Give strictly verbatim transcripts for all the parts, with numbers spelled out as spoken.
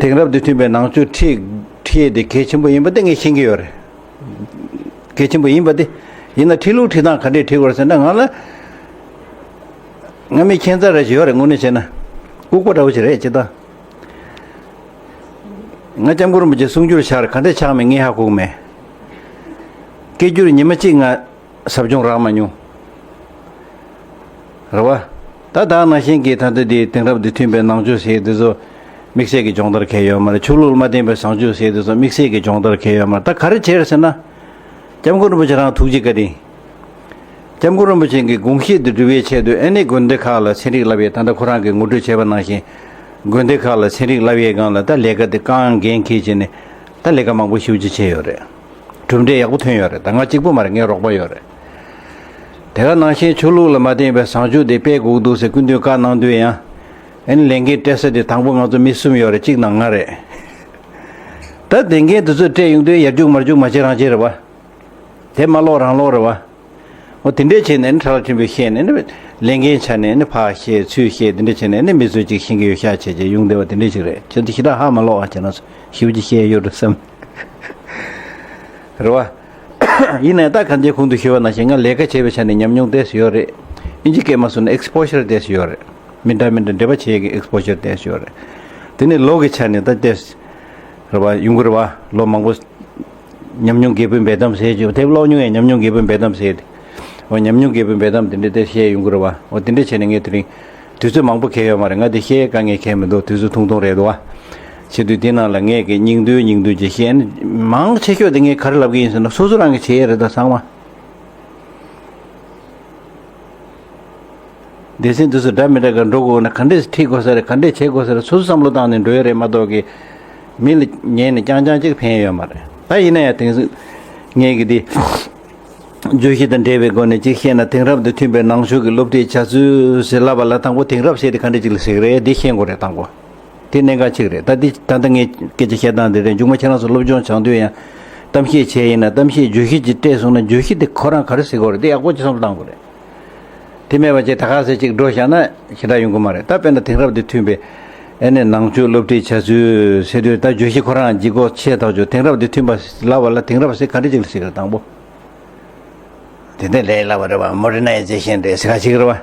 དེང་རབས་དང་མཐུན་པའི་ནང་ཆོས་ཁྲིད་ཁྲིད་དེ་གལ་ཆེན་པོ་ཡིན་པ་དེ་ངས་ཤེས་ཀྱི་ཡོད་རེད། གལ་ཆེན་པོ་ཡིན་པ་དེ། ཡིན་ན་ཁྲིད་ལུགས་ཁྲིད་སྟངས་ག་འདྲས་ཁྲིད་དགོས་རེད་ཟེར་ན། ང་ལ་ང་མི་ཁྱད་མཚར་རེ་ཞིག་ཡོད་རེད། དངོས་གནས་བྱས་ན་ལྐུགས་པ་འདྲ་བོ་ཞིག་རེད། ཅི་ལྟར་ང་སྐྱབས་མགོན་རིན་པོ་ཆེ་གསུང་སྒྱུར་ཆགས་རེད། ག་འདྲས་ཆགས་མེད་ངས་ཧ་གོ་གི་མེད། སྐད་སྒྱུར་ཉི་མ་གཅིག་ང་ཟབ་སྦྱོང་རག་མ་མྱོང་། རེད་བ། ད་ད་ནང་བཞིན་གྱི་ད་ལྟ་དེ་དེང་རབས་དང་མཐུན་པའི་ནང་ཆོས་ཟེར་དེ་ཚོ་དམིགས་བསལ་གྱི་སྦྱོང་བརྡར་གང་ཡང་ཡོད་མ་རེད། ཆོས་ལུགས་ལ་མ་བརྟེན་པའི་བཟང་སྤྱོད་ཟེར་དེ་ཚོ་དམིགས་བསལ་གྱི་སྦྱོང་བརྡར་གང་ཡང་ཡོད་མ་རེད། ད་ག་རེ་བྱས་རེད་ཟེར་ན། སྐྱབས་མགོན་རིན་པོ་ཆེ་རང་ཐུགས་རྗེ་བཀའ་དྲིན། སྐྱབས་མགོན་རིན་པོ་ཆེ་གི་དགོངས་བཞེད་དེ་སྒྲུབ་པའི་ཆེད་དུ་ཨ་ནི་དགོན་སྡེ་ཁག་ལ་ཚན་རིག་བསླབ་ཡས། ད་ལྟ་ཁོ་རང་གིས་ངོ་སྤྲོད་བྱས་པ་ནང་བཞིན་དགོན་སྡེ་ཁག་ལ་ཚན་རིག་བསླབ་ཡས་སྒང་ལ་ད་ལས་ཀ་དེ་རྐང་འགན་འཁྱེར་བྱས་ནས་ད་ལས་ཀ་མང་པོ་ཞེ་པོ་ཅིག་བྱས་ཡོད་རེད། གྲུབ་འབྲས་ཡག་པོ་ཐོན་ཡོད་རེད། ད་ང་གཅིག་པུ་མ་རེད། ངའི་རོགས་པ་ཡོད་རེད། དེ་ག་ནང་བཞིན་ཆོས་ལུགས་ལ་མ་བརྟེན་པའི་བཟང་སྤྱོད་དེ་སྤེལ་དགོས་འདུག་ཟེར་སྐུ་མདུན་བཀའ་གནང་དུས་ཡང་། ཨ་ནི་ལས་འགན་སྤྲད་ས་དེ་དང་པོ་ང་ཚོ་མི་གསུམ་ཡོད་རེད། གཅིག་ནང་ང་རེད། ད་དེ་འགན་དེ་ཚོ་སྤྲད་ཡོང་དུས་ཡར་རྒྱུག་མར་རྒྱུག་མ་བྱེད་རང་བྱེད་རེད་བ། དེ་མ་ལོག་རང་ལོག་རེད་བ། འོ་དེ་འདྲས་བྱས་ནས་ནི་ཁྲ་ལ་ཁྲིམས་པས་བཤད་ནས་ནི་ལས་འགན་ཆ་ནས་ནི་ཕར་བཤད་ཚུར་བཤད་དེ་འདྲས་བྱས་ནས་ནི་མི་ཚོས་ཅིག་ཤེས་ཀྱི་ཡོད་ཤག་བྱས་བྱས་ཡོང་བསྡད་པ་དེ་འདྲས་ཅིག་རེད། ཁྱེད་ཚོ་ཞེ་དྲག་ཧ་མ་ལོག་ཨ། ཁྱེད་རང་ཚོ་ཞེ་པོ་ཅིག་བཤད་ཡོད་འགྲོ་བསམ། རེད་བ། ཡིན་ནའི་ད་གང་ཅིའི་གོང་དུ་ཞུས་པ་ནང་བཞིན་ང་ལས་ཀ་བྱས་པའི་ཆ་ནས་ཉམས་མྱོང་ཏོག་ཙམ་ཡོད་རེད། ཨིན་ཇི་སྐད་མ་སོང་ན་ཨེག་སི་པོ་ཤར་ཏོག་ཙམ་ཡོད་རེད། མི་འདྲ་མི་འདྲ་འབྲེལ་བ་བྱེད་ཀྱི་ཨེག་སི་པོ་ཤར་ཏོག་ཙམ་ཡོད་རེད། དེ་ནས་ལོ་གི་ཆ་ནས་ད་ཏོག་ཙམ་རེད་བ། ཡོང་གི་རེད་བ། ལོ་མང་པོ། ཉམས་མྱོང་རྒྱས་པའི་འབེལ་གཏམ་ཟེར་གྱི་དེབ་ཀློག་མྱོང་ཡང་ཉམས་མྱོང་རྒྱས་པའི་འབེལ་གཏམ་ཟེར་ཏེ། འོ་ཉམས་མྱོང་རྒྱས་པའི་འབེལ་གཏམ་དེ་འདྲ་དེ་བཤད་ཡོང་གི་རེད་བ། འོ་དེ་འདྲ་བྱས་ནས་ངས་དེ་རིང་དུས་ཚོད་མང་པོ་གང་ཡང་ཡོད་མ་རེད། ང་དེ་བཤད་དཀའ་ངལ་གང་ཡང་མི་འདུག་དུས་ཚོད་ཐུང་ཐུང་རེད་འདུག་བ། བྱེད་དུས་དེ་ནང་ལ་ངས་ཀྱི་སྙིང་བསྡུས་སྙིང་བསྡུས་ཅིག་བཤད་ན། མང་ཆེ་ཤོས་དེ་ངས་ག་རེ་ལབ་ཀྱི་ཡིན་ཟེར་ན་སོ་སོ་རང་གིས་བྱེད་ཡས་རེད། ད་ཚང་མ། སྡེ་ཚན་དེ་ཚོ་འདྲ་མི་འདྲ་ག་འགྲོ་དགོས་ན་ག་འདྲས་ཁྲིད་དགོས་ས་རེད། ག་འདྲས་བྱེད་དགོས་ས་རེད། སོ་སོ་བསམ་བློ་བཏང་ནས་འགྲོ་ཡ་རེད་མ་གཏོགས་ཀྱི། མི་ལ་ཉན་ནས་རྐྱང་རྐྱང་གཅིག་ཕན་ཡོད་མ་རེད། ད་ཡིན་ན་ཡང་དེང་སང་ངས་ཀྱི་འདི་བརྗོད་གཞི་དང་འབྲེལ་བའི་སྒོ་ནས་གཅིག་བཤད་ན། དེང་རབས་དང་མཐུན་པའི་ནང་ཆོས་ཀྱི་སློབ་ཁྲིད་བྱ་ཚུལ་ཟེར་ལབ་པ་ལ་དང་པོ་དེང་རབས་ཟེར་དེ་ག་འདྲས་ཅིག་ལ་ཟེར་གི་རེད། འདི་ཤེས་དགོས་རེད་དང་པོ། དེ་གནད་འགག་གཅིག་རེད། ད་འདི་ད་ལྟ་ངས་སྐད་ཆ་བཤད་སྟངས་འདི་རེད། མཇུག་མ་ཁྱེད་རང་ཚོ་སློབ་སྦྱོང་སྦྱང་དུས་ཡང་གཏམ་བཤད་བྱས་ཡིན་ན་གཏམ་བཤད་བརྗོད་གཞི་ཅིག་སྤྲད་སོང་ན་བརྗོད་གཞི་དེ་ཁོ་རང་ག་རེ་ཟེར་དགོས་རེད། དེ་ཡག་པོ་ཅིག་བསམ་བློ་བཏང་དགོས་རེད། དེ་མེད་པ་བྱས་ད་ག་ཟེ་གཅིག་འགྲོ་བཞག་ན་ཞེ་དྲག་ཡོང་གི་མ་རེད། ད་དཔེར་ན་དེང་རབས་དང་མཐུན་པའི་ཨ་ནི་ནང་ཆོས་སློབ་ཁྲིད་བྱ་ཚུལ་ཟེར་དུས་ད་བརྗོད་གཞི་ཁོ་རང་ལྗིད་ཁོག་ཆེ་ཐག་ཆོད། དེང་རབས་དང་མཐུན་པ་ལབ་པ་ལ་དེང་རབས་ཟེར་ག་འདྲ་ཅིག་ལ་ཟེར་གི་རེད་དང་པོ། དེ་འདྲ་ལས་སླ་བ་རེད་བ། མོ་ཌར་ནའི་ཛེ་ཤན་རེད་ཟེར་ག་ཅིག་རེད་བ།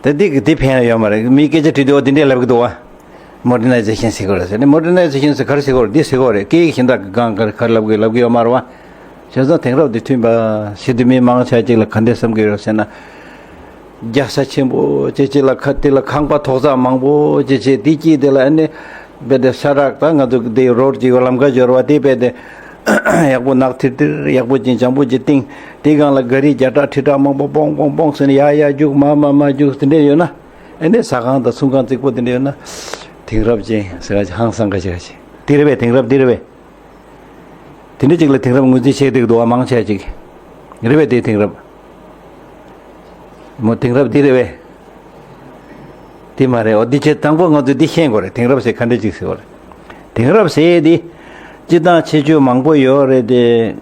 ད་འདི་གི་འདི་ཕན་ཡོད་མ་རེད། མིའི་སྐད་ཆ་དྲིས་དུས་འོ་འདི་འདྲས་ལབ་གི་འདུག་བ། མོ་ཌར་ནའི་ཛེ་ཤན་ཟེར་གི་རེད་ཟེར་ནས། མོ་ཌར་ནའི་ཛེ་ཤན་ཟེར་ག་རེ་ཟེར་གི་རེད། འདི་ཟེར་གི་རེད། སྐད་ཡིག་གཞན་དག་གི་སྒང་ག་རེ་ག་རེ་ལབ་གི་ལབ་གི་ཡོད་མ་རེད་བ། བྱས་ཙང་དེང་རབས་དང་མཐུན་པ་ཟེར་དུས་མི་མང་ཆེ་ཅིག་ལ་ག་འདྲས་བསམ་གི་ཡོད་ཟེར་ན། རྒྱལ་ས་ཆེན་པོ་ཅིག་ཅིག་ལ་ཁ་དེ་ལ་ཁང་པ་ཐོག་བརྩེགས་མང་པོ་ཅིག་ཅིག་དེ་དཀྱིལ་དེ་ལ་ཨ་ནི་རྦད་དེ་ས་རག་ད་ང་ཚོ་དེ་རོ་ཌི་ཅིག་ལམ་ཁ་འབྱོར་བ་དེ་རྦད་དེ་ཡག་པོ་ནག་ཐིར་ཐིར་ཡག་པོ་ཅིག་འཇམ་པོ་ཅིག་བཏིང་། དེ་སྒང་ལ་ག་རི་བརྒྱ་ཕྲག་ཁྲི་ཕྲག་མང་པོ་པོང་པོང་པོང་ཟེར་ནས་ཡར་ཡར་རྒྱུག་མར་མར་མར་རྒྱུག་དེ་འདྲས་ཡོད་ན། ཨ་ནི་ཟ་ཁང་དང་ཚོང་ཁང་རྫིག་པོ་དེ་འདྲས་ཡོད་ན། དེང་རབས་ཅན་ཟེར་བ་ཅིག་ཧང་སང་ཁ་ཤས་ཁ་ཤས་དེ་རེད་པས། དེང་རབས་འདི་རེད་པས། དེ་འདྲ་ཅིག་ལ་དེང་རབས་ངོས་འཛིན་བྱེད་བསྡད་འདུག་བ། མང་ཆེ་ཅིག་རེད་པས། དེ་དེང་རབས། མོ་དེང་རབས་འདི་རེད་པས། དེ་མ་རེད། འོ་འདི་བྱས་དང་པོ་ང་ཚོས་འདི་ཤེས་དགོས་རེད། དེང་རབས་ཟེར་ག་འདྲ་ཅིག་ཟེར་བ་རེད། དེང་རབས་ཟེར་འདི་སྤྱིར་བཏང་ཁྱད་ཆོས་མང་པོ་ཡོད་རེད་དེ།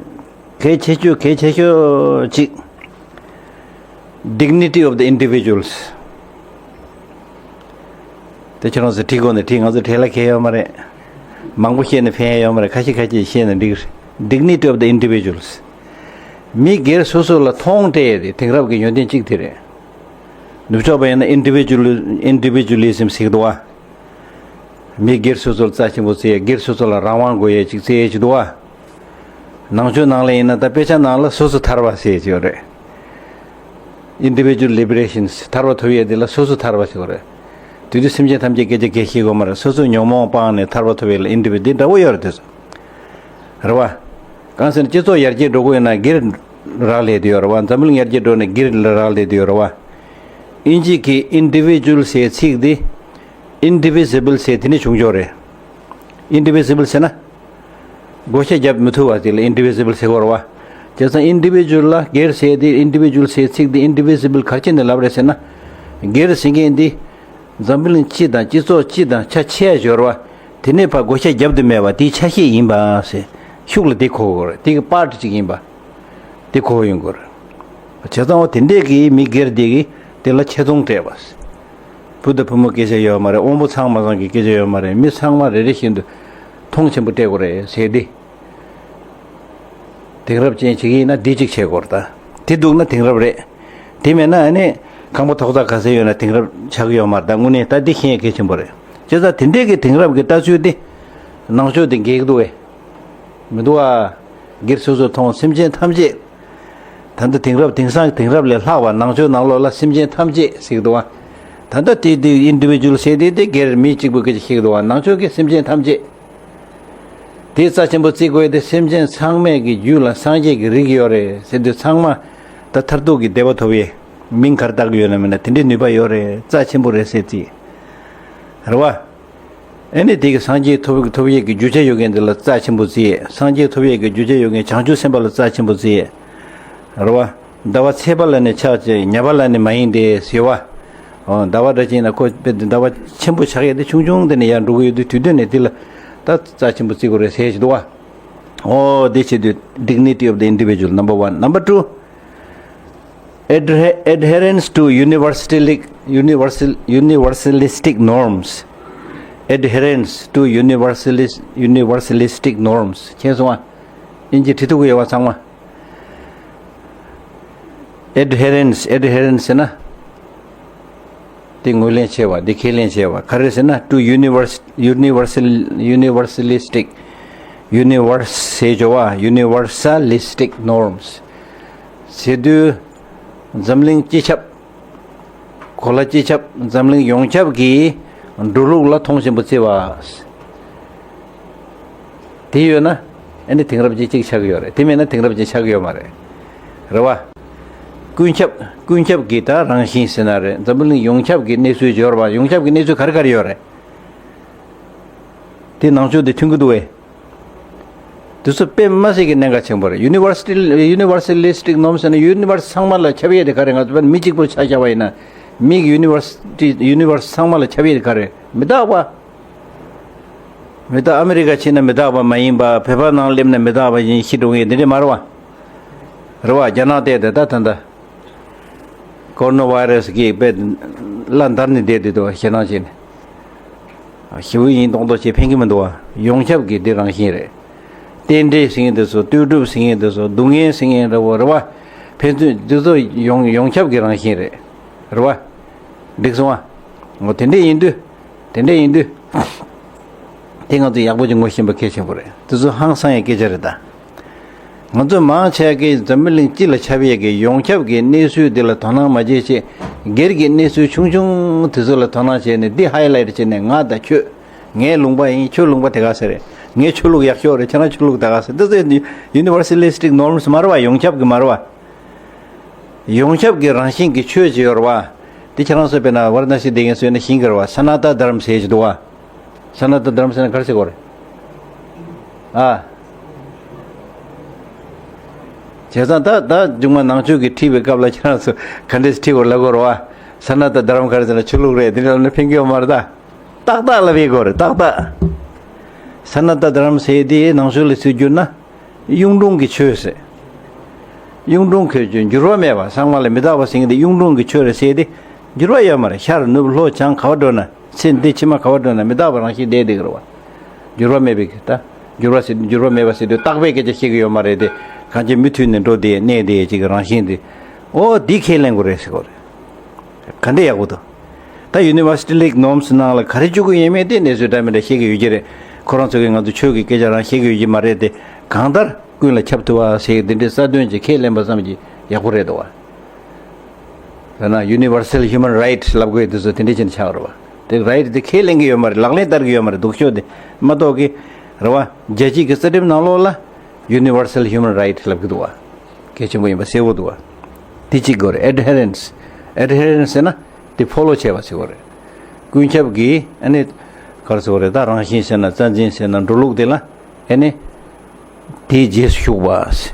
གལ་ཆེ་ཤོས་གལ་ཆེ་ཤོས་ཅིག Dignity of the individuals། དེ་ཁྱེད་རང་ཚོས་ཁྲིད་དགོས་ནས་ཁྲིད། ང་ཚོ་ཁྲིད་ལ་ཁེལ་ཡོད་མ་རེད། མང་པོ་བཤད་ནས་ཕན་ཡོད་མ་རེད། ཁ་ཤས་ཁ་ཤས་བཤད་ནས་འགྲིག་རེད། Dignity of the individuals། མི་སྒེར་སོ་སོ་ལ་མཐོང་སྤྲད་དེ་དེང་རབས་ཀྱི་ཡོན་ཏན་གཅིག་དེ་རེད། ནུབ་ཕྱོགས་པ་ཡིན་ན་individual- individualism ཟེར་གི་འདུག་བ། མི་སྒེར་སོ་སོར་རྩ་ཆེན་པོ་བརྩི་ཡས། སྒེར་སོ་སོ་ལ་རང་དབང་དགོས་ཡས་ཅིག་བརྩི་ཡས་ཅིག་འདུག་བ། ནང་ཆོས་ནང་ལ་ཡིན་ན་ད་དཔེ་ཆ་ནང་ལ་སོ་སོ་ཐར་པ་ཟེར་ཡས་ཅིག་ཡོད་རེད། Individual liberation། ཐར་པ་ཐོབ་ཡས་དེ་ལ་སོ་སོ་ཐར་པ་ཟེར་བ་རེད། དེ་དུས་སེམས་ཅན་ཐམས་ཅད་སྐད་ཆ་གང་ཡང་བཤད་དགོས་མ་རེད། སོ་སོའི་ཉོན་མོངས་སྤངས་ནས་ཐར་པ་ཐོབ་ཡས་ལ་ཨིན་ཌི་བི་འདི་འདྲ་བོ་ཡོད་རེད། དེ་ཚོ་རེད་བ། གང་ཟེར་ན་སྤྱི་ཚོགས་ཡར་རྒྱས་འགྲོ་དགོས་ཡིན་ན་སྒེར་རག་ལས་དེ་ཡོད་རེད་བ། འཛམ་བུ་གླིང་ཡར་རྒྱས་འགྲོ་ནས་སྒེར་རག་ལས་དེ་ཡོད་རེད་བ། ཨིན་ཇི་གི་individual ཟེར་ཚིག་འདི་indivisible ཟེར་དེ་ནས་བྱུང་ཆོག་རེད། Indivisible ཟེར་ན། བགོ་བཤའ་རྒྱབ་མི་ཐུབ་པ་དེ་ལ་indivisible ཟེར་གོ་རེད་བ། བྱས་ཙང་individual ལ་སྒེར་ཟེར་དེ་individual ཟེར་ཚིག་དེ་indivisible ག་རེ་བྱས་ནས་ལབ་རེད་ཟེར་ན། སྒེར་ཟེར་མཁན་འདི། འཛམ་བུ་གླིང་སྤྱི་དང་སྤྱི་ཚོགས་སྤྱི་དང་ཆ་ཆེ་ཡ་འབྱོར་བ། དེ་ནས་ཕར་བགོ་བཤའ་རྒྱབ་ཏུ་མེད་པ་དེའི་ཆ་ཤས་ཡིན་པ་ཟེར། ཤུགས་ལ་དེ་གོ་དགོས་རེད། དེ་གི་པར་ཊི་ཅིག་ཡིན་པ། དེ་གོ་ཡོང་དགོས་རེད། བྱས་ཙང་འོ་དེ་འདྲས་ཀྱི་མི་སྒེར་དེ་གི་དེ་ལ་ཆེ་མཐོང་སྤྲད་པ་ཟེར། བུ་དང་བུ་མོ་སྐད་ཆ་ཡོད་མ་རེད། དབང་པོ་ཚང་མ་ཚང་གི་སྐད་ཆ་ཡོད་མ་རེད། མི་ཚང་མ་རེ་རེ་བཞིན་དུ་མཐོང་ཆེན་པོ་སྤྲད་དགོས་རེད་ཟེར་ཏེ། དེང་རབས་ཅན་བྱེད་ཀྱི་ཡིན་ན་འདི་གཅིག་བྱེད་དགོས་རེད་ད། དེ་འདུག་ན་དེང་རབས་རེད། དེ་མེད་ན་ཨ་ནི་ཁང་པ་ཐོག་རྩེག་ག་ཚད་ཡོད་ན་དེང་རབས་ཆགས་ཀྱི་ཡོད་མ་རེད་ད། དངོས་གནས་ད་འདི་ཤེས་ཡ་གལ་ཆེན་པོ་རེད། བྱས་ཙང་དེ་འདྲས་ཀྱི་དེང་རབས་ཀྱི་ལྟ་ཚུལ་དེ་ནང་ཆོས་དེ་འགལ་གྱི་འདུག་བས། མི་འདུག་ཨ། སྒེར་སོ་སོར་མཐོང་སེམས་ཅན་ཐམས་ཅད། ད་ལྟ་དེང་རབས་དེང་སང་དེང་རབས་ལས་ལྷག་པ་ནང་ཆོས་ནང་ལོགས་ལ་སེམས་ཅན་ཐམས་ཅད་ཟེར་གྱི་འདུག་བ། ད་ལྟ་དེ་དེ་ཨིན་ཌི་བི་ཇུ་ཨལ་ཟེར་དེ་དེ་སྒེར་མི་གཅིག་པུ་སྐད་ཆ་བཤད་ཀྱི་འདུག་བ། ནང་ཆོས་ཀྱི་སེམས་ཅན་ཐམས་ཅད། དེ་རྩ་ཆེན་པོ་བརྩི་དགོས་ཏེ། སེམས་ཅན་ཚང་མའི་གི་རྒྱུད་ལ་སངས་རྒྱས་ཀྱི་རིགས་ཡོད་རེད་ཟེར་དུས་ཚང་མ་ད་མཐར་ཐུག་གི་བདེ་བ་ཐོབ་ཡས་མིང་ག་རེ་བཏགས་ཀྱི་ཡོད་ན་མིན་ན་དེ་འདྲའི་ནུས་པ་ཡོད་རེད། རྩ་ཆེན་པོ་རེད་ཟེར་རྩིས། རེད་བ། ཨ་ནི་དེ་གི་སངས་རྒྱས་ཐོབ་ཐོབ་ཡས་ཀྱི་རྒྱུ་ཆ་ཡོད་མཁན་དེ་ལ་རྩ་ཆེན་པོ་བརྩི་ཡས། སངས་རྒྱས་ཐོབ་ཡས་ཀྱི་རྒྱུ་ཆ་ཡོད་མཁན་བྱང་ཆུབ་སེམས་དཔའ་ལ་རྩ་ཆེན་པོ་བརྩི་ཡས། རེད་བ། ཟླ་བ་ཚེས་པ་ལ་ནི་ཆགས་ཀྱི་ཉ་པ་ལ་ནི་མ་ཡིན་ཏེ་ཟེར་བ། ཨོ་ཟླ་བ་འདྲ་ཅིག་ན་ཁོ་དཔེ་ཟླ་བ་ཆེན་པོ་ཆགས་ཡས་དེ་ཆུང་ཆུང་དེ་ནས་ཡར་འགྲོ་གི་ཡོད་དུས་དུས་སྟོན་ནས་དེ་ལ་ད་རྩ་ཆེན་པོ་བརྩི་དགོས་རེད་ཟེར་གྱི་འདུག་བ། ཨོ་དེ་བྱེད་དུས་dignity of the individual, number one. Number two, adhe- adherence to universalistic, universal, universalistic norms. Adherence to universalis- universalistic norms. མཁྱེན་སོང་ཨ། དབྱིན་ཇི་བྲིས་ཐུབ་ཀྱི་ཡོད་པ་ཚང་མ། Adherence, adherence ཟེར་ན། དེ་ངོས་ལེན་བྱས་པ། དེ་ཁས་ལེན་བྱས་པ། ག་རེ་ཟེར་ན། To universe- universal- universal- universalistic, universe ཟེར་བ། Universalistic norms ཟེར་དུས། འཛམ་གླིང་སྤྱི་ཁྱབ། གོ་ལ་སྤྱི་ཁྱབ། འཛམ་གླིང་ཡོངས་ཁྱབ་ཀྱི་འགྲོ་ལུགས་ལ་མཐོང་ཆེན་པོ་བརྩི་བ། དེ་ཡོད་ན་ཨ་ནི་དེང་རབས་ཅན་གཅིག་ཆགས་ཀྱི་ཡོད་རེད། དེ་མེད་ན་དེང་རབས་ཅན་ཆགས་ཀྱི་ཡོད་མ་རེད། རེད་བ། ཀུན་ཁྱབ། ཀུན་ཁྱབ་ཀྱི་ད་རང་བཞིན་ཟེར་ན་རེད། འཛམ་བུ་གླིང་ཡོངས་ཁྱབ་ཀྱི་གནས་ཚུལ་འབྱོར་བ། ཡོངས་ཁྱབ་ཀྱི་གནས་ཚུལ་ག་རེ་ག་རེ་ཡོད་རེད། དེ་ནང་ཆོས་དེ་མཐུན་གྱི་འདུག་བས། དེ་ཚོ་དཔེ་མ་སྲིད་ཀྱི་གནད་འགག་ཆེན་པོ་རེད། Universal- universalistic norms ཟེར་ན་ཡུ་ནི་བར་སི་ཚང་མ་ལ་ཁྱབ་ཡས་དེ་ག་རེད། ང་ཚོ་དཔེར་ན་མི་གཅིག་པུར་ཆ་བཞག་པ་ཡིན་ན། མིག་ཡུ་ནི་བར་སི- ཡུ་ནི་བར་སི་ཚང་མ་ལ་ཁྱབ་ཡས་དེ་ག་རེད། མི་རྟག་པ། མི་རྟག་ཨ་མི་རི་ཀ་ཕྱིན་ན་མི་རྟག་པ་མ་ཡིན་པ། བོད་པ་ནང་སླེབས་ན་མི་རྟག་པ་ཡིན། ཤི་འགྲོ་ངེས་འདི་འདྲ་མ་རེད་བ། རེད་བ། རྒྱ་ནག་བལྟས་ཏེ་ད་ད་ད། ཀོ་རོ་ན་བྷའི་རེ་སི་གིས་དཔེ་བླ་འདར་ནས་བསྡད་དེ་འདུག་ཞེད་སྣང་བྱས་ནས། ཞེ་པོ་ཡིན་མདོག་མདོག་བྱས་ཕན་གྱི་མི་འདུག་བ། ཡོངས་ཁྱབ་ཀྱི་འདི་རང་བཞིན་རེད། རྟེན་འབྲེལ་ཟེར་མཁན་དེ་ཚོ། ལྟོས་གྲུབ་ཟེར་མཁན་དེ་ཚོ། སྡུག་བསྔལ་ཟེར་མཁན་འདྲ་བོ་རེད་བ། ཕན་ཚུན་འདི་ཚོ་ཡོངས- ཡོངས་ཁྱབ་ཀྱི་རང་བཞིན་རེད། རེད་བ། འགྲིག་སོང་ཨ། འོ་དེ་འདྲས་ཡིན་དུས། དེ་འདྲས་ཡིན་དུས། དེ་ང་ཚོས་ཡག་པོ་ཅིག་ངོ་ཤེས་པ་གལ་ཆེན་པོ་རེད། དེ་ཚོ་ཧང་སང་ཡའི་སྐད་ཆ་རེད་ད། ང་ཚོ་མང་ཆེ་གིས་འཛམ་བུ་གླིང་སྤྱི་ལ་ཁྱབ་ཡས་ཀྱི་ཡོངས་ཁྱབ་ཀྱི་གནས་ཚུལ་འདི་ལ་དོ་སྣང་མ་བྱེད་ཅེས། སྒེར་གྱི་གནས་ཚུལ་ཆུང་ཆུང་དེ་ཚོ་ལ་དོ་སྣང་བྱས་ནས། འདི་ཧའི་ལའི་ཊི་བྱས་ནས། ང་དང་ཁྱོད། ངའི་ལུང་པ་ཡིན། ཁྱོད་ལུང་པ་དེ་ག་ཟེ་རེད། ངའི་ཆོས་ལུགས་ཡག་ཤོས་རེད། ཁྱེད་རང་ཆོས་ལུགས་དེ་ག་ཟེ། འདི་ཚོ་ཡུ་ནི་བར་སི་ལི་སི་ཊིག་ནོར་མ་སི་མ་རེད་བ། ཡོངས་ཁྱབ་ཀྱི་མ་རེད་བ། ཡོངས་ཁྱབ་ཀྱི་རང་བཞིན་གྱི་ཆོས་ཅིག་ཡོད་རེད་བ། དེ་ཁྱེད་རང་ཚོ་དཔེར་ན་ཝཱ་ར་ཎ་སི་བསྡད་མཁན་ཚོས་ན་ཤེས་ཀྱི་རེད་བ། ས་ན་ཏ་དྷརམ་ཟེར་ཅིག་འདུག་བ། ས་ན་ཏ་དྷརམ་ཟེར་ན་ག་རེ་ཟེར་དགོས་རེད། ཨ། བྱས་ཙང་ད་ད་མཇུག་མ་ནང་ཆོས་ཀྱི་ཁྲིད་པའི་སྐབས་ལ་ཁྱེད་རང་ཚོ་ག་འདྲས་ཁྲིད་དགོས་ལབ་དགོས་རེད་བ། ས་ན་ཏ་དྷརམ་ག་རེ་ཟེར་ན་ཆོས་ལུགས་རེད། དེ་འདྲ་ལབ་ན་ཕན་གྱི་ཡོད་མ་རེད་ད། ཏག་ཏག་ལབ་ཡས་དགོས་རེད། ཏག་ཏག་ས་ན་ཏ་དྷརམ་ཟེར་དེ་ནང་ཆོས་ལ་ཚུར་བསྒྱུར་ན། གཡུང་དྲུང་གི་ཆོས་ཟེར། གཡུང་དྲུང་གི་ཆོས། འགྱུར་བ་མེད་པ། ཚང་མ་ལ་མི་རྟག་པ་ཟེར་མཁན་དེ་གཡུང་དྲུང་གི་ཆོས་རེད་ཟེར་ཏེ། འགྱུར་བ་ཡོད་མ་རེད། ཤར་ནུབ་ལྷོ་བྱང་ག་པར་འགྲོ་ན། ཚེ་འདི་ཕྱི་མ་ག་པར་འགྲོ་ན་མི་རྟག་པ་རང་བཞིན་བསྡད་བསྡད་ཀྱི་རེད་བ། འགྱུར་བ་མེད་པའི་གི་ད། འགྱུར་བ་ཟེར་འགྱུར་བ་མེད་པ་ཟེར་དུས་རྟག་པའི་སྐད་ཆ་བཤད་ཀྱི་ཡོད་མ་རེད་དེ། གང་ཅི་མུ་མཐུད་ནས་འགྲོ་བསྡད་གནས་བསྡད་ཅིག་གི་རང་བཞིན་དེ། ཨོ་འདི་ཁས་ལེན་དགོས་རེད་ཟེར་གོ་རེད། ག་འདྲ་ཡག་པོ་འདུག་ད་ཡུ་ནི་བར་སི་ལི་སི་ཊིག་ནོར་མ་སི་ནང་ལ་ག་རེ་བཅུག་གི་ཡོད་མེད་དེ་གནས་ཚུལ་འདྲ་མི་འདྲ་བཤད་ཀྱི་ཡོད་ཀྱི་རེད། ཁོ་རང་ཚོ་གིས་ང་ཚོ་ཆོས་ཀྱི་སྐད་ཆ་རང་བཤད་ཀྱི་ཡོད་ཀྱི་མ་རེད་དེ། གང་ལྟར་ཀུན་ལ་ཁྱབ་ཐུབ་པ་ཟེར་འདི་འདྲའི་རྩ་དོན་ཅིག་ཁས་ལེན་པ་ཙམ་གྱིས་ཡག་པོ་རེད་འདུག་བ། དཔེར་ན་ཡུ་ནི་བར་སལ་ཧིའུ་མན་རའིཊ་ལབ་དགོས་དུས་ཚོད་དེ་འདྲ་ཅིག་ཆགས་རེད་བ། དེ་རའིཊ་དེ་ཁས་ལེན་གྱི་ཡོད་མ་རེད། ལག་ལེན་བསྟར་གྱི་ཡོད་མ་རེད། སྡུག་ཤོས་དེ་མ་གཏོགས་ཀྱི་རེད་བ། རྒྱལ་སྤྱིའི་གི་རྩ་ཁྲིམས་ནང་ལོགས་ལ་ཡུ་ནི་བར་སལ་ཧིའུ་མན་རའིཊ་ལབ་ཀྱི་འདུག་བ། གལ་ཆེན་པོ་ཡིན་པ་གསལ་པོ་འདུག་བ། དེ་གཅིག་དགོས་རེད། ཨེ་ཌི་ཧེ་རེན་སི། ཨེ་ཌི་ཧེ་རེན་སི་ཟེར་ན་དེ་ཕོ་ལོ་བྱས་པ་ཟེར་དགོས་རེད། ཀུན་ཁྱབ་ཀྱི་ཨ་ནི་ག་རེ་ཟེར་དགོས་རེད། ད་རང་བཞིན་ཟེར་ན་རྩ་འཛིན་ཟེར་ན་འགྲོ་ལུགས་དེ་ལ་ཨ་ནི། དེའི་རྗེས་སུ་ཞུགས་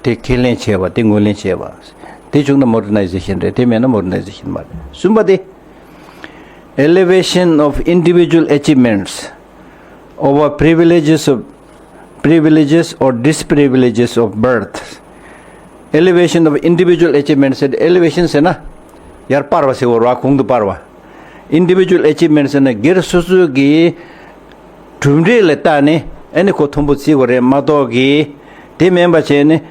པ། དེ་ཁས་ལེན་བྱས་པ། དེ་ངོས་ལེན་བྱས་པ། དེ་བྱུང་ན་མོ་ཌར་ནའི་ཛེ་ཤན་རེད། དེ་མེད་ན་མོ་ཌར་ནའི་ཛེ་ཤན་མ་རེད། གསུམ་པ་དེ། Elevation of individual achievements over privileges of privileges or disprivileges of birth. Elevation of individual achievements. Elevation ཟེར་ན་ཡར་སྤར་བ་ཟེར་བ་རེད་བ། གོང་དུ་སྤར་བ། Individual achievement ཟེར་ན་སྒེར་སོ་སོའི་གི་གྲུབ་འབྲས་ལ་བལྟས་ནས་ཨ་ནི་ཁོ་མཐོན་པོ་བརྩི་དགོས་རེད་མ་གཏོགས་གི། དེ་མིན་པ་བྱས་ནས།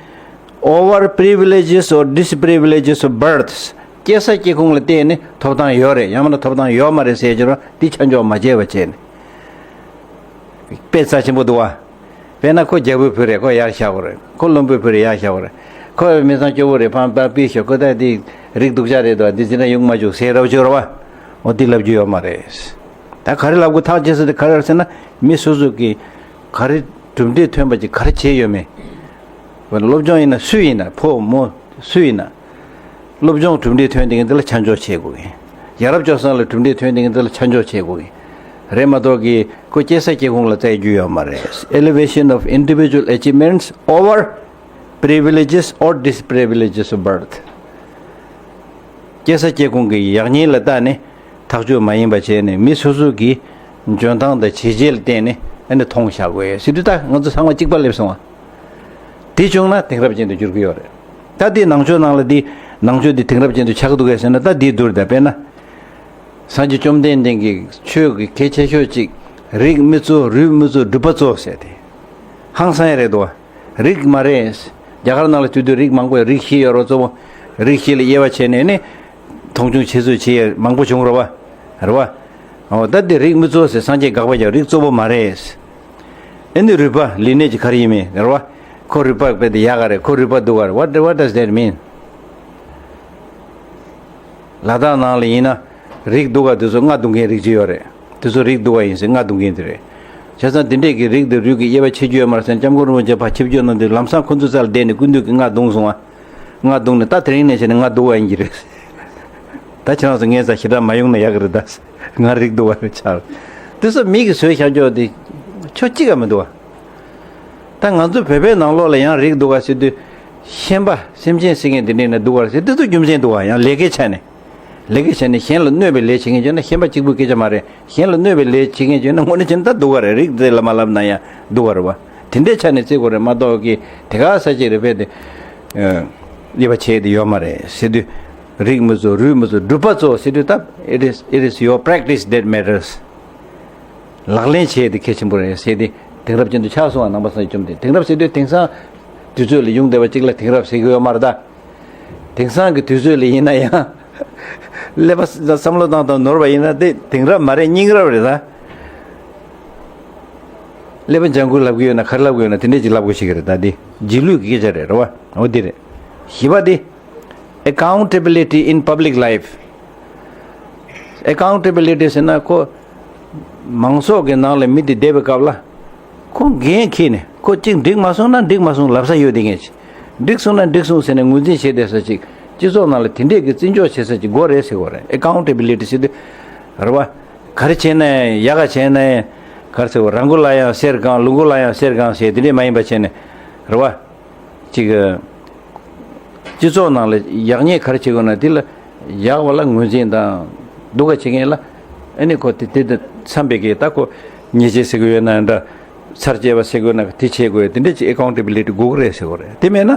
over privileges or disadvantages of birth. སྐྱེས་ས་སྐྱེ་ཁུངས་ལ་བལྟས་ནས་ཐོབ་ཐང་ཡོད་རེད་ཡང་མིན་ན་ཐོབ་ཐང་ཡོད་མ་རེད་ཟེར་གྱི་རོ་འདི་ཆ་འཇོག་མ་བྱས་པ་བྱས་ནས། དཔེ་རྩ་ཆེན་པོ་འདུག་བ། དཔེར་ན་ཁོ་རྒྱལ་པོའི་བུ་རེད་ཁོ་ཡར་བཞག་དགོས་རེད། ཁོ་བློན་པོའི་བུ་རེད་ཡར་བཞག་དགོས་རེད། ཁོ་མི་ཚང་སྐྱོ་བོ་རེད་ཕམ་པ་པི་ཤོ་ཁོ་ད་དེ་རིགས་སྡུག་ཅག་རེད་དོ་འདི་ཟིན་ན་ཡོང་མ་བཅུག་ཟེར་རོ་བཅུག་རོ་བ། འོ་དེ་ལབ་རྒྱུ་ཡོད་མ་རེད། ད་ག་རེ་ལབ་དགོས་ཐག་བཅད་ས་དེ་ག་རེ་རེད་ཟེར་ན་མི་སོ་སོ་གི་ག་རེ་གྲུབ་འབྲས་ཐོན་པ་ཅིག་ག་རེ་བྱས་ཡོད་མེད། སློབ་སྦྱོང་ཡིན་ན་སུ་ཡིན་ན་ཕོ་མོ་སུ་ཡིན་ན། སློབ་སྦྱོང་གྲུབ་འབྲས་ཐོན་དེ་གི་འདི་ལ་ཆ་འཇོག་བྱེད་དགོས་གི། ཡ་རབས་སྤྱོད་བཟང་ལ་གྲུབ་འབྲས་ཐོན་དེ་གི་འདི་ལ་ཆ་འཇོག་བྱེད་དགོས་གི། རེད་མ་གཏོགས་གི་ཁོ་སྐྱེས་ས་སྐྱེ་ཁུངས་ལ་བཙལ་རྒྱུ་ཡོད་མ་རེད། Elevation of individual achievements over privileges or disadvantages of birth. སྐྱེས་ས་སྐྱེ་ཁུངས་ཀྱི་ཡག་ཉེས་ལ་བལྟས་ནས་ཐག་གཅོད་མ་ཡིན་པ་བྱས་ནས་མི་སོ་སོ་གི་འཇོན་ཐང་དང་བྱས་རྗེས་ལ་བརྟེན་ནས་ཨ་ནི་མཐོང་བཞག་དགོས་ཟེར་དུས་ད་ང་ཚོ་ཚང་མ་གཅིག་པ་སླེབས་སོང་བ། དེ་བྱུང་ན་དེང་རབས་ཅན་དུ་འགྱུར་གི་ཡོད་རེད། ད་དེ་ནང་ཆོས་ནང་ལ་དེ་ནང་ཆོས་དེ་དེང་རབས་ཅན་དུ་ཆགས་འདུག་གས་ཟེར་ན་ད་དེ་བསྡུར་ད་དཔེར་ན། སངས་རྒྱས་བཅོམ་ལྡན་འདས་ཀྱི་ཆོས་ཀྱི་གལ་ཆེ་ཤོས་གཅིག་རིགས་མི་གཙོ་རུས་མི་གཙོ་སྒྲུབ་པ་གཙོ་ཟེར་ཏེ། ཧང་སང་ཡ་རེད་དོ། རིགས་མ་རེད། རྒྱ་གར་ནང་ལ་དུས་དུས་རིགས་མང་པོ་རིགས་བཞི་ཡོད་རོ་གཙོ་བོ། རིགས་བཞི་ལ་དབྱེ་བ་ཕྱེ་ནས་ནི། མཐོང་ཆུང་བྱེད་ཚུལ་བྱེད་ཡ་མང་པོ་བྱུང་རོ་བ། རེད་བ། འོ་ད་འདི་རིགས་མི་གཙོ་ཟེར་སངས་རྒྱས་དགག་པ་རྒྱག་རིགས་གཙོ་བོ་མ་རེད། ཨེ་ནི་རུས་པ་ལི་ནེ་ཇི་ག་རེ་ཡིན་མིན་རེད་བ། ཁོ་རུས་པ་དཔེ་དེ་ཡག་ག་རེད་ཁོ་རུས་པ་སྡུག་ག་རེད། What what does that mean? ལ་དྭགས་ནང་ལ་ཡིན་ན་རིགས་སྡུག་ག་དེ་ཚོ་རྔ་བརྡུང་མཁན་རིགས་གཅིག་ཡོད་རེད། དེ་ཚོ་རིགས་སྡུག་ག་ཡིན་ཟེར་རྔ་བརྡུང་མཁན་དེ་རེད། བྱས་ཙང་དེ་འདྲས་ཀྱི་རིགས་དེ་རུས་ཀྱི་དབྱེ་བ་ཕྱེ་རྒྱུ་ཡོད་མ་རེད་ཟེར་ན་སྐྱབས་མགོན་རིན་པོ་ཆེ་ཕར་ཆིབས་བསྒྱུར་གནང་དུས་ལམ་སང་ཁོ་ཚོའི་རྩ་ལ་བསྡད་ནས་སྐུ་མདུན་གྱིས་རྔ་བརྡུངས་སོང་ང་། རྔ་བརྡུངས་ནས་ད་དེ་རིང་ནས་བྱས་ནས་རྔ་བརྡུང་བ་ཡིན་གྱི་རེད། ད་ཁྱེད་རང་ཚོ་ངའི་རྩ་ཞེ་དྲག་མ་ཡོང་ན་ཡག་གི་རེད་ད། ང་རིགས་སྡུག་ག་རེད་ཆགས། དེ་ཚོ་མི་གིས་བཟོས་བཞག་ཆོག་དེ་ཆོ་གཅིག་ག་མི་འདུག་བ། ད་ང་ཚོ་བོད་པའི་ནང་ལོགས་ལ་ཡང་རིགས་སྡུག་ག་ཟེར་དུས། ཤན་པ་སེམས་ཅན་ཟེར་མཁན་དེ་འདྲས་ནས་སྡུག་ག་རེད་ཟེར་དེ་ཚོ་རྒྱུ་མཚན་འདུག་བ་ཡང་ལས་ཀའི་ཆ་ནས། ལས་ཀའི་ཆ་ནས་གཞན་ལ་གནོད་པའི་ལས་བྱེད་མཁན་བྱས་ན་ཤན་པ་གཅིག་པུའི་སྐད་ཆ་མ་རེད། གཞན་ལ་གནོད་པའི་ལས་བྱེད་མཁན་བྱས་ན་དངོས་གནས་བྱས་ན་ད་སྡུག་ག་རེད། རིགས་འདི་ལ་མ་ལབ་ན་ཡང་སྡུག་ག་རེད་བ། དེ་འདྲའི་ཆ་ནས་བརྩི་དགོས་རེད་མ་གཏོགས་ཀྱི་དེ་ག་ས་ཅིག་རེད་བས་དེ། དབྱེ་བ་ཕྱེ་དེ་ཡོད་མ་རེད་ཟེར་དུས། རིགས་མི་གཙོ་རུས་མི་གཙོ་སྒྲུབ་པ་གཙོ་ཟེར་དུས་ད། It is it is your practice that matters. ལག་ལེན་བྱས་དེ་གལ་ཆེན་པོ་རེད་ཟེར་དེ་དེང་རབས་ཅན་དུ་ཆགས་སོང་བ་ནང་པ་སངས་རྒྱས་བཅོམ་ལྡན་དེང་རབས་ཟེར་དུས་དེང་སང་དུས་ཚོད་ལ་ཡོང་བསྡད་པ་གཅིག་ལ་དེང་རབས་ཟེར་གི་ཡོད་མ་རེད་ད། དེང་སང་གི་དུས་ཚོད་ལ་ཡིན་ན་ཡང་། ཀླད་པ་བསམ་བློ་བཏང་སྟངས་ནོར་བ་ཡིན་ན་དེ་དེང་རབས་མ་རེད་རྙིང་རབས་རེད་ད། ཀླད་པ་ལྗང་ཁུ་ལབ་གི་ཡོད་ན་ག་རེ་ལབ་གི་ཡོད་ན་དེ་འདྲས་ཅིག་ལབ་དགོས་ཤེས་ཀྱི་རེད་ད་འདི་རྗེས་ལུས་ཀྱི་སྐད་ཆ་རེད་རེད་བ་འོ་འདི་རེད། བཞི་པ་འདི། Accountability in public life. Accountability ཟེར་ན་ཁོ། མང་ཚོགས་ཀྱི་ནང་ལ་མི་དེ་བསྡད་པའི་སྐབས་ལ། ཁོ་འགན་འཁྱེར་ནས་ཁོ་གཅིག་འགྲིག་མ་སོང་ན་འགྲིག་མ་སོང་ལབ་ས་ཡོད་དེ་ངས། འགྲིག་སོང་ན་འགྲིག་སོང་ཟེར་ནས་ངོས་འཛིན་བྱེད་བསྡད་ས་ཅིག་སྤྱི་ཚོགས་ནང་ལ་དེ་འདྲས་ཀྱི་བརྩི་འཇོག་བྱེད་ས་ཅིག་དགོས་རེད་ཟེར་དགོས་རེད། Accountability ཟེར་དུས། རེད་བ། ག་རེ་བྱས་ན་ཡག་ག་བྱས་ན། ག་རེ་ཟེར་དགོས་རང་མགོ་ལ་ཡང་གསེར་གང་ལུག་མགོ་ལ་ཡང་གསེར་གང་ཟེར་དེ་འདྲས་མ་ཡིན་པ་བྱས་ནས། རེད་བ། ཅིག་སྤྱི་ཚོགས་ནང་ལ་ཡག་ཉེས་ག་རེ་བྱེད་དགོས་ན་དེ་ལ་ཡག་པ་ལ་ངོས་འཛིན་དང་སྡུག་ག་བྱེད་མཁན་ལ་ཨ་ནི་ཁོ་དེ་དེ་དེ་འཚམ་པའི་གི་ད་ཁོ་ཉེས་ཆད་ཟེར་དགོས་ཡོད་ན་འདྲ་ཚར་བཅད་པ་ཟེར་དགོས་ན་དེ་བྱེད་དགོས་དེ་འདྲ་ཅིག་ཨེ་ཀའུན་ཊེ་བི་ལི་ཊི་དགོས་ཀྱི་རེད་ཟེར་དགོས་རེད། དེ་མེད་ན་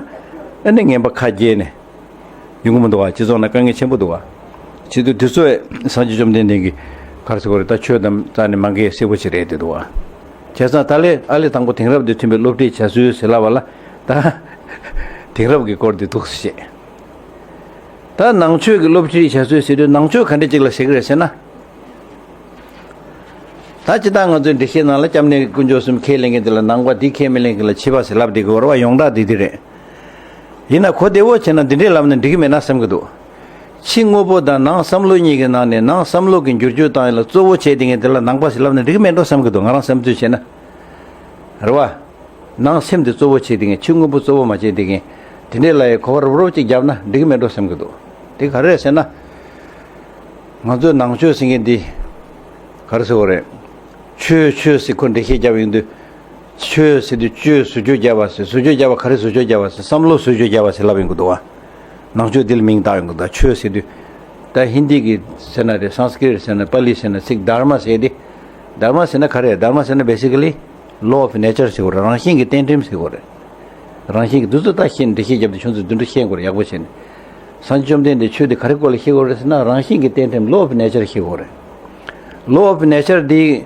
ཨ་ནི་ངན་པ་ཁ་རྒྱས་ནས་ཡོང་གི་མི་འདུག་བ། སྤྱི་ཚོགས་ནང་དཀའ་ངལ་ཆེན་པོ་འདུག་བ། བྱེད་དུས་དུས་ཚོད་སངས་རྒྱས་བཅོམ་ལྡན་འདས་ཀྱིས་ག་རེ་ཟེར་དགོས་རེད་ད་ཆོས་དང་རྩ་ནས་མ་འགལ་གསལ་པོ་ཅིག་རེད་དེ་འདུག་བ། བྱས་ཙང་ད་ལས་ཨ་ལས་དང་པོ་དེང་རབས་དང་མཐུན་པའི་སློབ་ཁྲིད་བྱ་ཚུལ་ཟེར་ལབ་པ་ལ་ད། དེང་རབས་ཀྱི་སྐོར་འདི་འདུག་སེ་བཤད། ད་ནང་ཆོས་ཀྱི་སློབ་ཁྲིད་བྱ་ཚུལ་ཟེར་དུས་ནང་ཆོས་ག་འདྲ་ཅིག་ལ་ཟེར་གི་རེད་ཟེར་ན། ད་ཅི་ལྟར་ང་ཚོའི་འགྲེལ་བཤད་ནང་ལ་སྐྱབས་གནས་དཀོན་མཆོག་གསུམ་ཁས་ལེན་མཁན་དེ་ལ་ནང་པ་འདི་ཁས་མི་ལེན་མཁན་ལ་ཕྱི་པ་ཟེར་ལབ་བསྡད་ཀྱི་ཡོད་རེད་བ། ཡོངས་གྲགས་འདི་འདི་རེད། ཡིན་ན་གོ་བདེ་བོ་བྱས་ན་འདི་འདྲས་ལབ་ན་འགྲིག་གི་མེད་ན་བསམ་གྱི་འདུག་ཕྱི་དངོས་པོ་དང་ནང་བསམ་བློ་གཉིས་ཀྱི་ནང་ནས་ནང་བསམ་བློ་གི་འགྱུར་བཅོས་བཏང་ཡ་ལ་གཙོ་བོ་བྱས་བསྡད་མཁན་དེ་ལ་ནང་པ་ཟེར་ལབ་ན་འགྲིག་གི་མེད་འགྲོ་བསམ་གྱི་འདུག་ང་རང་བསམ་ཚུལ་བྱས་ན། རེད་བ། ནང་སེམས་དེ་གཙོ་བོ་བྱས་བསྡད་མཁན་ཕྱི་དངོས་པོ་གཙོ་བོ་མ་བྱས་བསྡད་མཁན། དེ་འདྲས་ལ་ཡ་གོ་བ་རུབ་རུབ་ཅིག་བརྒྱབ་ན་འགྲིག་གི་མེད་འགྲོ་བསམ་གྱི་འདུག་དེ་ག་རེ་རེད་ཟེར་ན། ང་ཚོའི་ནང་ཆོས་ཟེར་མཁན་འདི། ག་རེ་ཟེར་དགོས་རེད། ཆོས་ཆོས་ཟེར་ཁོ་འགྲེལ་བཤད་བརྒྱབ་ཡོང་དུས། ཆོས་ཟེར་དུས་ཆོས་ཟུར་འཇོག་བརྒྱབ་པ་ཟེར་ཟུར་འཇོག་བརྒྱབ་པ་ག་རེ་ཟུར་འཇོག་བརྒྱབ་པ་ཟེར་བསམ་བློ་ཟུར་འཇོག་བརྒྱབ་པ་ཟེར་ལབ་ཡོང་གི་འདུག་བ། ནང་ཆོས་འདི་ལ་མིང་བཏགས་ཡོང་གི་འདུག་ཆོས་ཟེར་དུས། ད་ཧིན་དི་གི་ཟེར་ན་རེད་སཾ་སྐྲྀཏ་ཟེར་ན་པཱ་ལི་ཟེར་ན་ཚིག་དྷརྨ་ཟེར་ཏེ། དྷརྨ་ཟེར་ན་ག་རེ་རེད། དྷརྨ་ཟེར་ན་basically law of nature ཟེར་དགོས་རེད། རང་བཞིན་གྱི་གཏན་ཁྲིམས་ཟེར་དགོས་རེད། རང་བཞིན་གྱི་འདི་ཚོ་ད་ཤེས་འགྲེལ་བཤད་བརྒྱབ་སྟེ་ཁྱོད་ཚོས་འདི་འདྲ་ཤེས་དགོས་རེད་ཡག་པོ་བྱས་ནས། སངས་རྒྱས་བཅོམ་ལྡན་འདས་ཆོས་འདི་ག་རེ་སྐོར་ལ་ཤེས་དགོས་རེད་ཟེར་ན་རང་བཞིན་གྱི་གཏན་ཁྲིམས་law of nature ཤེས་དགོས་རེད། Law of nature འདི་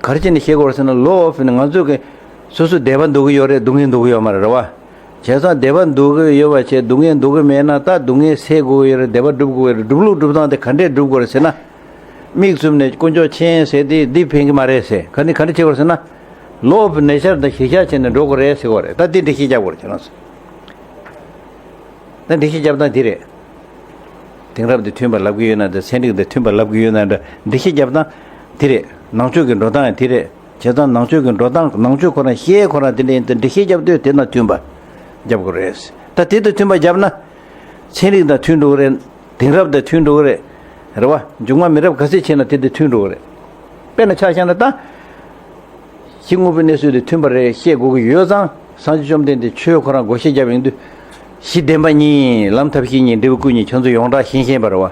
ག་རེ་བྱས་ནས་ཤེས་དགོས་རེད་ཟེར་ན། Law of nature ང་ཚོ་གི་སོ་སོ་བདེ་བ་འདོད་ཀྱི་ཡོད་རེད། སྡུག་བསྔལ་འདོད་ཀྱི་ཡོད་མ་རེད། རེད་བ། བྱས་ཙང་བདེ་བ་འདོད་ཀྱི་ཡོད་པ་བྱས་སྡུག་བསྔལ་འདོད་ཀྱི་མེད་ན། ད་སྡུག་བསྔལ་སེལ་དགོས་ཀྱི་ཡོད་རེད། བདེ་བ་སྒྲུབ་དགོས་ཀྱི་རེད། སྒྲུབ་ལུགས་སྒྲུབ་སྟངས་དེ་ག་འདྲས་སྒྲུབ་དགོས་རེད་ཟེར་ན། མིག་བཙུམ་ནས་དཀོན་མཆོག་མཁྱེན་ཟེར་དེ་འདི་ཕན་གྱི་མ་རེད་ཟེར། ག་ནས་ག་འདྲ་བྱེད་དགོས་ཟེར་ན། Law of nature དང་གཞིར་བཞག་བྱས་ནས་འགྲོ་དགོས་རེད་ཟེར་དགོས་རེད། ད་འདི་འགྲེལ་བཤད་རྒྱག་དགོས་རེད་ཁྱེད་རང་ཚོ། ད་འགྲེལ་བཤད་རྒྱབ་སྟངས་འདི་རེད། དེང་རབས་དང་མཐུན་པ་ལབ་ཀྱི་ཡོད་ན་འདྲ། ཚན་རིག་དང་མཐུན་པ་ལབ་ཀྱི་ཡོད་ན་འདྲ། འགྲེལ་བཤད་རྒྱབ་སྟངས་འདི་རེད། ནང་ཆོས་ཀྱི་འགྲོ་སྟངས་འདི་རེད། བྱས་ཙང་ནང་ཆོས་ཀྱི་འགྲོ་སྟངས། ནང་ཆོས་ཁོ་རང་བཤད་ཁོ་རང་དེ་འདྲ་ཡིན་ཙང་འགྲེལ་བཤད་རྒྱབ་དུས་དེ་དང་མཐུན་པ་རྒྱབ་དགོས་རེད། ད་དེ་དང་མཐུན་པ་བརྒྱབ་ན། ཚན་རིག་དང་མཐུན་འགྲོ་གི་རེད། དེང་རབས་དང་མཐུན་འགྲོ་གི་རེད། རེད་བ། མཇུག་མ་མི་རབས་ག་ཚད་ཕྱིན་ན་དེ་དང་མཐུན་འགྲོ་གི་རེད། དཔེར་ན་ཆ་བཞག་ན་ད། གཞི་དངོས་པོའི་གནས་ཚུལ་དང་མཐུན་པ་རེད་བཤད་དགོས་ཀྱི་ཡོད་ཙང་། སངས་རྒྱས་བཅོམ་ལྡན་འདས་ཆོས་ཁོ་རང་བགོ་བཤའ་བརྒྱབ་ཡོང་དུས། གཞི་བདེན་པ་གཉིས། ལམ་ཐབས་ཤེས་གཉིས། འབྲས་བུ་སྐུ་གཉིས། ཁྱོད་ཚོ་ཡོངས་གྲགས་ཤེས་ཤེས་པ་རེད་བ།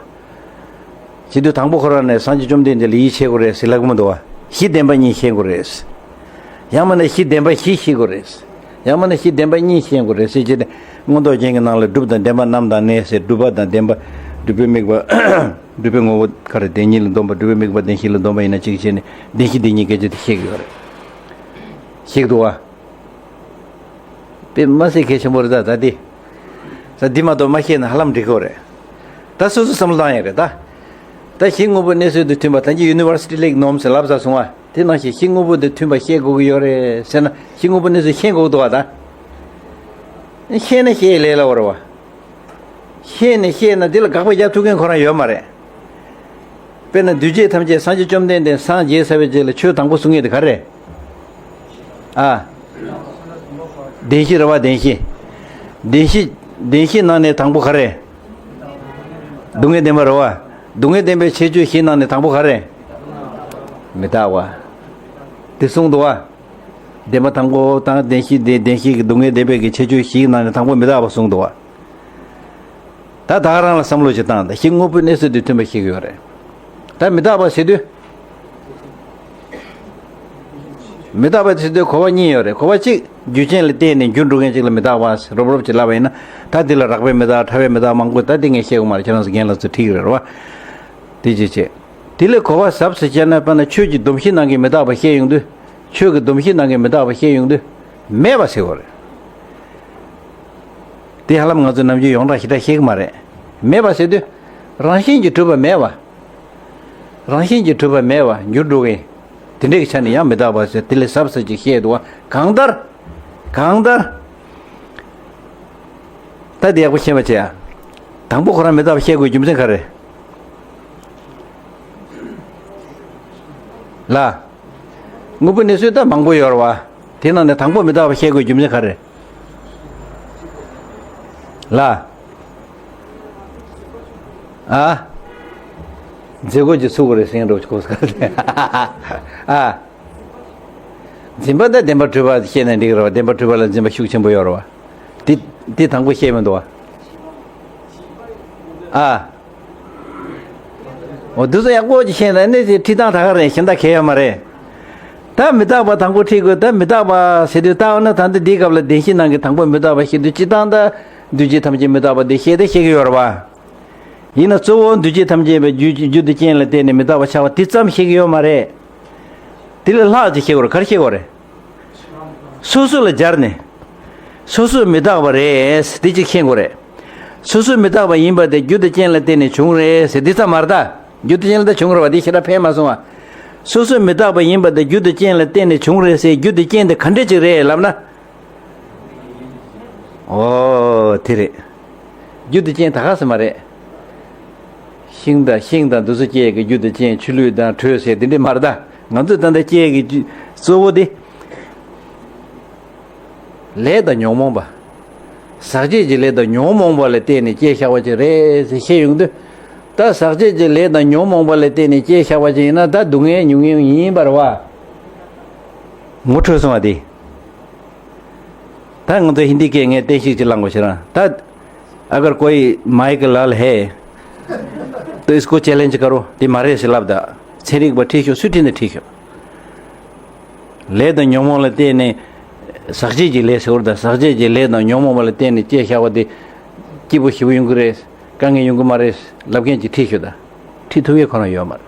བྱེད་དུས་དང་པོ་ཁོ་རང་ནས་སངས་རྒྱས་བཅོམ་ལྡན་འདས་ལ་ཡིད་ཆེས་དགོས་རེད་ཟེར་ལབ་ཀྱི་མི་འདུག་བ། གཞི་བདེན་པ་གཉིས་ཤེས་དགོས་རེད། ཡང་མིན་ན་གཞི་བདེན་པ་བཞི་ཤེས་དགོས་རེད། ཡང་མིན་ན་གཞི་བདེན་པ་གཉིས་ཤེས་དགོས་རེད་ཟེར་བྱས་ནས། མངོན་རྟོགས་རྒྱན་གྱི་ནང་ལ་སྒྲུབ་དང་བདེན་པ་རྣམས་དང་གནས་ཟེར། སྒྲུབ་པ་དང་བདེན་པ། སྒྲུབ་པའི་དམིགས་པ། སྒྲུབ་པའི་ངོ་བོ་ག་རེ། བདེན་གཉིས་ལ་སྡོམ་པ། སྒྲུབ་པའི་དམིགས་པ་བདེན་བཞི་ལ་སྡོམ་པ་ཡིན་ན་གཅིག་བྱས་ནས་བདེན་བཞི་བདེན་གཉིས་སྐད་ཆ་དེ་བཤད་ཀྱི་ཡོད་རེད། བཤད་ཀྱི་འདུག་བ། དཔེ་མ་སྲིད་གལ་ཆེན་པོ་རེད་ད། ད་འདི། ད་འདི་མ་གཏོགས་མ་ཤེས་ན་ཧ་ལམ་འགྲིག་གི་རེད། ད་སོ་སོ་བསམ་བློ་བཏང་ཡག་རེད་ད། ད་གཞི་དངོས་པོའི་གནས་ཚུལ་དང་མཐུན་པ། ད་གིན་ཡུ་ནི་ཝར་སི་ཊི་ལེག་ནོམ་ཟེར་ལབ་ཚར་སོང་བ། དེ་ནང་བཞིན་གཞི་དངོས་པོ་དང་མཐུན་པ་བཤད་དགོས་ཀྱི་ཡོད་རེད་ཟེར་ན། གཞི་དངོས་པོའི་གནས་ཚུལ་ཤེས་དགོས་འདུག་བ་ད། ཤེས་ན་ཤེས་ལས་སླ་བོ་རེད་བ། ཤེས་ནས་ཤེས་ན་དེ་ལ་དགག་པ་རྒྱག་ཐུབ་མཁན་ཁོ་རང་ཡོད་མ་རེད། དཔེར་ན་འདུས་བྱས་ཐམས་ཅད་སངས་རྒྱས་བཅོམ་ལྡན་འདས་སངས་རྒྱས་ཚར་བའི་རྗེས་ལ་ཆོས་དང་པོ་གསུང་མཁན་དེ་ག་རེ་རེད། ཨ། བདེན་བཞི་རེད་བ། བདེན་བཞི། བདེན་བཞི། བདེན་བཞི་ནང་ནས་དང་པོ་ག་རེ། སྡུག་བསྔལ་བདེན་པ་རེད་བ། སྡུག་བསྔལ་བདེན་པའི་ཁྱད་ཆོས་བཞི་ནང་ནས་དང་པོ་ག་རེ། མི་རྟག་པ། དེ་གསུངས་འདུག་བ། བདེན་པ་དང་པོ་དང་བདེན་བཞི་སྟེ། བདེན་བཞི་གི་སྡུག་བསྔལ་བདེན་པའི་གི་ཁྱད་ཆོས་བཞིའི་ནང་ནས་དང་པོ་མི་རྟག་པ་གསུངས་འདུག་བ། ད་ད་ག་རང་ལ་བསམ་བློ་ཞིག་བཏང་། ད་གཞི་དངོས་པོའི་གནས་ཚུལ་དེ་མཐུན་པ་ཤེས་ཀྱི་ཡོད་རེད། ད་མི་རྟག་པ་ཟེར་དུས། མི་རྟག་པ་ཟེར་དུས་གོ་བ་གཉིས་ཡོད་རེད། གོ་བ་གཅིག་རྒྱུ་རྐྱེན་ལ་བརྟེན་ནས་འགྱུར་འགྲོ་མཁན་ཅིག་ལ་མི་རྟག་པ་ཟེར་རོབ་རོབ་ཅིག་ལབ་པ་ཡིན་ན། ད་དེ་ལ་རགས་པའི་མི་རྟག། ཕྲ་བའི་མི་རྟག་མང་པོ། ད་དེ་ངས་བཤད་དགོས་མ་རེད། ཁྱེད་རང་ཚོ་རྒན་ལགས་ཚོ་ཁྲིད་ཀྱི་རེད་བ། དེ་ཅི་བྱེད། དེ་ལས་གོ་བ་ཟབ་ཟེར་བྱས་ན། དཔེར་ན་ཆོས་ཀྱི་སྡོམ་བཞི་ནང་གི་མི་རྟག་པ་བཤད་ཡོང་དུས། ཆོས་ཀྱི་སྡོམ་བཞི་ནང་གི་མི་རྟག་པ་བཤད་ཡོང་དུས། མེད་པ་ཟེར་བ་རེད། དེ་ཧ་ལམ་ང་ཚོ་ནམ་རྒྱུན་ཡོངས་གྲགས་ཞེ་དྲག་ཤེས་ཀྱི་མ་རེད། མེད་པ་ཟེར་དུས། རང་བཞིན་གྱིས་གྲུབ་པ་མེད་པ། རང་བཞིན་གྱིས་གྲུབ་པ་མེད་པ། འགྱུར་འགྲོ་མཁན། དེ་འདྲའི་ཆ་ནས་ཡང་མི་རྟག་པ་ཟེར། དེ་ལས་ཟབ་ཟེར་ཅིག་བཤད་འདུག་བ། གང་ལྟར། གང་ལྟར། ད་དེ་ཡག་པོ་ཤེས་པ་བྱེད་ཨ། དང་པོ་ཁོ་རང་མི་རྟག་པ་བཤད་དགོས་རྒྱུ་མཚན་ག་རེ། ལ། དངོས་པོའི་གནས་ཚུལ་ད་མང་པོ་ཡོད་རེད་བ། དེ་ནང་ནས་དང་པོ་མི་རྟག་པ་བཤད་དགོས་རྒྱུ་མཚན་ག་རེ། ལ། ཨ། འཛིན་རྒྱུ་ཅིག་ཚུགས་དགོས་རེད་ཟེར་མཁན་འདྲ་པོ་ཅིག་གོ་སོང་། ཨ། འཛིན་པ་དང་བདེན་པར་གྲུབ་པ་བཤད་ན་འགྲིག་གི་རེད་བ། བདེན་པར་གྲུབ་པ་ལ་འཛིན་པ་ཤུགས་ཆེན་པོ་ཡོད་རེད་བ། དེ། དེ་དང་པོ་བཤད་མི་འདུག་བ། ཨ། འོ་འདི་ཚོ་ཡག་པོ་ཅིག་ཤེས་ན་ནི་དེ་ཁྲིད་སྟངས་ད་ག་རེད། གཞན་དག་གལ་ཡོད་མ་རེད། ད་མི་རྟག་པ་དང་པོ་ཁྲིད་དགོས། ད་མི་རྟག་པ་ཟེར་དུས་ད་འོ་ན་ད་འདི་འདིའི་སྐབས་ལ་བདེན་བཞི་ནང་གི་དང་པོ་མི་རྟག་པ་བཤད་དུས། སྤྱིར་བཏང་ད་འདུས་བྱས་ཐམས་ཅད་མི་རྟག་པ་འདི་བཤད་དེ་བཤད་ཀྱི་ཡོད་རེད་བ། ཡིན་ན་གཙོ་བོ་འདུས་བྱས་ཐམས་ཅད་པའི་རྒྱུ། རྒྱུ་དང་རྐྱེན་ལ་བརྟེན་ནས་མི་རྟག་པ་ཆགས་པ་དེ་ཙམ་བཤད་ཀྱི་ཡོད་མ་རེད། དེ་ལས་ལྷག་ཅིག་བཤད་དགོས་རེད། ག་རེ་བཤད་དགོས་རེད། སོ་སོ་ལ་སྦྱར་ནས། སོ་སོ་མི་རྟག་པ་རེད་དེ་ཅིག་མཁྱེན་དགོས་རེད། སོ་སོ་མི་རྟག་པ་ཡིན་པ་དེ་རྒྱུ་དང་རྐྱེན་ལ་བརྟེན་ནས་བྱུང་རེད་ཟེར་འདི་ཙམ་མ་རེད་ད། རྒྱུ་དང་རྐྱེན་ལ་ད་བྱུང་རེད་བ། འདི་ཞེ་དྲག་ཕན་མ་སོང་བ། སོ་སོ་མི་རྟག་པ་ཡིན་པ་དེ་རྒྱུ་དང་རྐྱེན་ལ་བརྟེན་ནས་བྱུང་རེད་ཟེར། རྒྱུ་དང་རྐྱེན་དེ་ག་འདྲ་ཅིག་རེད་ལབ་ན། ཨོ་དེ་རེད། རྒྱུ་དང་རྐྱེན་ད་ག་ཟེར་མ་རེད། ཤིང་དང་། ཤིང་དང་འདི་ཚོ་སྐྱེ་གི་རྒྱུ་དང་རྐྱེན། ཆུ་ལུད་དང་དྲོད་ཟེར་དེ་འདྲ་མ་རེད་ད། ང་ཚོ་ད་ལྟ་སྐྱེ་གི་རྒྱུ་གཙོ་བོ་དེ། ལས་དང་ཉོན་མོངས་པ། ཟག་བཅས་ཀྱི་ལས་དང་ཉོན་མོངས་པ་ལ་བརྟེན་ནས་སྐྱེས་བཞག་པ་ཅིག་རེད་ཟེར་བཤད་ཡོང་དུས། ད་ཟག་བཅས་ཀྱི་ལས་དང་ཉོན་མོངས་པ་ལ་བརྟེན་ནས་སྐྱེས་བཞག་པ་ཅིག་ཡིན་ན་ད་སྡུག་བསྔལ་མྱོང་མཁན་ཡིན་པ་རེད་བ། ངོ་འཕྲོད་སོང་བ་དེ། ད་ང་ཚོ་ཧིན་དི་སྐད་ངས་བསྟན་བཤིག་ཅིག་བླངས་དགོས་ཤེ་རང་ད། अगर कोई माइक लाल है तो इसको चैलेंज करो। དེ་མ་རེད་ཟེར་ལབ་ད། ཚན་རིག་པ་ཁྲིད་ཤོག་སུས་ཁྲིད་ན་ཁྲིད་ཤོག་ལས་དང་ཉོན་མོངས་ལ་བརྟེན་ནས་ཟག་བཅས་ཀྱི་ལས་ཟེར་བ་དང་། ཟག་བཅས་ཀྱི་ལས་དང་ཉོན་མོངས་པ་ལ་བརྟེན་ནས་སྐྱེས་བཞག་པ་དེ་སྐྱིད་པོ་ཞེ་པོ་ཡོང་གི་རེད། དཀའ་ངལ་ཡོང་གི་མ་རེད་ལབ་མཁན་ཅིག་ཁྲིད་ཤོག་ད། ཁྲིད་ཐུབ་ཡས་ཁོ་རང་ཡོད་མ་རེད།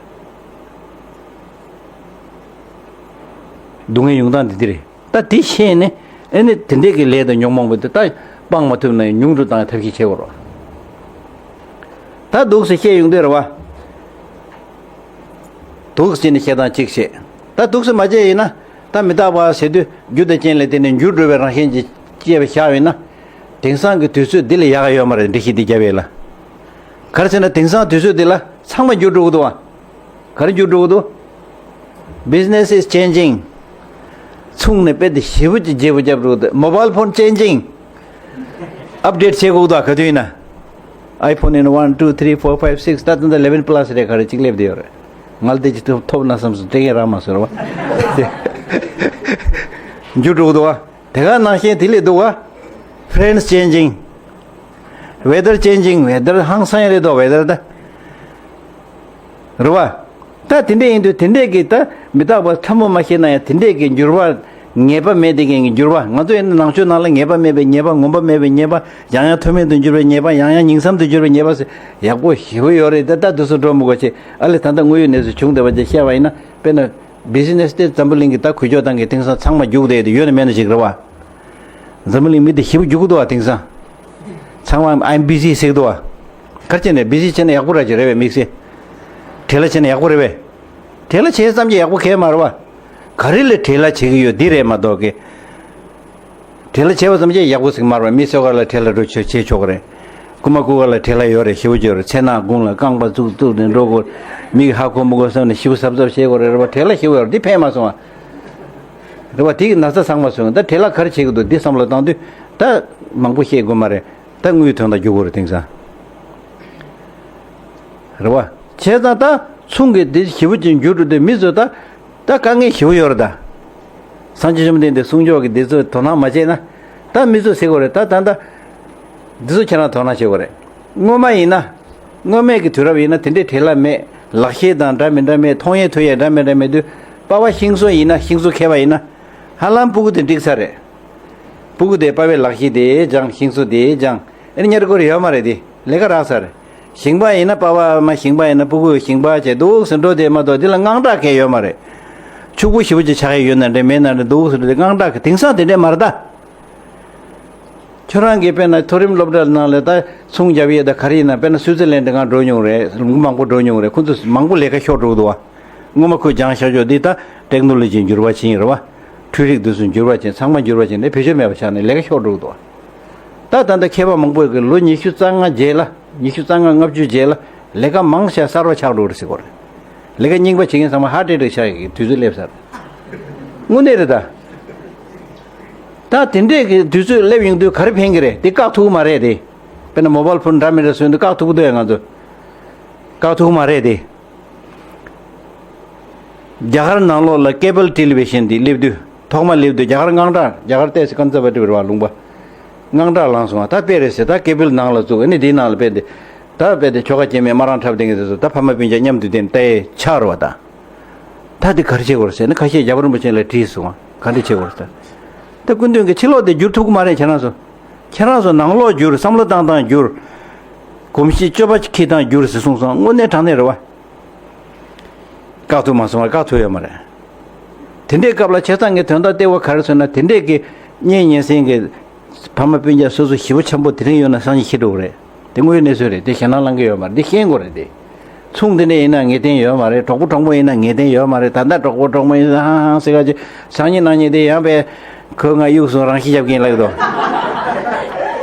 སྡུག་བསྔལ་ཡོང་སྟངས་དེ་འདི་རེད། ད་དེ་ཤེས་ནས་ཨེ་ནི་དེ་འདྲས་ཀྱི་ལས་དང་ཉོན་མོངས་པ་དེ་ད་སྤང་མ་ཐུབ་ན་ཡང་ཉུང་དུ་བཏང་ཡ་ཐབས་ཤེས་བྱེད་དགོས་རེད། ད་འདུག་སེ་བཤད་ཡོང་དུས་རེད་བ། འདུག་སེ་བྱས་ནས་བཤད་སྟངས་གཅིག་བཤད། ད་འདུག་སེ་མ་བྱས་ཡིན་ན། ད་མི་རྟག་པ་ཟེར་དུས་རྒྱུ་དང་རྐྱེན་ལས་བརྟེན་ནས་འགྱུར་འགྲོ་བའི་རང་བཞིན་གྱི་དཔྱད་པ་བཞག་ཡོད་ན། དེང་སང་གི་དུས་ཚོད་འདི་ལས་ཡག་ག་ཡོད་མ་རེད། འགྲེལ་བཤད་འདི་རྒྱབ་ཡས་ལ། ག་རེ་ཟེར་ན་དེང་སང་དུས་ཚོད་འདི་ལ་ཚང་མ་འགྱུར་འགྲོ་གི་འདུག་བ། ག་རེ་འགྱུར་འགྲོ་གི་འདུག Business is changing. ཚོང་ནས་དཔེ་དེ་ཞེ་པོ་ཅིག་བརྗེ་པོ་རྒྱབ་འགྲོ་གི་འདུག Mobile phone changing. Update བྱེད་དགོས་འདུག་ག་དུས་ཡིན་ན། iPhone ཡིན་ན་one, two, three, four, five, six ད་ལྟ་eleven plus རེད། ག་རེ་གཅིག་སླེབས་བསྡད་ཡོད་རེད། ང་ལ་དེ་ཅིག་ཐོབ་ཐོབ་ན་བསམ་སོང་། སྤྲད་མཁན་རག་མ་སོང་རེད་བ། འགྱུར་འགྲོ་གི་འདུག་བ། དེ་ག་ནང་བཞིན་དེ་ལས་འདུག་བ། Friends changing. Weather changing. Weather ཧང་སང་རེད་དོ། Weather ད། རེད་བ། ད་དེ་འདྲས་ཡིན་དུས་དེ་འདྲས་ཀྱི་ད་མི་རྟག་པ་ཕྲ་མོ་མ་ཤེས་ན་ཡང་དེ་འདྲས་ཀྱི་འགྱུར་བ་ངེས་པ་མེད་དེ་ཀྱི་འགྱུར་བ། ང་ཚོ་ཡིན་ན་ནང་ཆོས་ནང་ལ་ངེས་པ་མེད་པའི་ཉེས་པ། ངོམས་པ་མེད་པའི་ཉེས་པ། ཡང་ཡང་མཐོ་དམན་དུ་འགྱུར་བའི་ཉེས་པ། ཡང་ཡང་ཉིང་མཚམས་དུ་འགྱུར་བའི་ཉེས་པ་ཟེར་ཡག་པོ་ཞེ་པོ་ཡོད་རེད། ད་ད་དུས་སུ་འགྲོ་མི་དགོས་ཆེ། ཨ་ལས་ད་ལྟ་དངོས་ཡོད་གནས་ཚུལ་བྱུང་བསྡད་པ་ཅིག་བཤད་པ་ཡིན་ན། དཔེར་ན་བི་ཛི་ནེ་སི་དེ་འཛམ་བུ་གླིང་གི་ད་འགུལ་སྐྱོད་སྟངས་ཀྱི་དེང་སང་ཚང་མ་རྒྱུགས་བསྡད་དེ་ཡོད་ན་མེད་ན་ཞིག་རེད་བ། འཛམ་བུ་གླིང་མི་དེ་ཞེ་པོ་རྒྱུག་གི་འདུག་བ་དེང་སང་། ཚང་མ་I'm busy ཟེར་གི་འདུག་བ། ག་རེ་བྱས་ནས་བི་ཛི་བྱས་ན་ཡག་པོ་ར་ཅིག་རེད་པས། དམིགས་བསལ་བྲེལ་བ་བྱས་ན་ཡག་པོ་རེད་པས། བྲེལ་བ་བྱས་ཙམ་གྱིས་ཡག་པོ་གང་ཡང་མ་རེད་བ། ག་རེ་ལ་བྲེལ་བ་བྱེད་ཀྱི་ཡོད་འདི་རེད་མ་གཏོགས་ཀི། བྲེལ་བ་བྱས་པ་ཙམ་གྱིས་ཡག་པོ་ཟིག་མ་རེད་བ། མི་སོ་ག་ལ་བྲེལ་བ་འགྲོ་བྱེད་བྱེད་ཆོག་གི་རེད། རྐུ་མ་རྐུ་ག་ལ་བྲེལ་བ་ཡོད་རེད། ཞེ་པོ་ཅིག་ཡོད་རེད། ཚེར་ནག་དགུང་ལ་རྐང་པ་བཙུགས་བཙུགས་ནས་འགྲོ་དགོས། མིག་ཧ་གོ་མི་གོ་བསམ་ནས་ཞེ་པོ་གཟབ་གཟབ་བྱེད་དགོས་རེད་བ། བྲེལ་བ་ཞེ་པོ་ཡོད་རེད། འདི་ཕན་མ་སོང་བ། རེད་བ། དེ་གི་ན་ཚ་ཚང་མ་སོང་། ད་བྲེལ་བ་ག་རེ་བྱེད་ཀྱི་འདུག་འདི་བསམ་བློ་བཏང་དུས་ད་མང་པོ་བཤད་དགོས་མ་རེད། ད་དངུལ་དོན་དག་རྒྱུག་དགོས་རེད་དེང་སང་། རེད་བ། བྱས་ཙང་ད་ཚོང་གི་འདི་ཞེ་པོ་ཅིག་འགྱུར་འགྲོ་དུས་མི་ཚོ་ད་ད་དཀའ་ངལ་ཞེ་པོ་ཡོད་རེད་ད། སངས་རྒྱས་བཅོམ་ལྡན་འདས་གསུང་ཆོས་ཀྱི་འདི་ཚོ་དོ་སྣང་མ་བྱས་ན། ད་མི་ཚོ་ཟེར་དགོས་རེད། ད་ད་ད་འདི་ཚོ་ཁྱེད་རང་དོ་སྣང་བྱེད་དགོས་རེད། སྔོན་མ་ཡིན་ན། སྔོན་མའི་གི་དུས་རབས་ཡིན་ན་དེ་འདྲའི་བྲེལ་བ་མེད། ལག་ཤེས་དང་འདྲ་མི་འདྲ་མེད། མཐོང་ཡས་ཐོས་ཡས་འདྲ་མི་འདྲ་མེད་དུས། པ་ཕ་ཤིང་བཟོ་ཡིན་ན། ཤིང་བཟོ་མཁས་པ་ཡིན་ན། ཧ་ལམ་སྤུ་གུ་དེ་འགྲིག་ཚར་རེད། སྤུ་གུ་དེ་པ་ཕའི་ལག་ཤེས་དེ་སྦྱང་། ཤིང་བཟོ་དེ་སྦྱང་། ཨེ་ནི་ཉར་དགོས་རེད་ཡོད་མ་རེད་དེ། ལས་ཀ་རག་ཚར། ཞིང་པ་ཡིན་ན་པ་ཕ་མ་ཞིང་པ་ཡིན་ན་སྤུ་གུ་ཞིང་པ་བྱས་འདུག་ཟེར་འགྲོ་དེ་མ་གཏོགས་དེ་ལ་དངངས་སྐྲག་གང་ཡང་ཡོད་མ་རེད། ཕྱུག་པོ་ཞེ་པོ་ཅིག་ཆགས་ཡས་ཡོད་ན་འདྲ་མེད་ན་འདྲ་འདུག་ཟེར་འགྲོ་དེ་དངངས་སྐྲག་གི། དེང་སང་དེ་འདྲས་མ་རེད་ད། ཁྱོད་རང་གིས་དཔེར་ན་མཐོ་རིམ་སློབ་གྲྭ་ནང་ལ་ད་ཚོང་རྒྱབ་ཡས་ད་ག་རེ་ཡིན་ན། དཔེར་ན་སུའི་ཙི་ལན་ཌི་ང་འགྲོ་མྱོང་རེད། ལུང་པ་མང་པོ་འགྲོ་མྱོང་རེད། ཁོ་ཚོ་མང་པོ་ལས་ཀ་ཤོར་འགྲོ་གི་འདུག་བ། སྔོན་མ་ཁོས་སྦྱངས་བཞག་ཆོག་འདི་ད་ཊེག་ནོ་ལོ་ཇི་འགྱུར་བ་ཕྱིན་རེད་བ། འཕྲུལ་རིག་འདི་ཚོ་འགྱུར་བ་ཕྱིན། ཚང་མ་འགྱུར་བ་ཕྱིན་ནས་བེད་སྤྱོད་མེད་པ་ཆགས་ནས་ལས་ཀ་ཤོར་འགྲོ་གི་འདུག་བ། ད་ད་ལྟ་མཁས་པ་མང་པོ་གིས་ལོ་ཉི་ཤུ་རྩ་ལྔ་རྗེས་ལ། ཉི་ཤུ་རྩ་ལྔ་ལྔ་བཅུ་རྗེས་ལ་ལས་ཀ་མང་ཤས་གསར་བ་ཆགས་འགྲོ་རེད་ཟེར་གོ་རེད། ལས་ཀ་རྙིང་པ་བྱེད་མཁན་ཚང་མ་ཧརཊ་ཨེ་ཊེག་ཆགས་ཡག་གི་དུས་ཚོད་སླེབས་ཚར། དངོས་གནས་རེད་ད། ད་དེ་འདྲས་ཀྱི་དུས་ཚོད་སླེབས་ཡོང་དུས་ག་རེ་ཕན་གྱི་རེད། དེ་བཀག་ཐུབ་ཀྱི་མ་རེད་དེ། དཔེར་ན་མོ་བཱལ་ཕོན་འདྲ་མི་འདྲ་བཟོས་འདུག་བཀག་ཐུབ་ཀྱི་འདུག་ཡ་ང་ཚོ། བཀག་ཐུབ་ཀྱི་མ་རེད་དེ། རྒྱ་གར་ནང་ལོགས་ལ་ཀེ་བལ་ཊེ་ལི་བི་ཤན་འདི་སླེབས་དུས། ཐོག་མ་སླེབས་དུས་རྒྱ་གར་དངངས་སྐྲག་རྒྱ་གར་ཏོག་ཙམ་ཀོན་སར་ཝ་ཊིབ་རེད་བ། ལུང་པ། དངངས་སྐྲག་ལངས་སོང་བ། ད་དཔེ་རེད་ཟེར། ད་ཀེ་བལ་ནང་ལ་བཙུགས། ཨ་ནི་དེའི་ནང་ལ་དཔེ་དེ། ད་དཔེ་དེ་ཆོ་ག་སྐྱེ་དམན་སྨ་ར་འཁྲབ་སྡོད་མཁན་དེ་ཚོ་ད་ཕ་མ་སྤུན་ཀྱག་མཉམ་དུ་བསྡད་ནས་ལྟ་ཡས་ཆགས་རེད་བ་ད། ད་དེ་ག་རེ་བྱེད་དགོས་རེད་ཟེར་ན། ཁ་ཤས་རྒྱལ་བ་རིན་པོ་ཆེ་ལ་དྲིས་སོང་བ། ག་འདྲ་བྱེད་དགོས་རེད་ད། ད་སྐུ་མདུན་གྱིས་ཕྱི་ལོགས་དེ་བསྒྱུར་ཐུབ་ཀྱི་མ་རེད། ཁྱེད་རང་ཚོ། ཁྱེད་རང་ཚོ་ནང་ལོགས་བསྒྱུར། བསམ་བློ་བཏང་སྟངས་བསྒྱུར། གོམས་གཤིས་སྤྱོད་པ་འཁྱེར་སྟངས་བསྒྱུར་ཟེར་གསུངས་སོང་། དངོས་གནས་དྲང་གནས་རེད་བ། བཀག་ཐུབ་མ་སོང་བ། བཀག་ཐུབ་ཡོད་མ་རེད། དེ་འདྲའི་སྐབས་ལ་བྱས་ཙང་ངས་དོན་དག་ལྟེ་བ་ག་རེ་ཟེར་ན། དེ་འདྲའི་གི་གཉེན་ཉེ་ཚན་གྱི་ཕ་མ་སྤུན་ཀྱག་སོ་སོ་ཞེ་པོ་འཆམ་པོ་དེ་རིང་ཡོད་ན་སང་ཉིན་ཤི་འགྲོ་གི་རེད། དེ་དངོས་ཡོད་གནས་ཚུལ་རེད། དེ་ཞེད་སྣང་ལངས་ཀྱི་ཡོད་མ་རེད། འདི་ཤེས་དགོས་རེད་དེ། ཚོང་དེ་འདྲ་ཡིན་ན་ངེས་གཏན་ཡོད་མ་རེད། གྲོགས་པོ་གྲོགས་མོ་ཡིན་ན་ངེས་གཏན་ཡོད་མ་རེད། ད་ལྟ་གྲོགས་པོ་གྲོགས་མོ་ཡིན་ན་ཧང་ཧང་ཟེར་ག་ཅིག་སང་ཉིན་གནངས་ཉིན་དེ་ཡང་པས་ཁོས་ང་གཡུག་སོང་། རང་ཤི་རྒྱབ་ཀྱིན་ལབ་ཀྱི་འདུག་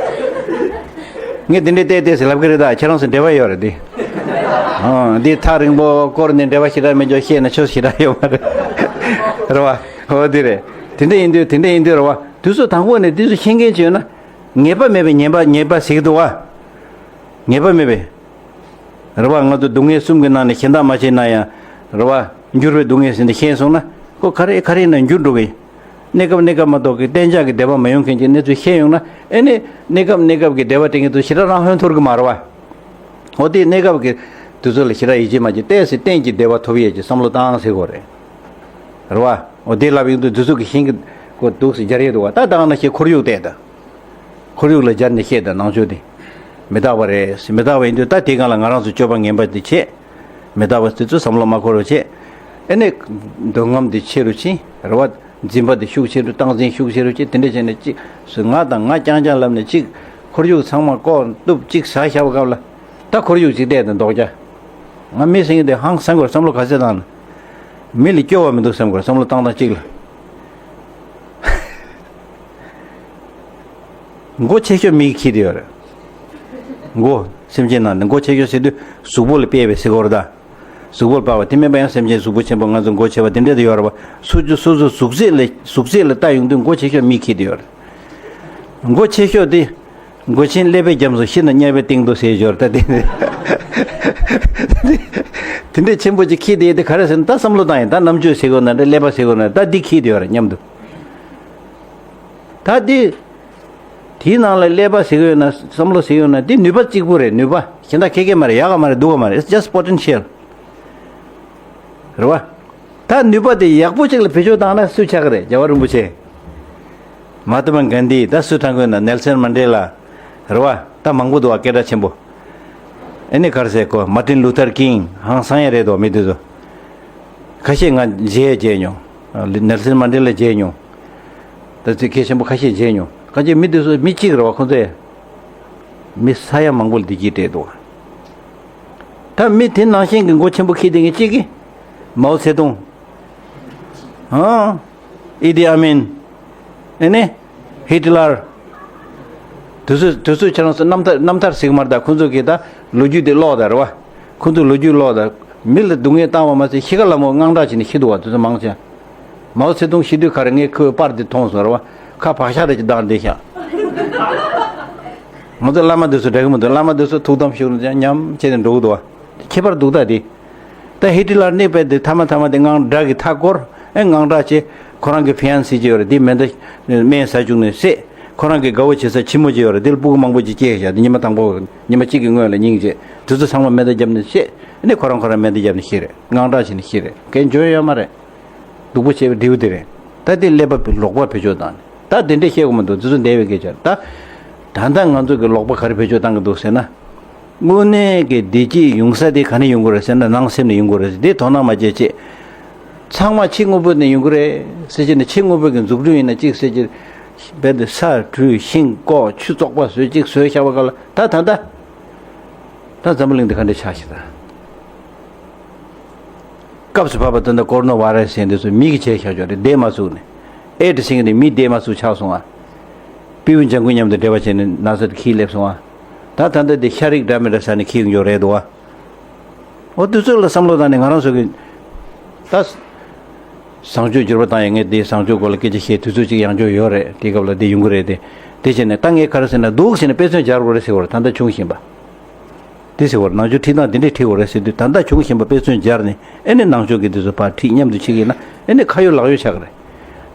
ངས་དེ་འདྲའི་བལྟས་བལྟས་ཟེར་ལབ་ཀྱི་རེད། ད་ཁྱེད་རང་ཚོ་འབྲེལ་བ་ཡོད་རེད་དེ། ཨང་། འདི་ཐག་རིང་པོ་བསྐོར་ནས་འབྲེལ་བ་ཞེ་དྲག་མེད་ཀྱང་བཤད་ན་ཆོས་ཞེ་དྲག་ཡོད་མ་རེད། རེད་བ། འོ་དེ་རེད། དེ་འདྲ་ཡིན་དུས། དེ་འདྲ་ཡིན་དུས་རེད་བ། དུས་ཚོད་དང་པོ་ནས་དུས་ཚོད་ཤེས་མཁན་ཅིག་ཡོད་ན། ངེས་པ་མེད་པའི་ཉེས་པ། ཉེས་པ་ཟེར་གྱི་འདུག་བ། ངེས་པ་མེད་པའི། རེད་བ། ང་ཚོ་སྡུག་བསྔལ་གསུམ་གྱི་ནང་ནས་གཞན་དག་མ་བྱས་ན་ཡང་། རེད་བ། འགྱུར་བའི་སྡུག་བསྔལ་ཟེར་འདི་ཤེས་སོང་ན། ཁོ་ག་རེ་ག་རེ་ཡིན་ན་འགྱུར་འགྲོ་གི། གནས་སྐབས་གནས་སྐབས་མ་གཏོགས་ཀྱི་གཏན་འཇགས་ཀྱི་བདེ་བ་མ་ཡོང་མཁན་གྱི་གནས་ཚུལ་ཤེས་ཡོང་ན། ཨེ་ནི་གནས་སྐབས་གནས་སྐབས་ཀྱི་བདེ་བ་སྤྲད་མཁན་ཚོ་ཞེ་དྲག་རང་ཧོན་འཐོར་གི་མ་རེད་བ། འོ་དེ་གནས་སྐབས་ཀྱི་དུས་ཚོད་ལ་ཞེ་དྲག་ཡིད་ཆེས་མ་བྱེད། ཏོག་ཙམ་གཏན་གྱི་བདེ་བ་ཐོབ་ཡས་ཀྱི་བསམ་བློ་བཏང་ཟེར་དགོས་རེད། རེད་བ། འོ་དེ་ལབ་ཡོང་དུས་དུས་ཚོད་ཀྱི་ཤིང་གི་སྐོར་འདུག་སེ་སྦྱར་ཡས་འདུག་བ། ད་ད་ག་ནང་བཞིན་ཁོར་ཡུག་བལྟས་ད། ཁོར་ཡུག་ལ་སྦྱར་ནས་བཤད་དང་། ནང་ཆོས་དེ་མི་རྟག་པ་རེད། མི་རྟག་པ་ཡིན་དུས་ད་དེའི་སྒང་ལ་ང་རང་ཚོ་སྤྱོད་པ་ངན་པ་དེ་བྱེད། མི་རྟག་པ་དེ་ཚོ་བསམ་བློ་མ་འཁོར་བ་བྱེད། ཨེ་ནས་འདོད་རྔམ་དེ་ཆེ་རུ་ཕྱིན། རེད་བ། འཛིན་པ་དེ་ཤུགས་ཆེ་རུ། སྟངས་འཛིན་ཤུགས་ཆེ་རུ་བྱས། དེ་འདྲ་བྱས་ནས་གཅིག་སུ་ང་དང་ང་རྐྱང་རྐྱང་ལབ་ནས་གཅིག་ཁོར་ཡུག་ཚང་མ་ལྐོག་གཏུབ། གཅིག་ཟ་བཞག་པ་སྐབས་ལ་ད་ཁོར་ཡུག་གཅིག་བལྟས་ཏེ་འདོགས་རྒྱ། ང་མི་ཟེར་མཁན་དེ་ཧང་སང་དགོས། བསམ་བློ་ག་ཚད་བཏང་ན་མི་ལ་སྐྱོ་བ་མི་འདུག་བསམ་དགོས། བསམ་བློ་བཏང་སྟངས་གཅིག་ལ། མགོ་ཆེ་ཤོས་མིས་འཁྱེར་དེ་ཡོད་རེད། མགོ་སེམས་ཅན་ནང་ནས་མགོ་ཆེ་ཤོས་ཟེར་དུས་གཟུགས་པོ་ལ་དཔེ་བའི་ཟེར་གོ་རེད་ད། གཟུགས་པོར་དཔག་པ་དེ་མིན་པ་ཡང་སེམས་ཅན་གཟུགས་པོ་ཆེན་པོ་ང་ཚོ་མགོ་ཆེ་བ་དེ་འདྲ་དུ་ཡོད་རེད་བ། སོ་སོ་སོ་སོ་གཟུགས་ཚད་ལ་གཟུགས་ཚད་ལ་ལྟ་ཡོང་དུས་མགོ་ཆེ་ཤོས་མིས་འཁྱེར་དེ་ཡོད་རེད། མགོ་ཆེ་ཤོས་དེ། མགོ་ཆེན་ཀླད་པའི་རྒྱབ་སུ་ཤི་ན་དམྱལ་བའི་སྟེང་དུ་ཟེར་ཞོར་ད་དེ། དེ་འདྲའི་ཆེན་པོ་ཅིག་འཁྱེར་དེ་དེ་ག་རེ་ཟེར་ན་ད་བསམ་བློ་བཏང་ཡིན། ད་རྣམ་དཔྱོད་ཟེར་དགོས་ན་འདྲ། ཀླད་པ་ཟེར་དགོས་ན་ད་འདི་འཁྱེར་དེ་ཡོད་རེད་སྙམ་དུ། ད་འདི། དེའི་ནང་ལ་ཀླད་པ་ཟེར་གྱི་ཡོད་ན་བསམ་བློ་ཟེར་གྱི་ཡོད་ན་དེ་ནུས་པ་གཅིག་པུ་རེད། ནུས་པ་གཞན་དག་ཁེ་ཁེ་མ་རེད། ཡག་ག་མ་རེད། སྡུག་ག་མ་རེད། It's just potential. རེད་བ། ད་ནུས་པ་དེ་ཡག་པོ་ཅིག་ལ་བེད་སྤྱོད་བཏང་ན་སུས་ཆགས་ཀྱི་རེད། རྒྱལ་བ་རིན་པོ་ཆེ། མ་ཧཱ་ཏ་མ་གྷན་དྷི། ད་སུས་ཐང་གོ་ན་ནེལ་སན་མན་ཌེ་ལ། རེད་བ། ད་མང་པོ་འདུག་བ། སྐད་གྲགས་ཆེན་པོ། ཨེ་ནི་ག་རེ་ཟེར་གོ། མར་ཏིན་ལུ་ཐར་ཀིང་། ཧང་སང་ཡ་རེད་དོ། མི་དེ་ཚོ་ཁ་ཤས་ང་མཇལ་མཇལ་མྱོང་། ནེལ་སན་མན་ཌེ་ལ་མཇལ་མྱོང་། ད་ཚིག་གལ་ཆེན་པོ་ཁ་ཤས་མཇལ་མྱོང་། ཁ་ཅིག་མི་དེ་ཚོ་མི་གཅིག་རེད་བ། ཁོ་ཚོ་ཡ་མི་ས་ཡ་མང་པོ་ལ་བདེ་སྐྱིད་སྤྲད་འདུག་བ། ད་མི་དེ་ནང་བཞིན་གྱི་མགོ་ཆེན་པོ་འཁྱེར་བསྡད་མཁན་གཅིག་གིས་མའོ་ཙེ་ཏུང་། ཨང་། ཨི་དི་ཨ་མིན། ཨེ་ནི། ཧི་ཏི་ལར། དུས་ཚོད་དུས་ཚོད་ཁྱེད་རང་ཚོ་རྣམ་ཐར་རྣམ་ཐར་ཟིག་མར་ད་ཁོང་ཚོ་གིས་ད་ལོ་རྒྱུས་དེ་ཀློག་ད་རེད་བ། ཁོང་ཚོ་ལོ་རྒྱུས་ཀློག་ད། མི་ལ་སྡུག་བསྔལ་བཏང་བ་མ་ཟད་ཤི་ཁ་ལ་མོ་དངངས་སྐྲག་བྱས་ནས་ཤི་འདུག་བ། དུས་ཚོད་མང་ཆེ། མའོ་ཙེ་ཏུང་ཤི་དུས་ག་རེ་ངས་ཁོའི་པར་དེ་མཐོང་སོང་རེད་བ། ཁ་བག་ཤ་རེ་ཅིག་བཏང་བསྡད་ཤག་ང་ཚོ་བླ་མ་དེ་ཚོ་འདྲ་གི་མི་འདུག་བླ་མ་དེ་ཚོ་ཐུགས་དམ་བཞུགས་ནས་ཉམས་བྱས་ནས་འགྲོ་གི་འདུག་བ། ཁྱད་པར་འདུག་ད་དེ། ད་ཧི་ཏི་ལར་གནས་པའི་དེ་ཐ་མ་ཐ་མ་དེ་དངངས་སྐྲག་གི་མཐའ་བསྐོར། ཨེ་དངངས་སྐྲག་བྱས། ཁོ་རང་གི་ཕི་ཡན་སི་ཅིག་ཡོད་རེད། དེ་མེ་མདའ་སྨན་ཟ་བཅུག་ནས་བསད། ཁོ་རང་གི་དགའ་བོ་བྱེད་ས་ཁྱི་མོ་ཅིག་ཡོད་རེད། དེ་ལ་སྤུ་གུ་མང་པོ་ཅིག་སྐྱེས་བཞག་དེ་ཉི་མ་དང་པོ་ཉི་མ་གཅིག་གི་སྔོན་ལ་སྙིང་རྗེ། དེ་ཚོ་ཚང་མ་མེ་མདའ་བརྒྱབ་ནས་བསད། ཨེ་ནས་ཁོ་རང་ཁོ་རང་མེ་མདའ་བརྒྱབ་ནས་ཤི་རེད། དངངས་སྐྲག་བྱས་ནས་ཤི་རེད། གན་འཇོན་ཡོད་མ་རེད། སྡུག་པོ་བྱས་པའི་འབྲས་བུ་དེ་རེད། ད་དེ་ཀླད་པ་ལོག་པར་བེད་སྤྱོད་བཏང་ནས་ད་དེ་འདྲས་བཤད་དགོས་མི་འདུག་དེ་ཚོ་འདས་པའི་སྐད་ཆ་རེད། ད་ད་ལྟ་ང་ཚོ་གི་ལོག་པ་ག་རེ་བེད་སྤྱོད་བཏང་གི་འདུག་ཟེར་ན། དངོས་གནས་ཀྱི་བདེ་སྐྱིད་ཡོང་ས་དེ་ག་ནས་ཡོང་གི་རེད་ཟེར་ན་ནང་སེམས་ནས་ཡོང་གི་རེད། དེ་དོ་སྣང་མ་བྱེད་ཅེས། ཚང་མ་ཕྱི་དངོས་པོ་ནས་ཡོང་གི་རེད་ཟེར་གྱི་ནས། ཕྱི་དངོས་པོ་གི་འཛུགས་སྐྲུན་ཡིན་ན་གཅིག་ཟེར་གྱི། རྦད་དེ་ས་བྲུས་ཤིང་བཀོག་ཆུ་བཙོག་པ་བཟོས་གཅིག་བཟོས་བཞག་པ་ག་ལ་ད་ད་ད། ད་འཛམ་བུ་གླིང་འདི་ག་འདྲས་ཆགས་ཤག་ད། སྐབས་སུ་བབས་པ་ད་ལྟ་ཀོ་རོ་ན་བྷ་ར་སི་ཟེར་འདི་ཚོ་མི་གིས་བྱས་བཞག་ཆོག་རེད། བསྡད་མ་ཚུགས་ནས། ཨེ་ཌི་ཟེར་གྱི་འདི་མི་བསྡད་མ་ཚུགས་ཆགས་སོང་ཨ། སྤྲེའུ་ལྗང་གུ་མཉམ་དུ་འབྲེལ་བ་བྱས་ནས་ན་ཚ་དེ་ཁྱིས་སླེབས་སོང་ཨ། ད་ད་ལྟ་འདི་ཤ་རིགས་འདྲ་མི་འདྲ་ཟ་ནས་ཁྱི་ཡོང་རྒྱུ་རེད་འདུག་ཨ། འོ་དུས་ཚོད་ལ་བསམ་བློ་བཏང་ནས་ང་རང་ཚོ་གི་ད་བཟང་སྤྱོད་འགྱུར་བ་བཏང་ཡ། ངས་འདི་བཟང་སྤྱོད་སྐོར་ལ་སྐད་ཆ་བཤད་དུས་ཚོད་ཅིག་ཡང་འཇོག་ཡོད་རེད། དེ་སྐབས་ལ་འདི་ཡོང་གི་རེད་དེ། དེ་བྱས་ནས་ད་ངས་ག་རེ་ཟེར་ན་སྡུག་ཟེར་ནས་དཔེ་མཚོན་སྦྱར་དགོས་རེད་ཟེར་བ་རེད། ད་ལྟ་བྱུང་བཞིན་པ། དེ་ཟེར་བར་ནང་ཆོས་ཁྲིད་སྟངས་དེ་འདྲས་ཁྲིད་དགོས་རེད་ཟེར་དུས་ད་ལྟ་བྱུང་བཞིན་པ་དཔེ་མཚོན་སྦྱར་ནས་ཨེ་ནས་ནང་ཆོས་ཀྱི་དེ་ཚོ་ཕར་ཁྲིད་མཉམ་དུ་ཁྲིད་ཀྱི་ཡིན་ན་ཨེ་ནས་ཁ་ཡོད་ལག་ཡོད་ཆགས་ཀྱི་རེད།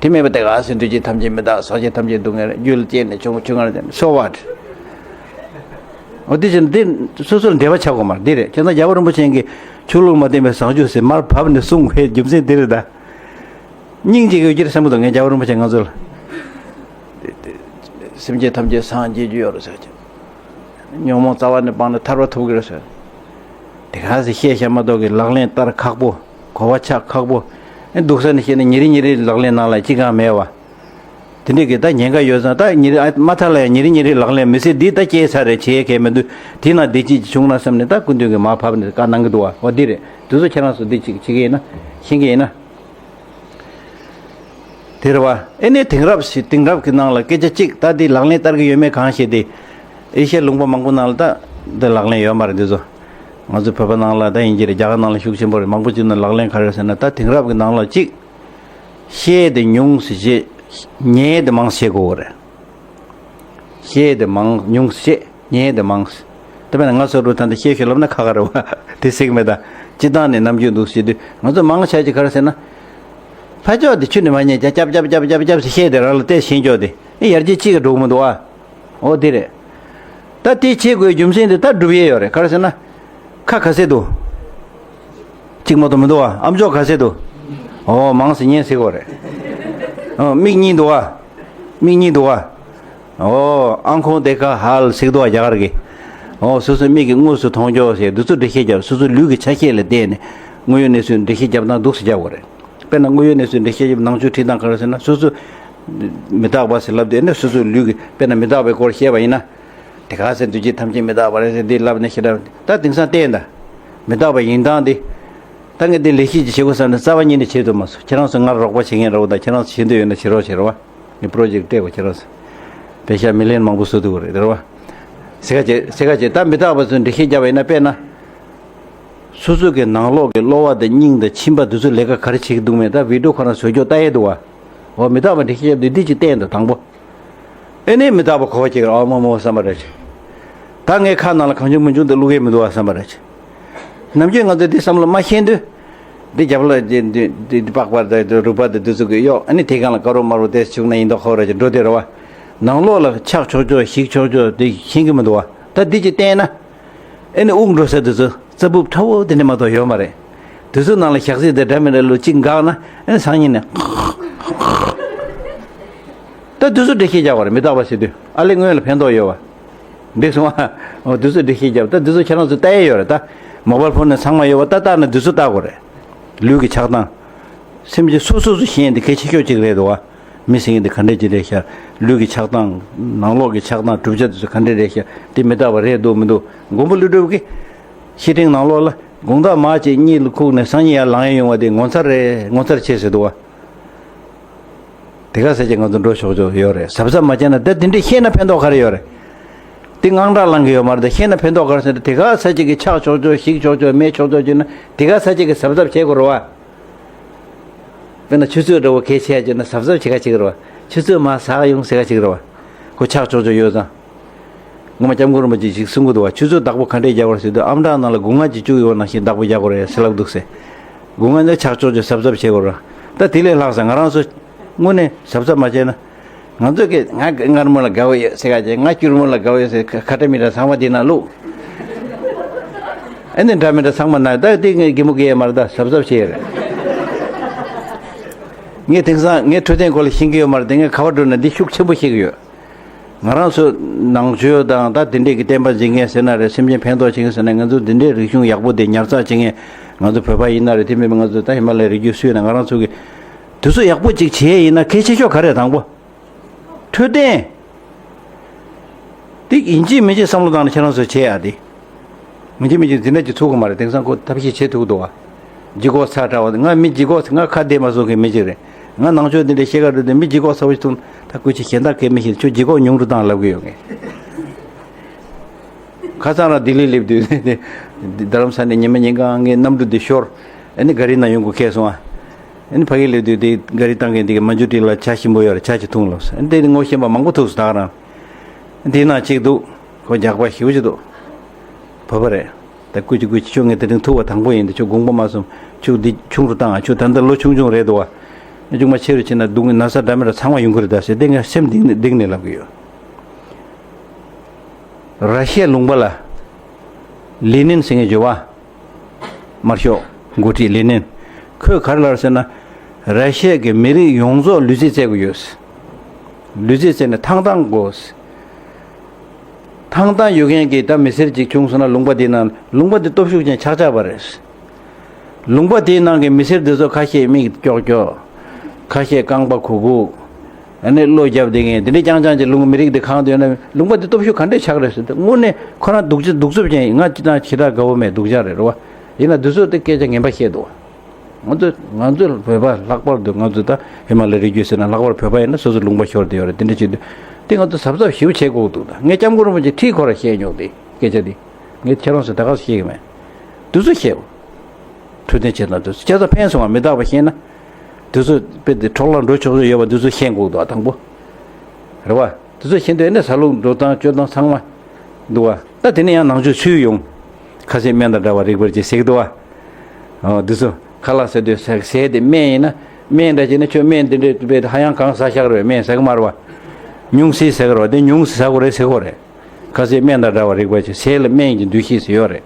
དེ་མེད་པ་དེ་ག་ཟེར་དུས་ཀྱི་ཐམས་ཅད་མི་རྟག་སངས་རྒྱས་ཐམས་ཅད་སྡུག་བསྔལ་རྒྱུད་ལ་སྐྱེས་ནས་བྱུང་ཆུང་ངར་ཅན་so what། འོ་དེ་བཞིན་དེ་སོ་སོར་འབྲེལ་བ་ཆགས་དགོས་མ་རེད། འདི་རེད། བྱས་ཙང་རྒྱལ་བ་རིན་པོ་ཆེ་གིས་ཆོས་ལུགས་མ་བསྟེན་པའི་བཟང་སྤྱོད་ཟེར་མར་བབས་ནས་གསུང་བའི་རྒྱུ་མཚན་འདི་རེད་ད། སྙིང་རྗེ་གི་ཡོད་ཀྱི་རེད་བསམ་གི་འདུག་ངས་རྒྱལ་བ་རིན་པོ་ཆེ་ང་ཚོ་ལ། སེམས་ཅན་ཐམས་ཅད་སངས་རྒྱས་རྒྱུ་ཡོད་རེད་ཟེར་གྱི། ཉོན་མོངས་རྩ་བ་ནས་སྤངས་ནས་ཐར་པ་ཐོབ་ཀྱི་རེད་ཟེར། དེ་ག་ཟེ་བཤད་བཤད་མ་གཏོགས་ཀྱི་ལག་ལེན་བསྟར་ཁག་པོ། གོ་བ་ཆགས་ཁག་པོ། ཨེ་འདུག་ས་ནས་བཤད་ན་ཉིན་རེ་ཉིན་རེའི་ལག་ལེན་ནང་ལ་ཅི་གང་མེད་བ། དེ་འདྲས་ཀྱི་ད་ཉེན་ཁ་ཡོད་ཙང་ད་ཉིན་རེ་ཨ་མ་མཐའ་ལ་ཡང་ཉིན་རེ་ཉིན་རེའི་ལག་ལེན་མི་སྲིད་འདི་ད་སྐྱེལ་ཚར་རེད། བྱེད་ཡས་གལ་མི་འདུག་དེ་ན་བདེ་སྐྱིད་ཅིག་བྱུང་ན་བསམ་ནས་ད་སྐུ་མདུན་གྱིས་མར་བབས་ནས་བཀའ་གནང་གི་འདུག་བ། འོ་འདི་རེད། དེ་ཚོ་ཁྱེད་རང་ཚོ་འདི་ཅིག་བྱེད་ཀྱི་ཡིན་ན། ཤེས་ཀྱི་ཡིན་ན། དེ་རེད་བ། ཨེ་ནས་དེང་རབས་ཤིག་དེང་རབས་ཀྱི་ནང་ལ་སྐད་ཆ་གཅིག་ད་འདི་ལག་ལེན་བསྟར་གྱི་ཡོད་མེད་གང་ཤེས་ཏེ། ཨེ་ཤ་ཡའི་ལུང་པ་མང་པོ་ནང་ལ་ད་འདི་ལག་ལེན་ཡོད་མ་རེད་འདི་ཚོ། ང་ཚོ་བོད་པ་ནང་ལ་ད་ཡིན་གྱི་རེད། རྒྱ་གར་ནང་ལ་ཤུགས་ཆེན་པོ་རེད། མང་པོ་ཅིག་ནང་ལག་ལེན་ག་རེ་རེད་ཟེར་ན་ད་དེང་རབས་ཀྱི་ནང་ལ་གཅིག་བཤད་དེ་ཉུང་ཙམ་བྱེད། ཉན་དེ་མང་ཙམ་བྱེད་དགོས་རེད། བཤད་དེ་མང་ཉུང་ཙམ་བཤད། ཉན་དེ་མང་ཙམ། དེ་བས་ན་ང་ཚོ་རུ་ད་འདི་བཤད་ཤོད་ལབ་ན་ཁག་ཁག་རེད་བ། དེ་ཟེར་གི་མེད་ད། སྤྱི་བཏང་ནས་ནམ་རྒྱུན་འདུག་ཟེར་དུས་ང་ཚོ་མང་ཆ་ཅིག་ག་རེ་ཟེར་ན། ཕ་ཅོག་དེ་ཆུ་ནས་མ་ཉན་ཀྱ་ཀྱབ་ཀྱབ་ཀྱབ་ཀྱབ་ཀྱབ་ཟེར་བཤད་དེ་རང་ལ་བལྟས་ཤེས་ཀྱོག་དེ་ཨེ་ཡར་རྒྱས་གཅིག་གི་འགྲོ་གི་མི་འདུག་ཨ། འོ་དེ་རེད། ད་དེ་བྱེད་དགོས་རྒྱུ་མཚན་དེ་ད་སྒྲུབ་ཡས་ཡོད་རེད། ག་རེ་ཟེར་ན། ཁ་ག་ཚད་འདུག་གཅིག་མ་གཏོགས་མི་འདུག་ཨ། ཨམ་ཅོག་ག་ཚད་འདུག་ཨོ་མང་ཙམ་ཉན་ཟེར་དགོས་རེད། ཨོ་མིག་གཉིས་འདུག་ཨ། མིག་གཉིས་འདུག་ཨ། ཨོ་ཨང་ཁོང་དེ་ཁ་ཧལ་ཟེར་གི་འདུག་ཨ་རྒྱ་གར་གི། ཨོ་སོ་སོའི་མིག་གིས་དངོས་སུ་མཐོང་ཀྱོག་ཟེར་འདི་ཚོ་འགྲེལ་བཤད་རྒྱབ། སོ་སོའི་ལུས་ཀྱི་ཆ་ཤས་ལ་བལྟས་ནས་དངོས་ཡོད་གནས་ཚུལ་འགྲེལ་བཤད་རྒྱབ་སྟངས་འདུག་སེ་རྒྱབ་དགོས་རེད། དཔེར་ན་དངོས་ཡོད་གནས་ཚུལ་འགྲེལ་བཤད་བྱེད་པའི་ནང་ཆོས་ཁྲིད་སྟངས་ག་རེ་ཟེར་ན། སོ་སོ་མི་རྟག་པ་ཟེར་ལབ་དུས་ནས་སོ་སོའི་ལུས་ཀྱི་དཔེར་ན་མི་རྟག་པའི་སྐོར་བཤད་པ་ཡིན་ན། དེ་ག་ཟེར་འདུས་བྱས་ཐམས་ཅད་མི་རྟག་པ་རེད་ཟེར་འདི་ལབ་ནས་ཞེ་དྲག་ད་དེང་སང་བལྟས་ད། མི་རྟག་པ་ཡིན་སྟངས་འདི། ད་ངས་འདི་ལས་གཞི་ཅིག་བྱེད་དགོས་བསམ་ནས་རྩ་བ་ཉིད་ནས་བྱེད་ཐུབ་མ་སོང་། ཁྱེད་རང་ཚོ་ངར་རོགས་པ་བྱེད་མཁན་རོགས་དང་ཁྱེད་རང་ཚོ་བྱེད་འདོད་ཡོད་ན་བྱེད་རོགས་བྱེད་རོགས་བ། ངས་པྲོ་ཇེག་སྤྲད་དགོས་ཁྱེད་རང་ཚོ། པེ་ཤ་མི་ལན་མང་པོ་བཟོ་ཐུབ་ཀྱི་རེད་རེད་བ། སེ་ག་བྱེད་སེ་ག་བྱེད་ད་མི་རྟག་པ་ཚོས་འགྲེལ་བཤད་བརྒྱབ་པ་ཡིན་ན་དཔེར་ན། སོ་སོ་གི་ནང་ལོགས་ཀྱི་གློ་བ་དང་སྙིང་དང་མཆིན་པ་དེ་ཚོ་ལས་ཀ་ག་རེ་བྱེད་ཀྱི་འདུག་མེད་ད་བི་ཌིའོ་ཁོ་རང་བཟོ་ཀྱོག་ལྟ་ཡས་འདུག་བ། འོ་མི་རྟག་པ་འགྲེལ་བཤད་བརྒྱབ་དུས་འདི་གཅིག་བསྟན་དང་དང་པོ། ཨེ་ནས་མི་རྟག་པ་གོ་བ་སྐྱེ་གི་ཨ་མ་མོ་བསམ་པ་རེད། ད་ངའི་ཁ་ནང་ལ་གང་བྱུང་མི་འབྱུང་དུ་བླུག་གི་མི་འདུག་བ་བསམ་པ་རེད། ནམ་རྒྱུན་ང་ཚོས་འདི་བསམ་བློ་མ་ཤེས་དུས། འདི་རྒྱབ་ལ་འདི་འདི་འདི་འདི་པགས་པ་དང་འདི་རུས་པ་དང་འདི་ཚོ་གི་གཡོག་ཨ་ནི་དེ་གང་ལ་དཀར་རོ་དམར་རོ་དེ་བྱུག་ན་ཡིན་མདོག་ཁ་པོ་ར་ཅིག་འགྲོ་དེ་རེད་བ། ནང་ལོགས་ལ་ཆགས་ཆོག་ཆོག་ཞིག་ཆོག་ཆོག་དེ་ཤེས་གི་མི་འདུག་བ། ད་འདི་ཅིག་བསྟན་ན། ཨེ་ནི་དབུགས་འགྲོ་ས་དེ་ཚོ་རྩ་སྦུབ་ཁྲ་བོ་དེ་འདྲ་མ་གཏོགས་ཡོད་མ་རེད། དེ་ཚོ་ནང་ལ་ཞག་ཚི་དེ་འདྲ་མི་འདྲ་ལོ་གཅིག་འགག་ན་ཨེ་ནི་སང་ཉིན་ནས། ད་དེ་ཚོ་འགྲེལ་བཤད་རྒྱག་པ་རེད་མི་རྟག་པ་ཟེར་དུས་ཨ་ལེ་སྔོན་ལ་ཕན་ཐོགས་ཡོད་བ། འགྲིག་སོང་ཨ། འོ་དེ་ཚོ་འགྲེལ་བཤད་རྒྱབ་ད་དེ་ཚོ་ཁྱེད་རང་ཚོ་ལྟ་ཡས་ཡོད་རེད་ད། མོ་བལ་ཕོན་ནས་ཚང་མ་ཡོད་བ་ད་ལྟ་ན་དེ་ཚོ་ལྟ་དགོས་རེད། ལུས་ཀྱི་ཆགས་སྡང་། སེམས་ཀྱི་སོ་སོ་སོ་ཤེས་འདི་གལ་ཆེ་ཤོས་གཅིག་རེད་འདུག་བ། མི་ཟེར་མཁན་འདི་ག་འདྲས་ཅིག་རེད་ཤག་ལུས་ཀྱི་ཆགས་སྡང་། ནང་ལོགས་ཀྱི་ཆགས་སྡང་གྲུབ་ཆ་དེ་ཚོ་ག་འདྲས་རེད་ཤག་དེ་མི་རྟག་པ་རེད་འདུག་མི་འདུག་མགོན་པོ་ཀླུ་སྒྲུབ་ཀྱིས། བཤེས་སྤྲིང་ནང་ལོགས་ལ་དགོང་དག་མ་ཅིག་གཉིད་ལ་ཁུག་ནས་སང་ཉིན་ཡར་ལངས་ཡས་ཡོང་བ་དེ་ངོ་མཚར་རེད་ངོ་མཚར་ཆེ་ཟེར་འདུག་བ། དེ་ག་ས་ཅིག་ང་ཚོ་འགྲོ་ཆོག་ཆོག་ཡོད་རེད་གཟབ་གཟབ་མ་བྱས་ན་ད་དེ་འདྲས་ཤེས་ན་ཕན་ཐོགས་ག་རེ་ཡོད་རེད། དེ་དངངས་སྐྲག་ལངས་ཀྱི་ཡོད་མ་རེད་ད་ཤེས་ན་ཕན་ཐོགས་ག་རེ་ཟེར་ན་དེ་ག་ས་ཅིག་གི་ཆགས་ཆོག་ཆོག་ཞིག་ཆོག་ཆོག་མེད་ཆོག་ཆོག་བྱས་ན་དེ་ག་ས་ཅིག་གི་གཟབ་གཟབ་བྱེད་དགོས་རེད་བ། དཔེར་ན་ཆུ་ཚོད་འདྲ་བོ་གལ་ཆེ་བྱས་ན་གཟབ་གཟབ་བྱེད་ག་བྱེད་ཀྱི་རེད་བ། ཆུ་ཚོད་མར་ཟག་ཡོང་ཟེར་ག་བྱེད་ཀྱི་རེད་བ། ཁོ་ཆགས་ཆོག་ཆོག་ཡོད་ཙང་། ངོ་མ་སྐྱབས་མགོན་རིན་པོ་ཆེས་ཞིག་གསུང་གི་འདུག་བ། ཆུ་ཚོད་བདག་པོ་ག་འདྲས་རྒྱག་དགོས་རེད་ཟེར་དུས་ཨམ་ཕྲག་ནང་ལ་སྒོ་ང་ཅིག་བཅུག་ཡོད་ནང་བཞིན་བདག་པོ་རྒྱག་དགོས་རེད་ཟེར་ལབ་འདུག་ཟེར། སྒོ་ང་ནི་ཆགས་ཆོག་ཆོག་གཟབ་གཟབ་བྱེད་དགོས་རེད། ད་དེ་ལས་ལྷག་ས་ང་རང་ཚོ་དངོས་གནས་གཟབ་གཟབ་མ་བྱས་ན། ང་ཚོ་གིས་ང་མངར་མོ་ལ་དགའ་བོ་ཡོད་ཟེར་ག་བྱས་ང་སྐྱུར་མོ་ལ་དགའ་བོ་ཡོད་ཟེར་ཁ་ཁ་ཏ་མི་ཏ་ཚང་མ་དེ་ན་བླུགས། ཨ་ནི་འདྲ་མི་འདྲ་ཚང་མ་ན་ད་དེ་ངས་གད་མོ་བགད་ཡས་མ་རེད་ད་གཟབ་གཟབ་བྱེད་ཡས་རེད། ངས་དེང་སང་ངས་འཕྲོད་བསྟེན་སྐོར་ལ་ཤེས་ཀྱི་ཡོད་མ་རེད་དེ་ངས་ག་བར་འགྲོ་ན་འདི་ཤུགས་ཆེན་པོ་ཤེས་ཀྱི་ཡོད། ང་རང་ཚོ་ནང་ཆོས་དང་ད་དེ་འདྲས་ཀྱི་བསྟན་པ་འཛིན་མཁན་ཟེར་ན་རེད་སེམས་ཅན་ཕན་ཐོགས་བྱེད་མཁན་ཟེར་ན་ང་ཚོ་འདི་འདྲས་རིག་གཞུང་ཡག་པོ་དེ་ཉར་ཚགས་བྱེད་མཁན་ང་ཚོ་བོད་པ་ཡིན་ན་རེད་དེ་མིན་པ་ང་ཚོ་ད་ཧི་མ་ལ་ཡའི་རི་རྒྱུད་སུ་ཡིན་ན་ང་རང་ཚོ་གི་དུས་ཚོད་ཡག་པོ་ཅིག་བྱེད་ཡས་ཡིན་ན་གལ་ཆེ་ཤོས་ག་རེ་དང་པོ། འཕྲོད་བསྟེན། དེ་ཡིན་གཅིག་མིན་གཅིག་བསམ་བློ་བཏང་ནས་ཁྱེད་རང་ཚོས་བྱེད་ཡ་དེ། ཡིན་གཅིག་མིན་གཅིག་འཛིན་གྲྭ་གཅིག་ཚུགས་གི་མ་རེད་དེང་སང་ཁོ་ཐབས་ཤེས་བྱེད་ཐུབ་འདུག་བ། ལྗིད་ཁོག་ཚ་དྲགས་པ་ང་མི་ལྗིད་ཁོག་ང་ཁ་བདེ་མ་བཟོ་མཁན་མི་གཅིག་རེད། ང་ནང་ཆོས་འདི་འདྲ་བཤད་ག་འགྲོ་དུས་མི་ལྗིད་ཁོག་ཚ་བོ་ཞིག་ཐུག་ན་ད་སྐུ་མཁྱེན་གཞན་དག་གས་མི་ཤེས་ཁྱོད་ལྗིད་ཁོག་ཉུང་རུ་བཏང་ལབ་གི་ཡོད་ངས། ཁ་སང་རང་ལྡི་ལི་སླེབས་དུས་རྡ་རམ་ས་ནས་ཉི་མ་ཉིན་གང་ངའི་གནམ་གྲུ་འདི་ཤོར། ཨ་ནི་ག་རི་ནང་ཡོང་དགོས་ཁེལ་སོང་ཨ། ཨ་ནི་ཕ་གི་སླེབས་དུས་དེ་ག་རི་བཏང་མཁན་དེ་གི་མ་འཇུ་ཏི་ལ་ཇ་ཞིམ་པོ་ཡོད་རེད་ཇ་ཅིག་འཐུང་ལབ་ཟེར་ཨ་ནི་དེ་ནི་ངོ་ཤེས་པ་མང་པོ་ཐུག་སོང་ད་ག་རང་། དེའི་ནང་གཅིག་འདུག་ཁོ་རྒྱགས་པ་ཞེ་པོ་ཅིག་འདུག་བོད་པ་རེད། ད་སྐུ་མཁྱེན་སྐུ་མཁྱེན་ཁྱོད་ངས་དེ་རིང་ཐུག་པ་དང་པོ་ཡིན་ད་ཁྱོད་དགོངས་པ་མ་ཚོམ་ཁྱོད་འདི་ཆུང་རུ་བཏང་ཨ་ཁྱོད་ད་ལྟ་ལོ་ཆུང་ཆུང་རེད་འདུག་བ། ཨ་ཆུང་མ་ཆེ་རུ་ཕྱིན་ན་སྡུག་བསྔལ་ན་ཚ་འདྲ་མི་འདྲ་ཚང་མ་ཡོང་གི་རེད་ད་ཟེར་དེ་ངས་སེམས་གཏིང་ནས་གཏིང་ནས་ལབ་གི་ཡོད། ར་ཤི་ཡའི་ལུང་པ་ལ་ལེ་ནིན་ཟེར་མཁན་ཡོད་བ། དམར་ཤོག་འགོ་ཁྲིད་ལེ་ནིན། ཁོས་ག་རེ་ལབ་ཟེར་ན། ར་ཤི་ཡ་གི་མི་རིགས་ཡོངས་རྫོགས་ལུས་རྩལ་རྩེད་དགོས་ཡོད། ལུས་རྩལ་རྩེད་ནས་ཐང་ཐང་དགོས། ཐང་ཐང་ཡོད་མཁན་གྱི་ད་མི་སེར་ཅིག་བྱུང་སོང་ན་ལུང་པ་དེའི་ནང་ལུང་པ་དེ་སྟོབས་ཤུགས་ཅན་ཆགས་ཆགས་པ་རེད། ལུང་པ་དེའི་ནང་གི་མི་སེར་དེ་ཚོ་ཁ་ཤས་མིག་ཀྱོག་ཀྱོག་ཁ་ཤས་རྐང་པ་གུག་གུག་ཨ་ནི་བློ་རྒྱབ་བསྡད་མཁན་དེ་འདྲའི་རྐྱང་རྐྱང་གྱི་ལུང་མི་རིགས་དེ་གང་དུ་ཡོད་ན་ལུང་པ་དེ་སྟོབས་ཤུགས་ག་འདྲས་ཆགས་རེད་ཟེར་ཏེ་དངོས་གནས་ཁོ་རང་སྡུག་ཅག་སྡུག་རྩུབ་ཅན་ཡིན་ང་ཅི་དང་ཁྱི་དགྲ་དགའ་བོ་མེད་སྡུག་ཅག་རེད་རེད་བ། ཡིན་ན་དེ་ཚོ་དེ་སྐད་ཆ་ངན་པ་བཤད་འདུག་ང་ཚོ་ང་ཚོ་བོད་པ་ལྷག་པར་དུ་ང་ཚོ་ད་ཧི་མ་ལ་རི་རྒྱུད་ཟེར་ན་ལྷག་པར་བོད་པ་ཡིན་ན་སོ་སོ་ལུང་པ་ཤོར་བསྡད་ཡོད་རེད་དེ་འདྲ་བྱེད་དུས་དེ་ང་ཚོ་གཟབ་གཟབ་ཞེ་པོ་བྱེད་དགོས་འདུག་ད་ངས་སྐྱབས་མགོན་རིན་པོ་ཆེ་ཁྲིད་ཁོ་ར་བཤད་མྱོང་དེ་སྐད་ཆ་དེ་ངས་ཁྱེད་རང་ཚོ་ད་ག་སུ་བཤད་གི་མེད། དེ་ཚོ་བཤད། འཕྲོད་བསྟེན་བྱེད་སྟངས་དེ་ཚོ་བྱས་ཙང་ཕན་སོང་བ་མི་རྟག་པ་ཤེས་ན། དེ་ཚོ་དཔེ་དེ་འཕྲོ་བརླག་འགྲོ་ཆོག་ཆོག་ཡོད་པ་དེ་ཚོ་ཤེས་དགོས་འདུག་དང་པོ། རེད་བ། དེ་ཚོ་ཤེས་འདོད་ནས་ཟ་ལུགས་འགྲོ་སྟངས་སྤྱོད་སྟངས་ཚང་མ་འདུག་བ། ད་དེ་ནས་ཡང་ནང་ཆོས་ཚུར་ཡོང་། ཁ་ཟས་སྨན་དང་འདྲ་བ་རིག་པར་བྱེད་ཟེར་གི་འདུག་བ། འོ་དེ་ཚོ་ཁ་ལག་ཟ་དུས་ཟས་ཟས་དེ་སྨན་ཡིན་ན་སྨན་འདྲ་བྱས་ན་ཁྱོད་སྨན་དེ་འདྲས་དཔེ་ཧ་ཡང་གང་ཟ་ཤག་རེད་སྨན་ཟ་གི་མ་རེད་བ། ཉུང་ཟད་ཟ་གི་རེད་བ་དེ་ཉུང་ཟད་ཟ་དགོས་རེད་ཟེར་གི་རེད། ཁ་ཟས་སྨན་དང་འདྲ་བ་རིག་པ་ཆེ་ཟས་ལ་སྨན་གྱི་འདུ་ཤེས་ཟེར་ཡོད་རེད།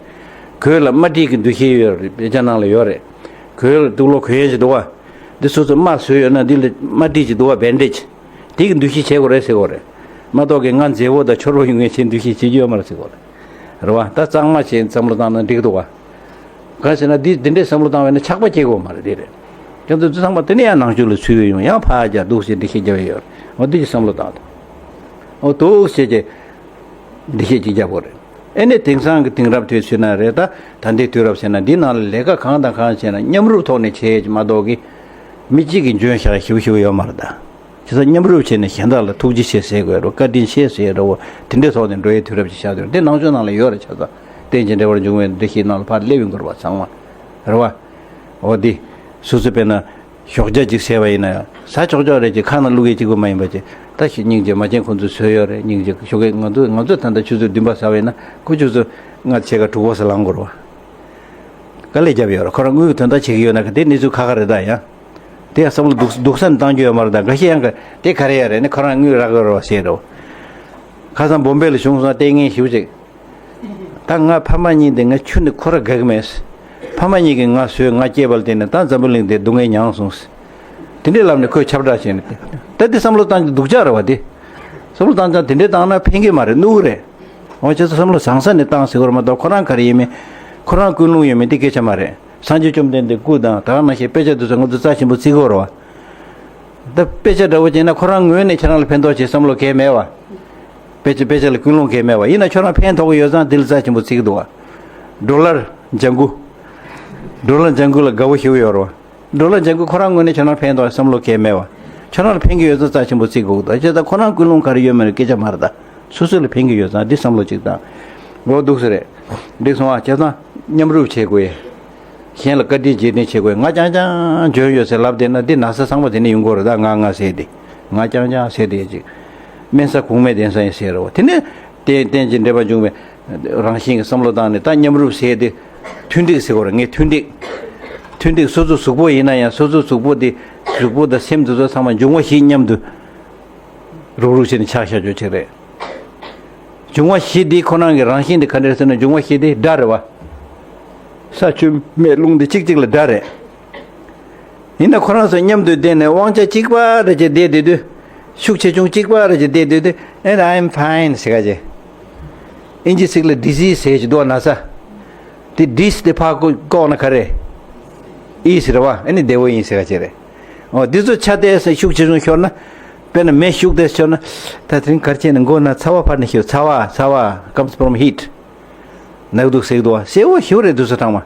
གོས་ལ་རྨ་དཀྲིས་ཀྱི་འདུ་ཤེས་ཡོད་རེད་དཔེ་ཆ་ནང་ལ་ཡོད་རེད། གོས་ལ་དུག་ལོག་གོན་ཡས་ཅིག་འདུག་བ། འདི་སོ་སོ་རྨ་བཟོས་ཡོད་ན་འདི་ལ་རྨ་དཀྲིས་ཅིག་འདུག་བ་བེན་ཌེ་ཇི། དེ་གི་འདུ་ཤེས་བྱེད་དགོས་རེད་ཟེར་གོ་རེད། མ་གཏོགས་ཀྱི་ང་མཛེས་པོ་དང་འཕྱོར་པོ་ཡོང་ངེས་ཆེད་འདུ་ཤེས་བྱེད་རྒྱུ་ཡོད་མ་རེད་ཟེར་གོ་རེད། རེད་བ་ད་གཙང་མ་བྱས་བསམ་བློ་བཏང་ན་འགྲིག་འདུག་བ། གང་ཟེར་ན་འདི་འདི་འདྲའི་བསམ་བློ་བཏང་བས་ན་ཆགས་པ་སྐྱེ་དགོས་མ་རེད་དེ་རེད། ཁྱེད་ཚོ་ཚང་མ་དེ་ནས་ཡང་ནང་ཆོས་ལ་ཚུད་ཡོང་ཡང་ཕར་རྒྱག་འདུག་ཟེར་འདི་ཤེས་རྒྱ་བའི་ཡོད་རེད། འོ་འདི་ཅི་བསམ་བློ་བཏང་དང་། འོ་འདུག་ཟེར་གྱི་འདི་ཤེས་ཅིག་རྒྱག་དགོས་རེད། ཨེ་ནས་དེང་སང་གི་དེང་རབས་དུས་ཟེར་ན་རེད། ད་ད་ལྟའི་དུས་རབས་ཟེར་ན་འདི་ནང་ལ་ལས་ཀ་གང་དང་གང་བྱས་ན་མཉམ་རུབ་ཐོག་ནས་བྱས་ཀྱི་མ་གཏོགས་ཀྱི་མི་གཅིག་གི་འཇོན་ཤག་ཞིབ་ཞིབ་ཡོད་མ་རེད་ད། བྱས་ཙང་མཉམ་རུབ་བྱས་ནས་གཞན་དག་ལ་ཐུགས་རྗེ་ཆེ་ཟེར་དགོས་རེད། བཀའ་དྲིན་ཆེ་ཟེར་རེད། འོ་དེ་འདྲའི་ཐོག་ནས་འགྲོ་ཡའི་དུས་རབས་ཅིག་ཆགས་འདུག་དེ་ནང་ཆོས་ནང་ལ་ཡོད་རེད། བྱས་ཙང་རྟེན་ཅིང་འབྲེལ་བར་འབྱུང་བའི་འདུ་ཤེས་ནང་ལ་ཕར་སླེབས་ཡོང་དགོས་རེད་པ། ཚང་མ་རེད་པ། འོ་འདི་སོ་སོ་དཔེར་ན་ཞོགས་ཇ་ཅིག་ཟས་པ་ཡིན་ན་ཡང་ཟ་ཆོག་ཆོག་རེད། ཅིག་ཁ་ནང་བླུག་ཡས་གཅིག་པུ་མ་ཡིན་པ་ཅིག་ད་ཞིག་སྙིང་རྗེ་མ་བྱན་ཁོང་ཚོས་བཟོས་ཡོད་རེད། སྙིང་རྗེ་ཞོགས་ཀས་ང་ཚོ་ང་ཚོས་ད་ལྟ་ཆུ་ཚོད་བདུན་པ་ཟ་བ་ཡིན་ན་ཁོ་ཆུ་ཚོད་ལྔ་ཕྱེད་ཀ་དྲུག་པ་ཙམ་ལངས་དགོས་རེད་པ། དཀའ་ལས་བརྒྱབ་ཡོད་རེད། ཁོ་རང་དངུལ་གྱི་དོན་དག་བྱེད་ཀྱི་ཡོད་ན་ག་དེ་གནས་ཚུལ་ཁག་ཁག་རེད་ད། ཡང་དེ་ཡང་བསམ་བློ་སྡུག་སྡུག་ས་ནས་བཏང་རྒྱུ་ཡོད་མ་རེད་ད། འགའ་ཤས་ཡང་ག་དེ་ག་རེ་ཡ་རེད་ནི་ཁོ་རང་དངུལ་རག་གི་རེད་པ་ཟེར་རེད་པ། ཁ་སང་བོམ་བེ་ལ་བྱུང་སོང་། ལྟས་ངན་ཞེ་པོ་ཅིག་ད་ང་ཕ་མ་གཉིས་དེ་ང་ཁྱོན་ནས་ཁོ་ར་དགའ་གི་མེད། ཕ་མ་གཉིས་ཀྱིས་ང་བཟོས་ང་སྐྱེས་པ་ལ་བརྟེན་ནས་ད་འཛམ་བུ་གླིང་འདིར་སྡུག་བསྔལ་མྱངས་སོང་ཟེར། དེ་འདྲའི་ལམ་ནས་ཁོས་ཁྱབ་བསྒྲགས་བྱས་ནས་ད་དེ་བསམ་བློ་བཏང་རྒྱུ་སྡུག་ཅག་རེད་པ། དེ་བསམ་བློ་བཏང་ཙང་དེ་འདྲའི་བཏང་ན་ཕན་གྱི་མ་རེད། གནོད་གི་རེད། འོ་བྱས་ཙང་བསམ་བློ་བཟང་ས་ནས་བཏང་ཟེར་དགོས་རེད་མ་གཏོགས་ཁོ་རང་ག་རེ་ཡིན་མིན་ཁོ་རང་ཀུན་སློང་ཡོད་མེད་དེ་སྐད་ཆ་མ་རེད། སངས་རྒྱས་བཅོམ་ལྡན་འདས་སྐུ་དང་ད་ག་ནང་བཞིན་དཔེ་ཆ་དེ་ཚོ་ང་ཚོ་རྩ་ཆེན་པོ་བརྩི་གི་ཡོད་རེད་པ། ད་དཔེ་ཆ་འདྲ་བོ་བྱས་ན་ཁོ་རང་ངོས་ནས་ཁྱེད་རང་ལ་ཕན་ཐོགས་བྱེད་བསམ་བློ་གང་ཡང་མེད་པ། དཔེ་ཆ་དཔེ་ཆ་ལ་ཀུན་སློང་གང་ཡང་མེད་པ། ཡིན་ན་ཁྱོད་རང་ཕན་ཐོགས་ཀྱི་ཡོད་ཙང་འདི་ལ་རྩ་ཆེན་པོ་བརྩི་གི་འདུག་པ། ཌོ་ལར་ལྗང་གུ། ཌོ་ལར་ལྗང་གུ་ལ་དགའ་བོ་ཞེ་པོ་ཡོད་རེད་པ། ཌོ་ལར་ལྗང་གུ་ཁོ་རང་ངོས་ནས་ཁྱོད་རང་ཕན་ཐོགས་བསམ་བློ་གང་ཡང་མེད་པ། ཁྱོད་རང་ལ་ཕན་གྱི་ཡོད་ཙང་རྩ་ཆེན་པོ་བརྩི་དགོས་འདུག་བྱས་ཙང་ཁོ་རང་ཀུན་སློང་ག་རེ་ཡོད་མེད་ལ་སྐད་ཆ་མ་རེད་ད། སོ་སོ་ལ་ཕན་གྱི་ཡོད་ཙང་འདི་བསམ་བློ་གཅིག་བཏང་། འོ་འདུག་སེ་རེད། འགྲིག་སོང་ཨ། བྱས་ཙང་མཉམ་རུབ་བྱེད་དགོས། གཞན་ལ་བཀའ་དྲིན་རྗེས་དྲན་བྱེད་དགོས། ང་རྐྱང་རྐྱང་འཇོན་ཡོད་ཟེར་ལབ་བསྡད་ན་འདི་ན་ཚ་ཚང་མ་དེ་ནས་ཡོང་གི་རེད་ད། ང་ང་ཟེར་དེ། ང་རྐྱང་རྐྱང་ཟེར་དེ་ཅིག་དམན་ས་གོང་མའི་གདན་ས་ཡིན་ཟེར་རོ། དེ་ནས་རྟེན་རྟེན་ཅིང་འབྲེལ་བར་འབྱུང་བའི་རང་བཞིན་གྱི་བསམ་བློ་བཏང་ནས་ད་མཉམ་རུབ་ཟེར་དེ། མཐུན་འགྲིག་ཟེར་དགོས་རེད། ངས་མཐུན་འགྲིག་མཐུན་འགྲིག་སོ་སོ་གཟུགས་པོ་ཡིན་ན་ཡང་སོ་སོ་གཟུགས་པོ་དེ་གཟུགས་པོ་དང་སེམས་དེ་ཚོ་ཚང་མ་འབྱུང་བ་བཞི་མཉམ་དུ་རུག་རུག་བྱས་ནས་ཆགས་བཞག་རྒྱུ་ཅིག་རེད། འབྱུང་བ་བཞི་འདི་ཁོ་རང་གི་རང་བཞིན་དེ་ག་འདྲ་ཟེར་ན་འབྱུང་བ་བཞི་འདི་དགྲ་རེད་བ། ས་ཆུ་མེ་རླུང་འདི་གཅིག་གཅིག་ལ་དགྲ་རེད། ཡིན་ན་ཁོ་རང་ཚོ་མཉམ་དུ་བསྡད་ནས་དབང་ཆ་གཅིག་པ་རེ་བྱས་བསྡད་བསྡད་དུས། ཤུགས་ཆེ་ཆུང་གཅིག་པ་རེ་བྱས་བསྡད་བསྡད་དུས། And I'm fine ཟེར་ག་བྱས། ཨིན་ཇི་ཚིག་ལ་disease ཟེར་གྱི་འདུག་ན་ཚ། དེ་dis དེ་ཕར་བཀོག་ན་ག་རེ། ཨི་ཟེར་བ། ཨ་ནི་བདེ་བོ་ཡིན་ཟེར་ག་བྱས་རེད། འོ་འདི་ཚོ་ཆ་དེ་ཤུགས་ཆེ་ཆུང་ཤོར་ན། དཔེར་ན་མེ་ཤུགས་དེ་ཤོར་ན། ད་དེ་རིང་གར་ཆེ་ནས་མགོ་ན་ཚ་བ་ཕར་ནས་ཤོར། ཚ་བ་ཚ་བ་comes from heat. ནག་དུག་སེག་དུག་སེར་པོ་ཞིག་རེད་འདུག་སེ་ཚང་མ།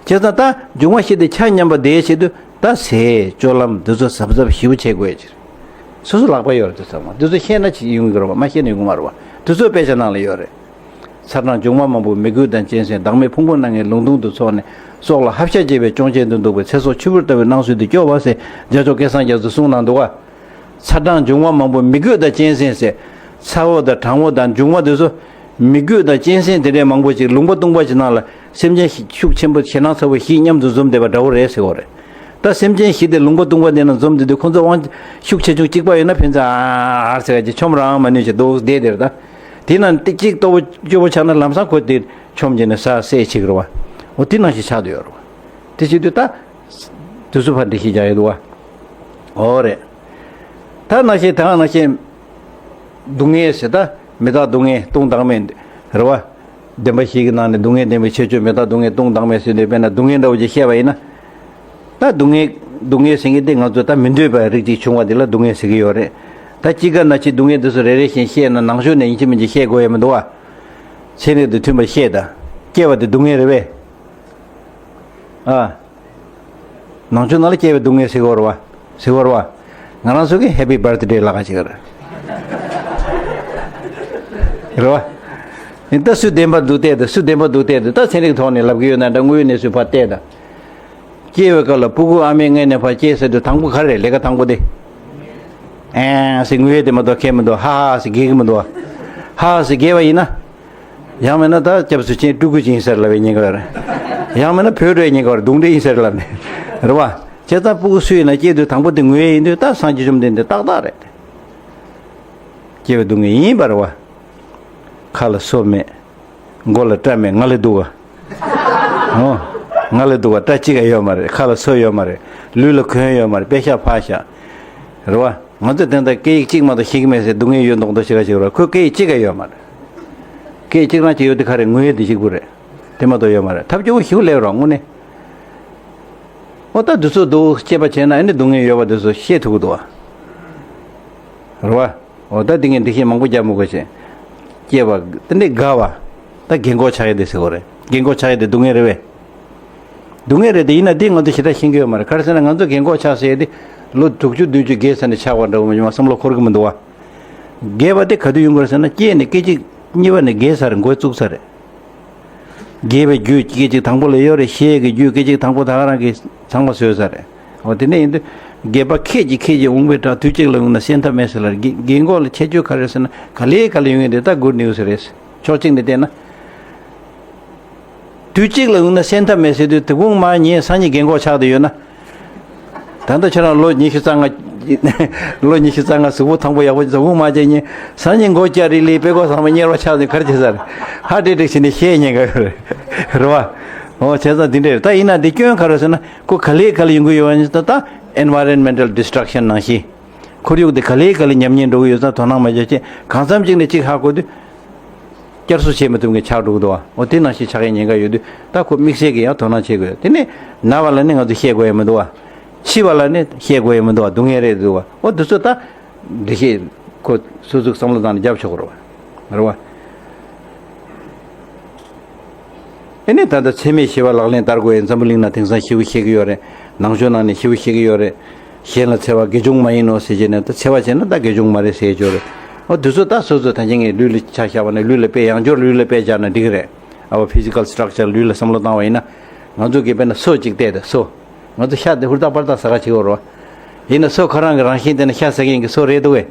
བྱས་ཙང་ད་འབྱུང་བ་བཞི་དེ་ཆ་མཉམ་པ་དེའི་ཆེད་དུ་ད་ཟས་སྤྱོད་ལམ་འདི་ཚོ་གཟབ་གཟབ་ཞིབ་བྱེད་དགོས་ཀྱི། སོ་སོ་ལག་པ་ཡོད་རེད་འདུག་ཚང་མ། འདི་ཚོ་ཤེས་ན་ཅིག་ཡོང་གི་རེད་པ། མ་ཤེས་ན་ཡོང་གི་མ་རེད་པ། འདི་ཚོ་དཔེ་ཆ་ནང་ལ་ཡོད་རེད། ཚ་གྲང་འབྱུང་བ་མང་པོ་མི་རྒོད་དང་གཅན་གཟན། བདག་མེད་ཕུང་པོ་སྣ་ལྔའི་ལུང་སྟོང་དུ་འཚོགས་ནས། སྲོག་ལ་ཧབ་ཤ་བྱེད་པའི་གཅོང་ཆེན་དུ་འདུག་པའི། ཚེ་སྲོག་ཆུ་བུར་ལྟ་བུའི་སྣང་ཚུལ་འདི་སྐྱོབ་པ་ཟེར་རྒྱལ་མཆོག་སྐལ་བཟང་རྒྱ་མཚོས་གསུངས་གནང་འདུག་ག་ཚ་གྲང་འབྱུང་བ་མང་པོ་མི་རྒོད་དང་གཅན་གཟན་ཟེར། ཚ་བོ་དང་གྲང་བོ་དང་འབྱུང་བ་དེ་ཚོ་མི་རྒོད་དང་གཅན་གཟན་དེ་འདྲའི་མང་པོ་ཅིག་ལུང་པ་སྟོང་པ་ཅིག་ནང་ལ་སེམས་ཅན་ཤུགས་ཆེན་པོ་ཞེད་སྣང་ཚ་བོ་བཞི་མཉམ་དུ་འཛོམས་བསྡད་པ་འདྲ་བོ་རེད་ཟེར་བ་རེད། ད་སེམས་ཅན་བཞི་དེ་ལུང་པ་སྟོང་པ་དེ་ནང་འཛོམས་བསྡད་དུས་ཁོ་ཚོ་དབང་ཤུགས་ཆེ་ཆུང་གཅིག་པ་ཡོད་ན་ཕན་ཚུན་ཨ་ཨ་ཟེར་ག་ཅིག་ཆོམ་རང་མ་ནུས་ཅིག་ལྡོག་བསྡད་དེར་ད། དེ་ནང་ཏིག་ཅིག་ལྟོ་བོ་སྐྱོ་བོ་ཆགས་ན་ལམ་སང་ཁོ་དེ་ཆོམ་བྱས་ནས་ས་སད་ཆིག་རེད་བ། འོ་དེ་ནང་བཞིན་ཆགས་བསྡད་ཡོད་རེད་བ། དེ་བྱེད་དུས་ད། དུས་ཚོད་ཕར་འགྲེལ་བཤད་རྒྱག་ཡོད་འདུག་བ། འོ་རེད། ད་ནང་བཞིན་ད་ནང་བཞིན། སྡུག་བསྔལ་ཟེར་ད། མི་རྟག་སྡུག་བསྔལ་སྟོང་བདག་མེད། རེད་བ། བདེན་པ་བཞི་གི་ནང་ནས་སྡུག་བསྔལ་བདེན་པའི་ཁྱད་ཆོས་མི་རྟག་སྡུག་བསྔལ་སྟོང་བདག་མེད་ཟེར་དུས་དཔེར་ན་སྡུག་བསྔལ་འདྲ་བོ་ཅིག་བཤད་པ་ཡིན་ན། ད་སྡུག་བསྔལ་སྡུག་བསྔལ་ཟེར་མཁན་དེ་ང་ཚོ་ད་མི་འདོད་པའི་རིགས་ཅིག་བྱུང་བ་དེ་ལ་སྡུག་བསྔལ་ཟེར་གྱི་ཡོད་རེད། ད་དཔྱིད་ཀ་ན་ཆེ་སྡུག་བསྔལ་དེ་ཚོ་རེ་རེ་བཞིན་བཤད་ན་ནང་ཆོས་ནས་ཡིན་གཅིག་མིན་གཅིག་བཤད་དགོས་ཡ་མི་འདུག་བ། ཚན་རིག་དང་མཐུན་པ་བཤད་ད། སྐྱེ་བ་དེ་སྡུག་བསྔལ་རེད་པས། ཨ། ནང་ཆོས་ནང་ལ་སྐྱེ་བའི་སྡུག་བསྔལ་ཟེར་གྱི་ཡོད་རེད་བ། ཟེར་གྱི་ཡོད་རེད་བ། ང་རང་ཚོ་གི་Happy Birthday ལབ་ཀྱི་ཡོད་རེད། རེད་བ། ཡིན་ད་སུ་བདེན་པ་འདུག་བལྟས་ད། སུ་བདེན་པ་འདུག་བལྟས་ད། ད་ཚན་རིག་ཐོག་ནས་ལབ་ཀྱི་ཡོད་ན་འདྲ། དངོས་ཡོད་གནས་ཚུལ་ཕར་བལྟས་ད། སྐྱེ་བའི་སྐབས་ལ་སྤུ་གུ་ཨ་མའི་མངལ་ནས་ཕར་སྐྱེས་ཟེར་དུས་དང་པོ་ག་རེ་རེད། ལས་ཀ་དང་པོ་དེ། ཨེ་ཟེར་ངུ་ཡས་དེ་མ་གཏོགས་ཁྱད་མི་འདུག་ཧ་ཧ་ཟེར་རྒྱག་གི་མི་འདུག་ཧ་ཧ་ཟེར་རྒྱག་པ་ཡིན་ན། ཡང་མིན་ན་ད་སྐྱབས་སུ་མཆི་སྤྲུལ་སྐུ་ཅིག་ཡིན་ཟེར་ལབ་པའི་ཉེན་ཁ་རེད། ཡང་མིན་ན་བོད་འགྲོའི་ཉེན་ཁ་རེད། གདུང་འདྲེ་ཡིན་ཟེར་ལབ་ནས། རེད་བ། བྱས་ཙང་སྤུ་གུ་སུ་ཡིན་ན་སྐྱེས་དུས་དང་པོ་དེ་ངུ་ཡས་ཡིན་དུས་ད་སངས་རྒྱས་བཅོམ་ལྡན་འདས་ཏག་ཏག་རེད། སྐྱེ་བའི་སྡུག་བསྔལ་ཡིན་པ་རེད་བ། ཁ་ལ་སོ་མེད། མགོ་ལ་སྐྲ་མེད། ང་ལ་སྡུག་ག་འོ། ང་ལ་སྡུག་ག་སྐྲ་གཅིག་ག་ཡོད་མ་རེད། ཁ་ལ་སོ་ཡོད་མ་རེད། ལུས་ལ་གོན་ཡོད་མ་རེད། པད་ཤག་ཕར་བཞག་རེད་བ། ང་ཚོས་དེ་འདྲ་སྐད་ཡིག་གཅིག་མ་གཏོགས་ཤེས་ཀྱི་མེད་ཟེར་སྡུག་བསྔལ་ཡོད་མདོག་མདོག་བྱེད་ག་བྱེད་རོགས། ཁོས་སྐད་ཡིག་གཅིག་ག་ཡོད་མ་རེད། སྐད་ཡིག་གཅིག་རང་གཅིག་ཡོད་དེ་ག་རེ་ངུ་ཡས་དེ་གཅིག་པུ་རེད། དེ་མ་གཏོགས་ཡོད་མ་རེད། ཐབས་སྐྱོ་བོ་ཞིག་སླེབས་རོགས་དངོས་གནས། ཨོ་ད་འདི་ཚོ་འདུག་སྐྱེས་པ་བྱས་ན་ཨ་ནི་སྡུག་བསྔལ་ཡོད་པ་འདི་ཚོ་ཤེས་ཐུབ་ཀྱི་འདུག་བ། རེད་བ། ཨོ་ད་འདི་ངས་འདི་ཤེས་མང་པོ་རྒྱབ་མི་དགོས་ཤེས། སྐྱེས་པ་དེ་འདྲའི་དགའ་བ། ད་རྒན་གོག་ཆགས་ཡས་དེ་ཟེར་དགོས་རེད། རྒན་གོག་ཆགས་ཡས་དེ་སྡུག་བསྔལ་རེད་བས། སྡུག་བསྔལ་རེད་དེ། ཡིན་ན་འདི་ང་ཚོ་ཞེ་དྲག་ཤེས་ཀྱི་ཡོད་མ་རེད། ག་རེ་ཟེར་ན་ང་ཚོ་རྒན་གོག་ཆགས་ཟེར་ཡས་དེ་ལོ་དྲུག་ཅུ་བདུན་ཅུ་བརྒལ་ཚར་ནས་ཆགས་པ་འདྲ་བོ་མ་བྱུང་བ་བསམ་བློ་འཁོར་གྱི་མི་འདུག་བ། རྒས་པ་དེ་ག་དུས་ཡོང་གི་རེད་ཟེར་ན་སྐྱེས་ནས་སྐད་ཅིག་གཉིས་པ་ནས་རྒས་ཚར་མགོ་བཙུགས་ཚར་རེད། རྒས་པའི་རྒྱུ་སྐད་ཅིག་དང་པོ་ལ་ཡོད་རེད། ཤེས་ཀྱི་རྒྱུ་སྐད་ཅིག་དང་པོ་ད་ག་རང་གིས་ཚང་མ་བཟོས་ཚར་རེད། འོ་དེ་འདྲ་ཡིན་དུས་རྒས་པ་ཁད་ཀྱིས་ཁད་ཀྱིས་འོང་བའི་བྲག་དུས་གཅིག་ལ་ཡོང་ན་སེལ་ཐབས་མེད་ཟེར་ལ། རྒན་རྒན་གོག་ལ་ཁྱད་ཆོས་ག་རེ་ཟེར་ན་ག་ལེ་ག་ལེ་ཡོང་ཡས་དེ་ད་good news རེད། ཕྱོགས་གཅིག་ནས་བལྟས་ན། དུས་གཅིག་ལ་ཡོང་ན་སེལ་ཐབས་མེད་ཟེར་དུས་དེ་གུང་མ་ངས་སང་ཉིན་རྒན་གོག་ཆགས་བསྡད་ཡོད་ན། ད་ལྟ་ཁྱེད་རང་ལོ་ཉི་ཤུ་རྩ་ལྔ། ལོ་ཉི་ཤུ་རྩ་ལྔ་གཟུགས་པོ་ཐང་པོ་ཡག་པོ་ཟ་འུ་མ་བྱས་ཉིན་སང་ཉིན་མགོ་སྐྱ་རི་ལི་དཔེ་ཀོ་ཚང་མ་གཉེར་བ་ཆགས་ནས་ག་རེ་བྱེད་ས་རེད། ཧ་ཏྲིག་ཏྲིག་བྱས་ནས་བཤད་ཉན་ག་ཡོད་རེད། རེད་བ། འོ་བྱས་ཙང་འདི་འདྲ་རེད། ད་ཡིན་ན་འདི་སྐྱོན་ག་རེ་ཟེར་ན་ཁོ་ག་ལེ་ག་ལེ་ཡོང་གི་ཡོད་པ་ནི་ད་ད་environmental destruction ནང་བཞིན། ཁོར་ཡུག་དེ་ག་ལེ་ག་ལེ་ཉམས་ཉེས་འགྲོ་གི་ཡོད་ཙང་དོ་སྣང་མ་བྱས་ཅེས་གང་འཚམ་ཅིག་ནས་ཅིག་ཧ་གོ་དུས། བསྐྱར་གསོ་བྱེད་མི་ཐུབ་མཁན་ཆགས་འགྲོ་གི་འདུག་བ། འོ་དེ་ནང་བཞིན་ཆགས་ཡས་ཉེན་ཁ་ཡོད་དུས་ད་ཁོ་དམིགས་བསལ་གྱི་ཡང་དོ་སྣང་བྱེད་དགོས། དེ་ནས་ན་བ་ལ་ནི་ང་ཚོ་བཤད་དགོས་ཡ་མི་འདུག་བ། འཆི་བ་ལ་ནི་བཤད་དགོས་ཡ་མི་འདུག་བ། སྡུག་བསྔལ་རེད་འདུག་བ། འོ་དེ་ཚོ་ད་འདི་ཤེས་ཁོ་སོ་སོའི་བསམ་བློ་བཏང་ནས་རྒྱབ་ཆོག་གི་རེད་བ། རེད་བ། ཨེ་ནས་ད་ལྟ་འཚེ་མེད་ཞི་བ་ལག་ལེན་བསྟར་དགོས་ཡ། འཛམ་བུ་གླིང་ནང་དེང་སང་ཞེ་པོ་བཤད་ཀྱི་ཡོད་རེད། ནང་ཆོས་ནང་ནས་ཞེ་པོ་བཤད་ཀྱི་ཡོད་རེད། གཞན་ལ་འཚེ་བ་དགེ་སྦྱོང་མ་ཡིན་ནོ་ཟེར་བྱས་ནས་ད་འཚེ་བ་བྱས་ན་ད་དགེ་སྦྱོང་མ་རེད་ཟེར་ཡས་ཡོད་རེད། འོ་དེ་ཚོ་ད་སོ་སོ་ད་ཅི་ངས་ལུས་ལ་ཆ་བཞག་པ་ནས་ལུས་ལ་དཔེ་ཡང་བསྐྱར་ལུས་ལ་དཔེ་བཞག་ན་འགྲིག་གི་རེད། ཨ་བ་physical structure ལུས་ལ་བསམ་བློ་བཏང་བ་ཡིན་ན། ང་ཚོ་གིས་དཔེར་ན་སོ་གཅིག་བལྟས་ད་སོ། ང་ཚོ་ཤ་དེ་ཧུར་ཐག་པར་ཐག་ཟ་ག་བྱེད་ཀྱི་ཡོད་རེད་བ། ཡིན་ན་སོ་ཁོ་རང་གི་རང་བཞིན་དེ་ནི་ཤ་ཟ་མཁན་གྱི་སོ་རེད་འདུག་གས།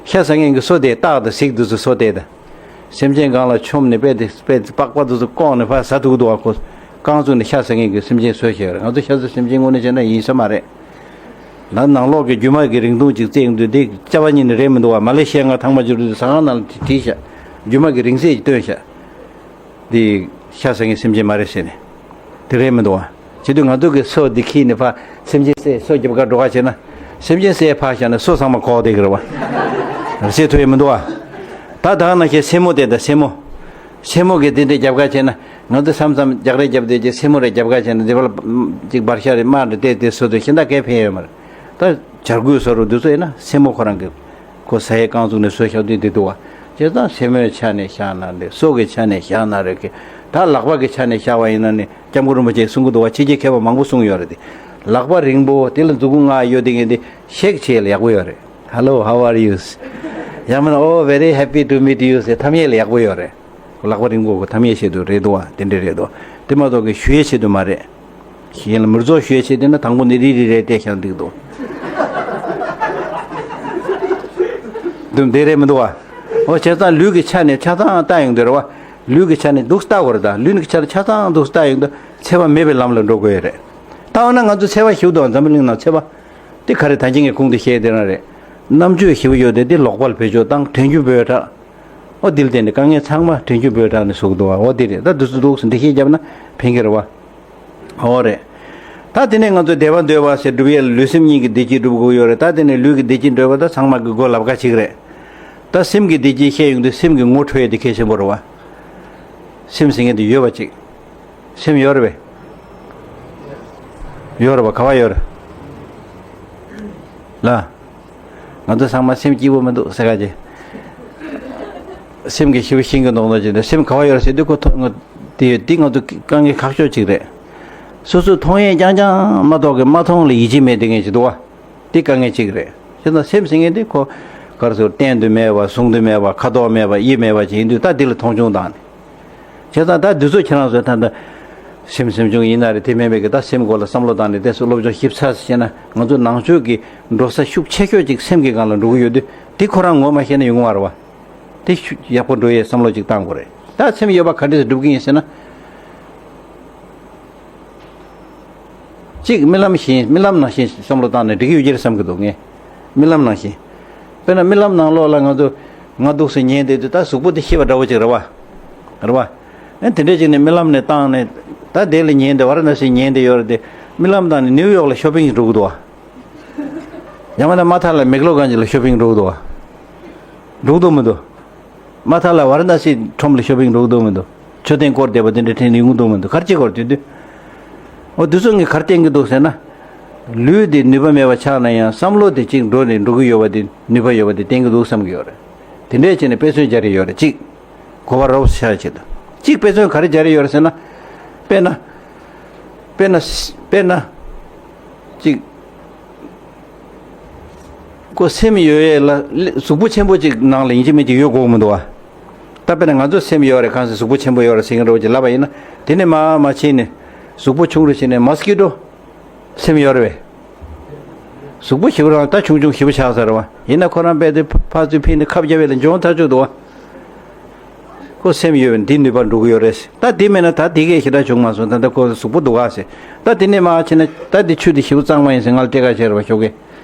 ཤ་ཟ་མཁན་གྱི་སོ་དེ་སྟག་དང་གཟིག་དེ་ཚོ་སོ་དེ་དང་། སེམས་ཅན་གང་ལ་ཆོམ་ནས་དཔེ་དེ་དཔེ་དེ་པགས་པ་དེ་ཚོ་བཀོག་ནས་ཕར་ཟ་ཐུབ་འདུག་བ་ཁོ། རྐང་བཙུགས་ནས་ཤ་ཟ་མཁན་གྱི་སེམས་ཅན་སོ་ཞིག་རེད། ང་ཚོ་ཤ་ཟ་སེམས་ཅན་དངོས་གནས་བྱས་ན་ཡིན་ས་མ་རེད། ན་ནང་ལོགས་ཀྱི་རྒྱུ་མ་གི་རིང་ཐུང་ཅིག་བཙལ་ཡོང་དུས་དེ་སྐྱ་བ་གཉིས་ནི་རེད་མི་འདུག་བ། མ་ལེ་ཤི་ཡ་ང་ཐང་མ་འབྱོར་དུས་ཟ་ཁང་ནང་ལ་བྲིས་ཤག་རྒྱུ་མ་གི་རིང་ཚད་ཅིག་བཏོན་ཤག་འདི་ཤ་ཟ་མཁན་སེམས་ཅན་མ་རེད་ཟེར་ནས། དེ་རེད་མི་འདུག་བ། བྱེད་དུས་ང་ཚོ་གི་སོ་འདི་ཁྱེར་ནས་ཕར་སེམས་ཅན་བསད་སོ་རྒྱབ་ཁར་འགྲོ་ག་བྱས་ན། སེམས་ཅན་བསད་ཕར་བཞག་ན་སོ་ཚང་མ་ཁོག་བསྡད་ཀྱི་རེད་བ། བསད་ཐུབ་ཡས་མི་འདུག་བ། ད་ད་ནང་བཞིན་སེན་མོ་དེ་ད་སེན་མོ། སེན་མོ་གི་དེ་འདྲ་རྒྱབ་ཁ་བྱས་ན་ང་ཚོ་མཚམས་མཚམས་རྒྱག་རེས་རྒྱབ་བསྡད་ཀྱི་སེན་མོ་རེ་རྒྱབ་ཁ་བྱས་ན་དེ་བར་ཅིག་འབར་ཤ་རེ་དམར་རེ་བལྟས་ཏེ་སོ་དེ་ཤིན་ཏུ་གས་ཕན་ཡོད་མ་རེད། ད་བྱ་རྒོད་སོ་རུ་འདི་ཚོ་ཡིན་ན་སེན་མོ་ཁོ་རང་གི་ཁོ་ཟ་ཡས་རྐང་བཙུགས་ནས་སོ་བཞག་དུས་འདི་འདུག་བ། བྱས་ཙང་སེན་མོའི་ཆ་ནས་བཞག་ན་རེད། སོ་གི་ཆ་ནས་བཞག་ན་རེད་གི། ད་ལག་པ་གི་ཆ་ནས་བཞག་པ་ཡིན་ན་ནི་སྐྱབས་མགོན་རིན་པོ་ཆེས་གསུང་གི་འདུག་བ། ཕྱི་རྒྱལ་མཁས་པ་མང་པོ་གསུངས་ཡོད་རེད་དེ། ལག་པ་རིང་པོ་དེ་ལ་མཛུབ་གུ་ལྔ་ཡོད་དེ་ངས་འདི་ཤེག་བྱས་ལ་ཡག་པོ་ཡོད་རེད། Hello, how are you? ཡང་མིན་ན། Oh, very happy to meet you ཟེར་ཐམ་ཡས་ལ་ཡག་པོ་ཡོད་རེད། ལག་པ་རིང་པོ་གི་ཐམ་ཡས་ཆེད་དུ་རེད་འདུག་བ། དེ་འདྲ་རེད་འདུག་དེ་མ་གཏོགས་གི་ཞུ་ཡས་ཆེད་དུ་མ་རེད། གཞན་ལ་མིར་ཟོ་ཞུ་ཡས་བྱེད་འདོད་ན་དང་པོ་ནི་རི་རི་རེ་བལྟས་བཞག་འགྲིག་འདུག་འདུག་འདི་རེད་མི་འདུག་བ། འོ་བྱས་ཙང་ལུས་ཀྱི་ཆ་ནས་ཆ་ཚང་ལྟ་ཡོང་དུས་རེད་བ། ལུས་ཀྱི་ཆ་ནས་འདུག་ལྟ་དགོས་རེད། ད་ལུས་ཀྱི་ཆ་ནས་ཆ་ཚང་འདུག་ལྟ་ཡོང་དུས་འཚེ་བ་མེད་པའི་ལམ་ལ་འགྲོ་དགོས་ཡོད་རེད། ད་འོ་ན་ང་ཚོ་འཚེ་བ་ཞེ་པོ་འདུག་འཛམ་བུ་གླིང་ནང་འཚེ་བ་དེ་ག་རེ། ད་གིན་ངས་གོང་དུ་བཤད་དེ་རང་རེད། རྣམ་དཔྱོད་ཞེ་པོ་ཡོད་དེ་འདི་ལོག་པར་བེད་སྤྱོད་བཏང་དྲན་རྒྱུ་འབོད་དྲག་འོ་དེ་ལ་བརྟེན་ནས་དཀའ་ངལ་ཚང་མ་དྲན་རྒྱུ་འབོད་དྲག་ནས་བཟོ་གི་འདུག་བ། འོ་དེ་རེད། ད་འདི་ཚོ་འདུག་སེ་འགྲེལ་བཤད་བརྒྱབ་ན་ཕན་གྱི་རེད་བ། འོ་རེད། ད་དེ་ནས་ང་ཚོ་བདེ་བ་འདོད་པ་ཟེར་སྒྲུབ་ཡས་ལ་ལུས་སེམས་གཉིས་ཀྱི་བདེ་སྐྱིད་སྒྲུབ་དགོས་ཡོད་རེད། ད་དེ་ནས་ལུས་ཀྱི་བདེ་སྐྱིད་འདོད་པ་ད་ཚང་མ་གི་མགོ་ལབ་ཀ་གཅིག་རེད། ད་སེམས་ཀྱི་བདེ་སྐྱིད་བཤད་ཡོང་དུས་སེམས་ཀྱི་ངོ་འཕྲོད་ཡས་དེ་གལ་ཆེན་པོ་རེད་བ། སེམས་ཟེར་མཁན་དེ་ཡོད་པ་གཅིག་སེམས་ཡོད་རེད་པས། ཡོད་རེད་པ། ག་པར་ཡོད་རེད། ལ། ང་ཚོ་ཚང་མ་སེམས་སྐྱིད་པོ་མི་འདུག་ཟེར་ག་ཅེ། སེམས་ཀྱི་ཞེ་པོ་ཤིང་གི་ནོག་ནོག་ཅིག་འདུག་སེམས་ག་པར་ཡོད་རེད་ཟེར་དུས་ཁོ་ཐོ་ང་དེ་ཡོད་དེ་ང་ཚོ་དཀའ་ངལ་ཁག་ཤོས་ཅིག་རེད། སོ་སོས་མཐོང་ཡས་རྐྱང་རྐྱང་མ་གཏོགས་ཀྱི་མ་མཐོང་ལ་ཡིད་ཆེས་མེད་དེ་ངེས་ཅིག་འདུག་བ། དེ་དཀའ་ངལ་གཅིག་རེད། བྱས་ཙང་སེམས་ཟེར་མཁན་དེ་ཁོ་ག་རེ་ཟེར། སྟེང་དུ་མེད་པ། གཟུང་དུ་མེད་པ། ཁ་དོག་མེད་པ། དབྱིབས་མེད་པ་ཅིག་ཡིན་དུས་ད་འདི་ལ་མཐོང་ཆུང་བཏང་ནས། བྱས་ཙང་ད་འདི་ཚོ་ཁྱེད་རང་ཚོས་ད་ལྟ་སེམས་སེམས་བྱུང་ཡིན་ན་རེད། དེ་མིན་པའི་གི་ད་སེམས་སྐོར་ལ་བསམ་བློ་བཏང་ནས་དེ་ཚོ་སློབ་སྦྱོང་ཞིབ་ཚགས་སུ་བྱས་ན་ང་ཚོ་ནང་ཆོས་ཀྱི་འགྲོ་ས་ཤུགས་ཆེ་ཤོས་ཅིག་སེམས་ཀྱི་སྒང་ལ་འགྲོ་གི་ཡོད་དུས་དེ་ཁོ་རང་ངོ་མ་ཤེས་ན་ཡོང་གི་མ་རེད་བ། དེ་ཤུགས་ཡག་པོ་འགྲོ་ཡས་བསམ་བློ་ཅིག་བཏང་དགོས་རེད། ད་སེམས་ཡོད་པ་ག་འདྲས་སུ་སྒྲུབ་ཀྱི་ཡིན་ཟེར་ན། གཅིག་རྨི་ལམ་བཞིན། རྨི་ལམ་ནང་བཞིན་བསམ་བློ་བཏང་ནས་འགྲིག་གི་ཡོད་ཀྱི་རེད་བསམ་གྱི་འདུག་ངས། རྨི་ལམ་ནང་བཞིན། དཔེར་ན་རྨི་ལམ་ནང་ལོགས་ལ་ང་ཚོ་ང་འདུག་སེ་ཉལ་བསྡད་དུས་ད་གཟུགས་པོ་དེ་ཤི་བ་འདྲ་བོ་ཅིག་རེད་བ། རེད་བ། ཨ་དེ་འདྲས་ཅིག་ནས་རྨི་ལམ་ནས་བཏང་ནས་ད་དེ་ལ་ཉལ་བསྡད། ཝ་ར་ཎ་སི་ཉལ་བསྡད་ཡོད་རེད་དེ། རྨི་ལམ་བཏང་ནས་ནིའུ་ཡོག་ལ་ཤོ་པིང་འགྲོ་གི་འདུག་བ། ཡང་མིན་ན་མ་མཐའ་ལ་མེག་ལོ་གྷན་ཇི་ལ་ཤོ་པིང་འགྲོ་གི་འདུག་བ། འགྲོ་གི་འདུག་མི་འདུག་མ་མཐའ་ལ་ཝ་ར་ཎ་སི་ཁྲོམ་ལ་ཤོ་པིང་འགྲོ་གི་འདུག་མི་འདུག་མཆོད་རྟེན་སྐོར་བསྡད་པ་དེ་འདྲ་ཁྲིད་ནས་ཡོང་གི་འདུག་མི་འདུག་ག་རེ་བྱེད་དགོས་རེད་དེ་དུས། འོ་དེ་ཚོ་ངས་ག་རེ་བསྟན་གྱི་འདུག་ཟེར་ན། ལུས་དེ་ནུས་པ་མེད་པ་ཆགས་ན་ཡང་བསམ་བློ་དེ་གཅིག་འགྲོ་ནས་འགྲོ་གི་ཡོད་པ་དེ་ནུས་པ་ཡོད་པ་དེ་བསྟན་གྱི་འདུག་བསམ་གྱི་ཡོད་རེད། དེ་འདྲས་བྱས་ནས་དཔེ་མཚོན་སྦྱར་ཡོད་རེད་གཅིག་གོ་བ་རོབ་ཤར་ཆེད་དུ། གཅིག་དཔེ་མཚོན་ག་རེ་སྦྱར་ཡོད་རེད་ཟེར་ན། དཔེར་ན། དཔེར་ན། དཔེར་ན། གཅིག་ཁོ་སེམས་ཡོད་ཡས་ལ་གཟུགས་པོ་ཆེན་པོ་གཅིག་ནང་ལ་ཡིན་གཅིག་མིན་གཅིག་ཡོད་དགོས་མི་འདུག་བ། ད་དཔེར་ན་ང་ཚོ་སེམས་ཡོད་རེད་གང་ཟེར་གཟུགས་པོ་ཆེན་པོ་ཡོད་རེད་ཟེར་མཁན་འདྲ་བོ་ཅིག་ལབ་པ་ཡིན་ན། དེ་ནས་མར་མར་ཕྱིན་ནས་གཟུགས་པོ་ཆུང་རུ་ཕྱིན་ནས་མོ་སི་ཀི་ཊོ་སེམས་ཡོད་རེད་བས། གཟུགས་པོ་ཞེ་པོ་རང་ད་ཆུང་ཆུང་ཞེ་པོ་ཆགས་ཚར་བ་ཡིན་ན་ཁོ་རང་དཔེ་དེ་ཕར་ཚུར་ཕྱིན་ནས་ཁབ་རྒྱབ་ཡས་ལ་འཇོན་ཐག་ཆོད་འདུག་བ། ཁོ་སེམས་ཡོད་པས་འདི་ནུས་པ་འགྲོ་གི་ཡོད་རེད། ད་དེ་མེད་ན་ད་དེ་གས་ཞེ་དྲག་བྱུང་མ་སོང་། ད་ལྟ་ཁོ་གཟུགས་པོ་འདུག་ག་ཟེར། ད་དེ་ནས་མར་ཕྱིན་ན་ད་འདི་ཆུ་དེ་ཞེ་པོ་གཙང་མ་ཡིན་ཟེར་ང་ལ་སྐྱེལ་ག་བྱས་རེད་བ་ཞོགས་ཀས།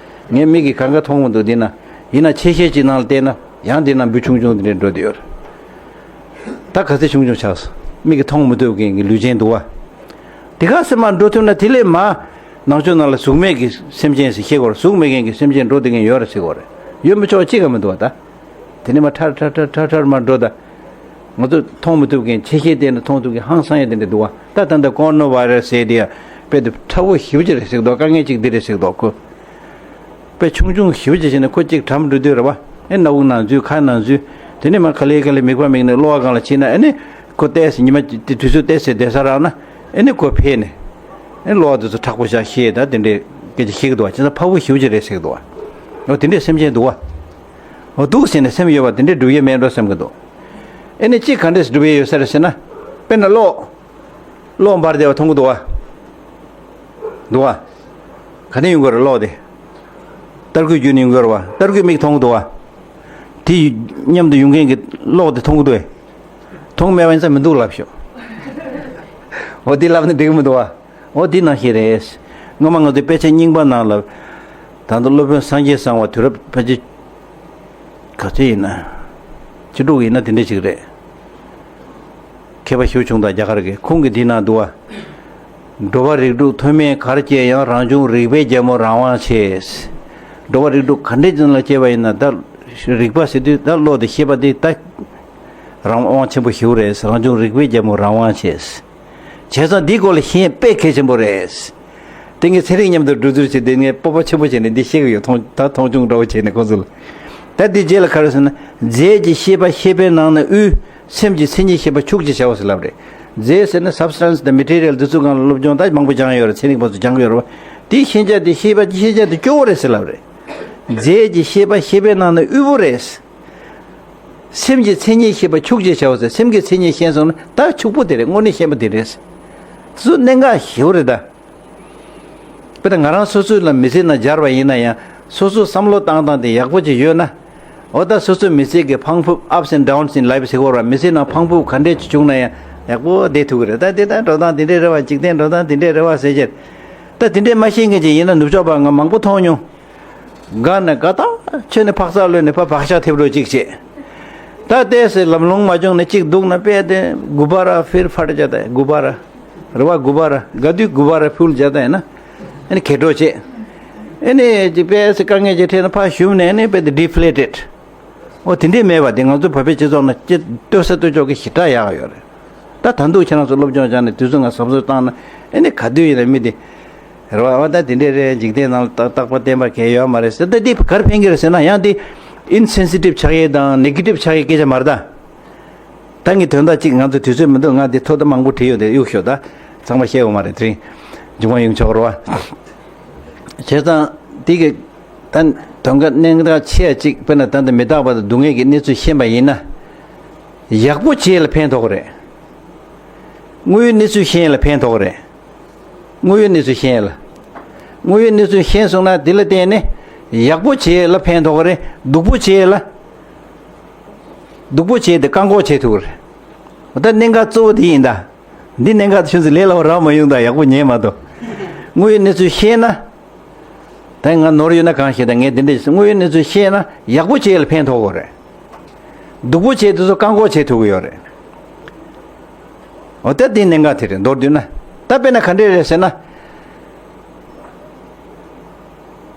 ངའི་མིག་གིས་གང་ག་མཐོང་མི་འདུག་འདི་ན། ཡིན་ན་ཆེ་ཤེལ་གྱི་ནང་ལ་བལྟས་ན་ཡང་འདི་ན་འབུ་ཆུང་ཆུང་འདི་འདྲས་འགྲོ་བསྡད་ཡོད་རེད། ད་ག་ཚོད་ཆུང་ཆུང་ཆགས་སོང་། མིག་གིས་མཐོང་མི་ཐུབ་མཁན་གྱི་ལུས་ཅན་འདུག་བ། དེ་ག་སེ་མར་འགྲོ་ཐུབ་ན་དེ་ལས་མར་ནང་ཆོས་ནང་ལ་གཟུགས་མེད་ཀྱི་སེམས་ཅན་ཟེར་ཤེས་དགོས་རེད། གཟུགས་མེད་མཁན་གྱི་སེམས་ཅན་འགྲོ་བསྡད་མཁན་ཡོད་རེད་ཟེར་དགོས་རེད། ཡོད་མི་ཆོག་གཅིག་ཀྱང་མི་འདུག་བ་ད། དེ་ནས་མར་ཁྲར་ཁྲར་ཁྲར་ཁྲར་ཁྲར་མར་འགྲོ་ད། ང་ཚོ་མཐོང་མི་ཐུབ་མཁན་ཆེ་ཤེལ་བལྟས་ན་མཐོང་ཐུབ་མཁན་ཧང་སང་ཡ་དེ་འདྲ་འདུག་བ། ད་ད་ལྟ་ཀོ་རོ་ན་བྷའི་ར་སི་ཟེར་དེ་ཡ་དཔེ་དེ་ཁྲ་བོ་ཞེ་པོ་ཅིག་རེད་ཟེར་གི་འདུག་དཀའ་ངལ་ཅིག་འདི་རེད་ཟེར་གི་འདུག་ཁོ། དཔེ་ཆུང་ཆུང་ཞེ་པོ་ཅིག་བྱས་ནས་ཁོ་གཅིག་གྲམ་འགྲོ་དུས་རེད་བ། ཨེ་སྣ་བུག་ནང་འཛུལ་ཁ་ནང་འཛུལ། དེ་ནས་མར་ག་ལེ་ག་ལེ་མིད་པ་མིད་ནས་གློ་བ་སྒང་ལ་ཕྱིན་ན་ཨ་ནི་ཁོ་བལྟས་སེ་ཉི་མ་དེ་དུས་ཚོད་བལྟས་སེ་བསྡད་ས་རག་ན་ཨ་ནི་ཁོ་ཕེབས་ནས་ཨེ་གློ་བ་དེ་ཚོ་མཁྲེགས་པོ་བཞག་ཤེས་ད་དེ་འདྲས་སྐད་ཆ་བཤད་གི་འདུག་བ། བྱས་ཙང་ཕ་བུ་ཞེ་པོ་ཅིག་རེད་ཟེར་གི་འདུག་བ། འོ་དེ་འདྲས་སེམས་ཅན་འདུག་བ། འོ་འདུག་ཟེར་ནས་སེམས་ཡོད་པ་དེ་འདྲས་སྒྲུབ་ཡས་མེད་འགྲོ་བསམ་གི་འདུག་ཨེ་ནི་གཅིག་ག་འདྲས་སྒྲུབ་ཡས་ཡོད་ས་རེད་ཟེར་ན། དཔེར་ན་གློག་གློག་འབར་བསྡད་པ་མཐོང་གི་འདུག་བ། འདུག་བ། ག་ནས་ཡོང་གི་རེད་གློག་དེ། ཏར་སྐུད་བརྒྱུད་ནས་ཡོང་གི་རེད་བ། ཏར་སྐུད་མིག་མཐོང་གི་འདུག་བ། དེ་མཉམ་དུ་ཡོང་མཁན་གྱི་གློག་དེ་མཐོང་གི་འདུག་བས། མཐོང་མེད་པ་ཡིན་ཙང་མི་འདུག་ལབ་ཤོག་འོ་དེ་ལབ་ན་འགྲིག་གི་མི་འདུག་བ། འོ་དེ་ནང་བཞིན་རེད། སྔོན་མ་ང་ཚོའི་དཔེ་ཆ་རྙིང་པ་ནང་ལ། ད་ལྟ་སློབ་དཔོན་སངས་རྒྱས་གསང་བ་དུས་རབས་ཕལ་ཆེར། ག་ཚོད་ཡིན་ན། བཅུ་དྲུག་ཡིན་ན་དེ་འདྲ་ཞིག་རེད། མཁས་པ་ཞེ་པོ་བྱུང་དང་རྒྱ་གར་གྱི་ཁོང་གིས་འདི་ན་འདུག་བ། འགྲོ་བ་རིགས་དྲུག་མཐོ་དམན་གར་སྐྱེས་ཡང་རང་བྱུང་རིག་པའི་རྒྱལ་མོ་རང་དབང་ཆེ། འགྲོ་བ་རིགས་དྲུག་ག་འདྲའི་ཅན་ལ་སྐྱེས་པ་ཡིན་ན་ད། རིག་པ་ཟེར་དུས་ད་བློ་དེ་ཤེས་པ་དེ་ད། རང་དབང་ཆེན་པོ་ཞེ་པོ་རེད། རང་བྱུང་རིག་པའི་རྒྱལ་མོ་རང་དབང་ཆེ། བྱས་ཙང་འདིའི་སྐོར་ལ་ཤེས་ཡོན་དཔེ་གལ་ཆེན་པོ་རེད། དེ་ངས་ཚན་རིག་མཉམ་དུ་འགྲོ་འདུར་བྱས་ཏེ་ངས་སྤོབས་པ་ཆེན་པོ་བྱས་ནས་འདི་ཤེས་ཀྱི་ཡོད། མཐོང་ད་མཐོང་ཆུང་འདྲ་བོ་བྱས་ནས་ཁོང་ཚོ་ལ། ད་འདི་རྗེས་ལ་ག་རེ་ཟེར་ན། རྫས་ཀྱི་ཤེས་པ་ཤེས་པའི་ནང་ན་དབུས། སེམས་ཀྱི་མཚན་ཉིད་ཤེས་པ་ཕྱུགས་ཀྱི་བྱའོ་ཟེར་ལབ་རེད། རྫས་ཟེར་ན་སབ་སི་ཊན་སི་དང་མེ་ཊི་རི་ཡལ་འདི་ཚོ་སྒང་ལ་སློབ་སྦྱོང་ད་མང་པོ་སྦྱངས་ཡོད་རེད། ཚན་རིག་པ་ཚོ་སྦྱངས་ཡོད་རེད་བ། དེའི་ཤེས་བྱ་དེ་ཤེས་པ་ཤེས་བྱ་དེ་སྐྱོ་བོ་རེད་ཟེར་ལབ་རེད། རྫས་ཀྱི་ཤེས་པ་ཤེས་པའི་ནང་ན་དབུལ་པོ་རེད། སེམས་ཀྱི་མཚན་ཉིད་ཤེས་པ་ཕྱུགས་ཀྱི་བྱའོ་ཟེར། སེམས་ཀྱི་མཚན་ཉིད་ཤེས་སོང་ན་ད་ཕྱུག་པོ་དེ་རེད། དངོས་གནས་ཤེས་པ་དེ་རེད། དེ་ཚོ་གནད་འགག་ཞེ་པོ་རེད་ད། དཔེར་ན་ང་རང་སོ་སོའི་ལ་མི་ཚེ་ནང་སྦྱར་བ་ཡིན་ན་ཡང་སོ་སོའི་བསམ་བློ་བཏང་སྟངས་དེ་ཡག་པོ་ཅིག་ཡོད་ན། འོ་ད་སོ་སོའི་མི་ཚེ་གི་ཕང་ཕུབ་ups and downs in life ཟེར་གོ་ར། མི་ཚེ་ནང་ཕང་ཕུབ་ག་འདྲས་ཅིག་བྱུང་ན་ཡང་ཡག་པོ་བསྡད་ཐུབ་ཀྱི་རེད། ད་དེ་ད་འགྲོ་སྟངས་དེ་འདྲས་རེད་བ། འཇིག་རྟེན་འགྲོ་སྟངས་དེ་འདྲས་རེད་བ་ཟེར་ཅེར། ད་དེ་འདྲས་མ་ཤེས་མཁན་ཅིག་ཡིན་ན་ནུབ་ཕྱོགས་པ་ང་མང་པོ་མཐོང་མྱོང་། དགའ་ན་དགའ་ད། ཆོས་ནི་འཕག་འཚག་ལོས་ནི་ཕ་བག་ཆགས་ཐེབས་འགྲོ་ཅིག་བྱེད། ད་ལྟས་སེ་ལམ་ལྷོང་མ་བྱུང་ནས་གཅིག་སྡུག་ན་དཔེ་དེ་གུ་བ་ར་ཕིར་ཕར་བྱ་ད་གུ་བ་ར། རེ་བ་གུ་བ་ར་དགའ་དུས་གུ་བ་ར་ཕུལ་བྱ་ད་ཡིན་ན། ཨ་ནི་ཁེ་གྲོགས་བྱེད། ཨ་ནི་ཅིག་དཔེ་སེ་དཀའ་ངལ་ཅིག་འཕྲད་ན་ཕ་ཞུམ་ནས་ཨ་ནི་དཔེ་དེ་ཌི་ཕི་ལེ་ཊེཌ། འོ་དེ་འདྲས་མེད་པ་དེ་ང་ཚོ་བོད་པའི་སྤྱི་ཚོགས་ནང་སྐྱེ་ལྟོས་ས་ལྟོས་ཆོག་གི་ཞེ་དྲག་ཡག་ཡོད་རེད། ད་ད་འདུག་ཁྱེད་རང་ཚོ་སློབ་སྦྱོང་སྦྱངས་ནས་དུས་ཚོད་ང་གཟབ་གཟབ་བཏང་ན་ཨེ་ནི་ག་དུས་ཡིན་ན་མི་དེ། རེད་བ། འོ་ད་དེ་འདྲས་རེད། འཇིག་རྟེན་ནང་ལ་རྟག་རྟག་པ་བརྟན་པ་གང་ཡོད་མ་རེད་ཟེར། ད་འདི་ག་རེ་ཕན་གྱི་རེད་ཟེར་ན་ཡང་དེ་ཨིན་སེན་སི་ཊིབ་ཆགས་ཡས་དང་ནེ་གེ་ཊིབ་ཆགས་ཡས་སྐད་ཆ་མ་རེད་ད། ད་ངས་དོན་དག་གཅིག་ང་ཚོ་དུས་ཚོད་མི་འདུག་ང་འདི་ཐོ་ད་མང་པོ་བྲིས་ཡོད་དེ་གཡུག་ཤོག་ད་ཚང་མ་བཤད་འོང་མ་རེད། དེ་རིང་མཇུག་མ་ཡོང་ཆོག་རེད་བ། བྱས་ཙང་དེ་གི་ད་དོན་དག་གནད་འགག་ཆེ་བ་གཅིག་དཔེར་ན་ད་ལྟ་མི་རྟག་པ་དང་སྡུག་བསྔལ་གྱི་གནས་ཚུལ་ཤེས་པ་ཡིན་ན། ཡག་པོ་བྱེད་ལ་ཕན་ཐོགས་རེད། དངོས་ཡོད་གནས་ཚུལ་ཤེས་ལ་ཕན་ཐོགས་རེད། དངོས་ཡོད་གནས་ཚུལ་ཤེས་ལ། དངོས་ཡོད་གནས་ཚུལ་ཤེས་སོང་ན་དེ་ལ་བརྟེན་ནས་ཡག་པོ་བྱེད་ལ་ཕན་ཐོགས་རེད། སྡུག་པོ་བྱེད་ལ། སྡུག་པོ་བྱེད་དེ་བཀག་འགོག་བྱེད་ཐུབ་རེད། ད་གནད་འགག་གཙོ་བོ་དེ་ཡིན་ད། འདི་གནད་འགག་ཆུན་ཚོད་ལས་སླ་བོ་རག་མ་ཡོང་ད་ཡག་པོ་ཉན་མ་ཐུབ། དངོས་ཡོད་གནས་ཚུལ་ཤེས་ན། ད་ང་ནོར་ཡོད་ན་གང་ཤེས་ད། ངས་འདི་འདྲ་ཞིག་དངོས་ཡོད་གནས་ཚུལ་ཤེས་ན་ཡག་པོ་བྱེད་ལ་ཕན་ཐོགས་ཀྱི་རེད། སྡུག་པོ་བྱེད་དེ་ཚོ་བཀག་འགོག་བྱེད་ཐུབ་ཀྱི་ཡོད་རེད། འོ་ད་འདི་གནད་འགག་དེ་རེད། མདོར་བསྡུས་ན། ད་དཔེར་ན་ག་འདྲས་རེད་ཟེར་ན།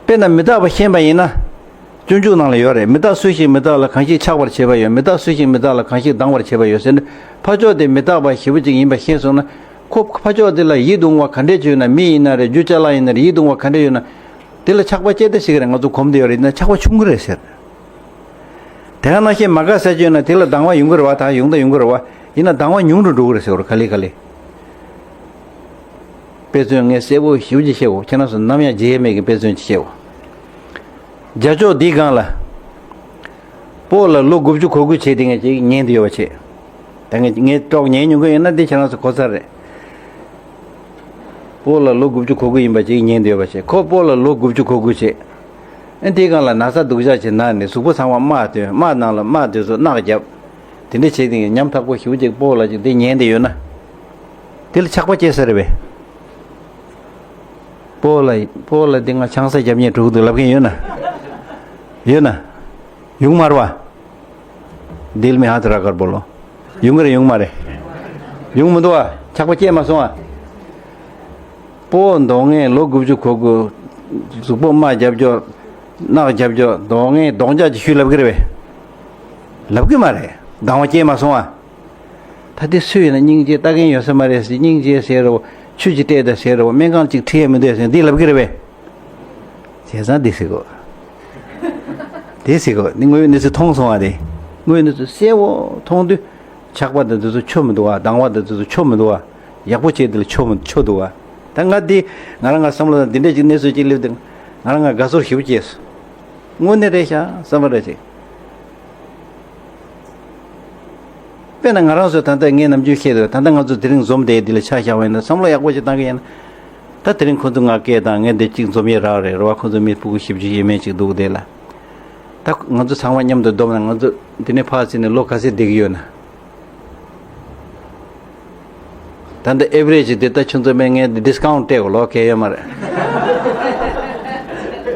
དཔེར་ན་མི་རྟག་པ་ཤེས་པ་ཡིན་ན། སྤྱོད་འཇུག་ནང་ལ་ཡོད་རེད། མི་རྟག་སུ་ཞིག་མི་རྟག་ལ་གང་ཞིག་ཆགས་པར་བྱེད་པ་ཡོད། མི་རྟག་སུ་ཞིག་མི་རྟག་ལ་གང་ཞིག་ལྡང་བར་བྱེད་པ་ཡོད་ཟེར་ནས་ཕ་ཕྱོགས་དེ་མི་རྟག་པ་ཞེ་པོ་ཅིག་ཡིན་པ་ཤེས་སོང་ན། ཁོ་ཕ་ཕྱོགས་དེ་ལ་ཡིད་གདུང་བ་ག་འདྲས་ཅིག་ཡོད་ན། མི་ཡིན་ན་རེད། རྒྱུ་ཅ་ལག་ཡིན་ན་རེད། ཡིད་གདུང་བ་ག་འདྲས་ཡོད་ན། དེ་ལ་ཆགས་པ་སྐྱེ་ད་ཤེས་ཀྱི་རེད། ང་ཚོ་གོམས་བསྡད་ཡོད་རེད། ཡིན་ན་ཆགས་པ་ཆུང་གི་རེད་ཟེར། དེ་ག་ནང་བཞིན་མ་དགའ་ཟེར་རྒྱུ་ཡོད་ན་དེ་ལ་སྡང་བ་ཡོང་གི་རེད་བ། ད་ཡོང་ད་ཡོང་གི་རེད་བ། ཡིན་ན་སྡང་བ་ཉུང་རུ་འགྲོ་གི་རེད་ཟེར་བ་རེད། ག་ལེ་ག་ལེ། དཔེ་མཚོན་ངས་གསལ་པོ་ཞེ་པོ་ཅིག་བཤད་གོ། ཁྱེད་རང་ཚོ་ནམ་ཡང་བརྗེད་མེད་ཀྱི་དཔེ་མཚོན་ཅིག་བཤད་གོ། རྒྱ་ཕྱོགས་འདིའི་སྒང་ལ། སྤོ་ལ་ལོ་དགུ་བཅུ་གོ་དགུ་བྱས་དེ་ངས་ཅིག་ཉན་དུ་ཡོད་པ་བྱས། ད་ངས་ངས་ཀྲོག་ཉན་མྱོང་གི་ཡོད་ན་འདི་ཁྱེད་རང་ཚོ་གོ་ཚར་རེད། སྤོ་ལ་ལོ་དགུ་བཅུ་གོ་དགུ་ཡིན་པ་ཅིག་ཉན་དུ་ཡོད་པ་བྱས། ཁོ་སྤོ་ལ་ལོ་དགུ་བཅུ་གོ་དགུ་བྱས། ཨེ་དེའི་སྒང་ལ་ན་ཚ་སྡུག་ཅག་ཅིག་ན་ནས་གཟུགས་པོ་ཚང་མ་རྨ་ཐོན། རྨ་ནང་ལ་རྨ་དེ་ཚོ་རྣག་བརྒྱབ། དེ་འདྲ་བྱས་ཏེ་ཉམ་ཐག་པོ་ཞེ་པོ་ཅིག་སྤོ་ལ་ཅིག་དེ་ཉན་དེ་ཡོད་ན། དེ་ལ་ཆགས་པ་སྐྱེ་ས་རེད་པས། སྤོ་ལ་སྤོ་ལ་དེ་ང་ཆང་ས་རྒྱབ་ཉན་འགྲོ་གི་འདུག་ལབ་མཁན་ཡོད་ན། ཡོད་ན། ཡོང་མ་རེད་པ། दिल में हाथ रखकर बोलो। ཡོང་གི་རེད། ཡོང་མ་རེད། ཡོང་མི་འདུག་པ། ཆགས་པ་སྐྱེས་མ་སོང་ཨ། སྤོ་མདོག་ངན་ལོ་དགུ་བཅུ་གོ་དགུ། གཟུགས་པོ་རྨ་རྒྱབ་ཀྱོག་རྣག་རྒྱབ་ཀྱོག་མདོག་ངན་གདོང་རྒྱག་ཅིག་ཤུལ་ལབ་གི་རེད་པས། ལབ་གི་མ་རེད། སྡང་བ་སྐྱེས་མ་སོང་ཨ། ད་དེ་སུ་ཡིན་ན་སྙིང་རྗེ་ལྟ་མཁན་ཡོད་ས་མ་རེད་ཟེར། སྙིང་རྗེ་ཟེར་རོ། ཆུ་ཅིག་སྤྲད་ད་ཟེར་རོ། སྨན་ཁང་ཅིག་ཁྲིད་ཡ་མི་འདུག་ཟེར་འདི་ལབ་གི་རེད་པས། བྱས་ཙང་འདི་ཟེར་གོ། དེ་ཟེར་གོ། འདི་དངོས་ཡོད་གནས་ཚུལ་མཐོང་སོང་བ་དེ། དངོས་ཡོད་གནས་ཚུལ་གསལ་བོ་མཐོང་དུས། ཆགས་པ་དང་དེ་ཚོ་ཆོ་མི་འདུག་བ། སྡང་བ་དང་དེ་ཚོ་ཆོ་མི་འདུག་བ། ཡག་པོ་བྱས་དེ་ལ་ཆོ་མི་ཆོ་འདུག་བ། ད་ང་འདི་ང་རང་ང་བསམ་བློ་དང་འདི་འདྲས་ཅིག་གནས་ཚུལ་ཅིག་སླེབས་དུས་ང་རང་ང་དགའ་ཚོར་ཞེ་པོ་སྐྱེས་སོང་། དངོས་གནས་རེད་ཤག་བསམ་པ་རེད་ཅིག་དཔེར་ན་ང་རང་ཚོ་ད་ལྟ་ངས་ནམ་རྒྱུན་བཤད་འདུག་ད་ལྟ་ང་ཚོ་དེ་རིང་འཛོམས་བསྡད་འདི་ལ་ཆ་བཞག་པ་ཡིན་ན། བསམ་བློ་ཡག་པོ་ཞིག་བཏང་གི་ཡིན་ན། ད་དེ་རིང་ཁོ་ཚོ་ང་སྐད་བཏང་། ངས་འདི་གཅིག་འཛོམས་ཡས་རག་རེད་རེད་བ། ཁོ་ཚོ་མི་ཕྲུ་གུ་བཞི་བཅུ་ཡས་མས་ཅིག་འདུག་དེ་ལ། ད་ང་ཚོ་ཚང་མ་མཉམ་དུ་བསྡོམས་ན་ང་ཚོ་འདི་ནས་ཕར་ཕྱིན་ནས་ལོ་ག་ཚོད་བསྡད་ཀྱི་ཡོད་ན། ད་འདི་ཨེ་ཝ་རེཇ་འདི་ད་ཁྱོད་ཚོ་མས་ངས་འདི་ཌིས་ཀའུན་ཊི་སྤྲད་གོ། ལོ་གས་ཡོད་མ་རེད།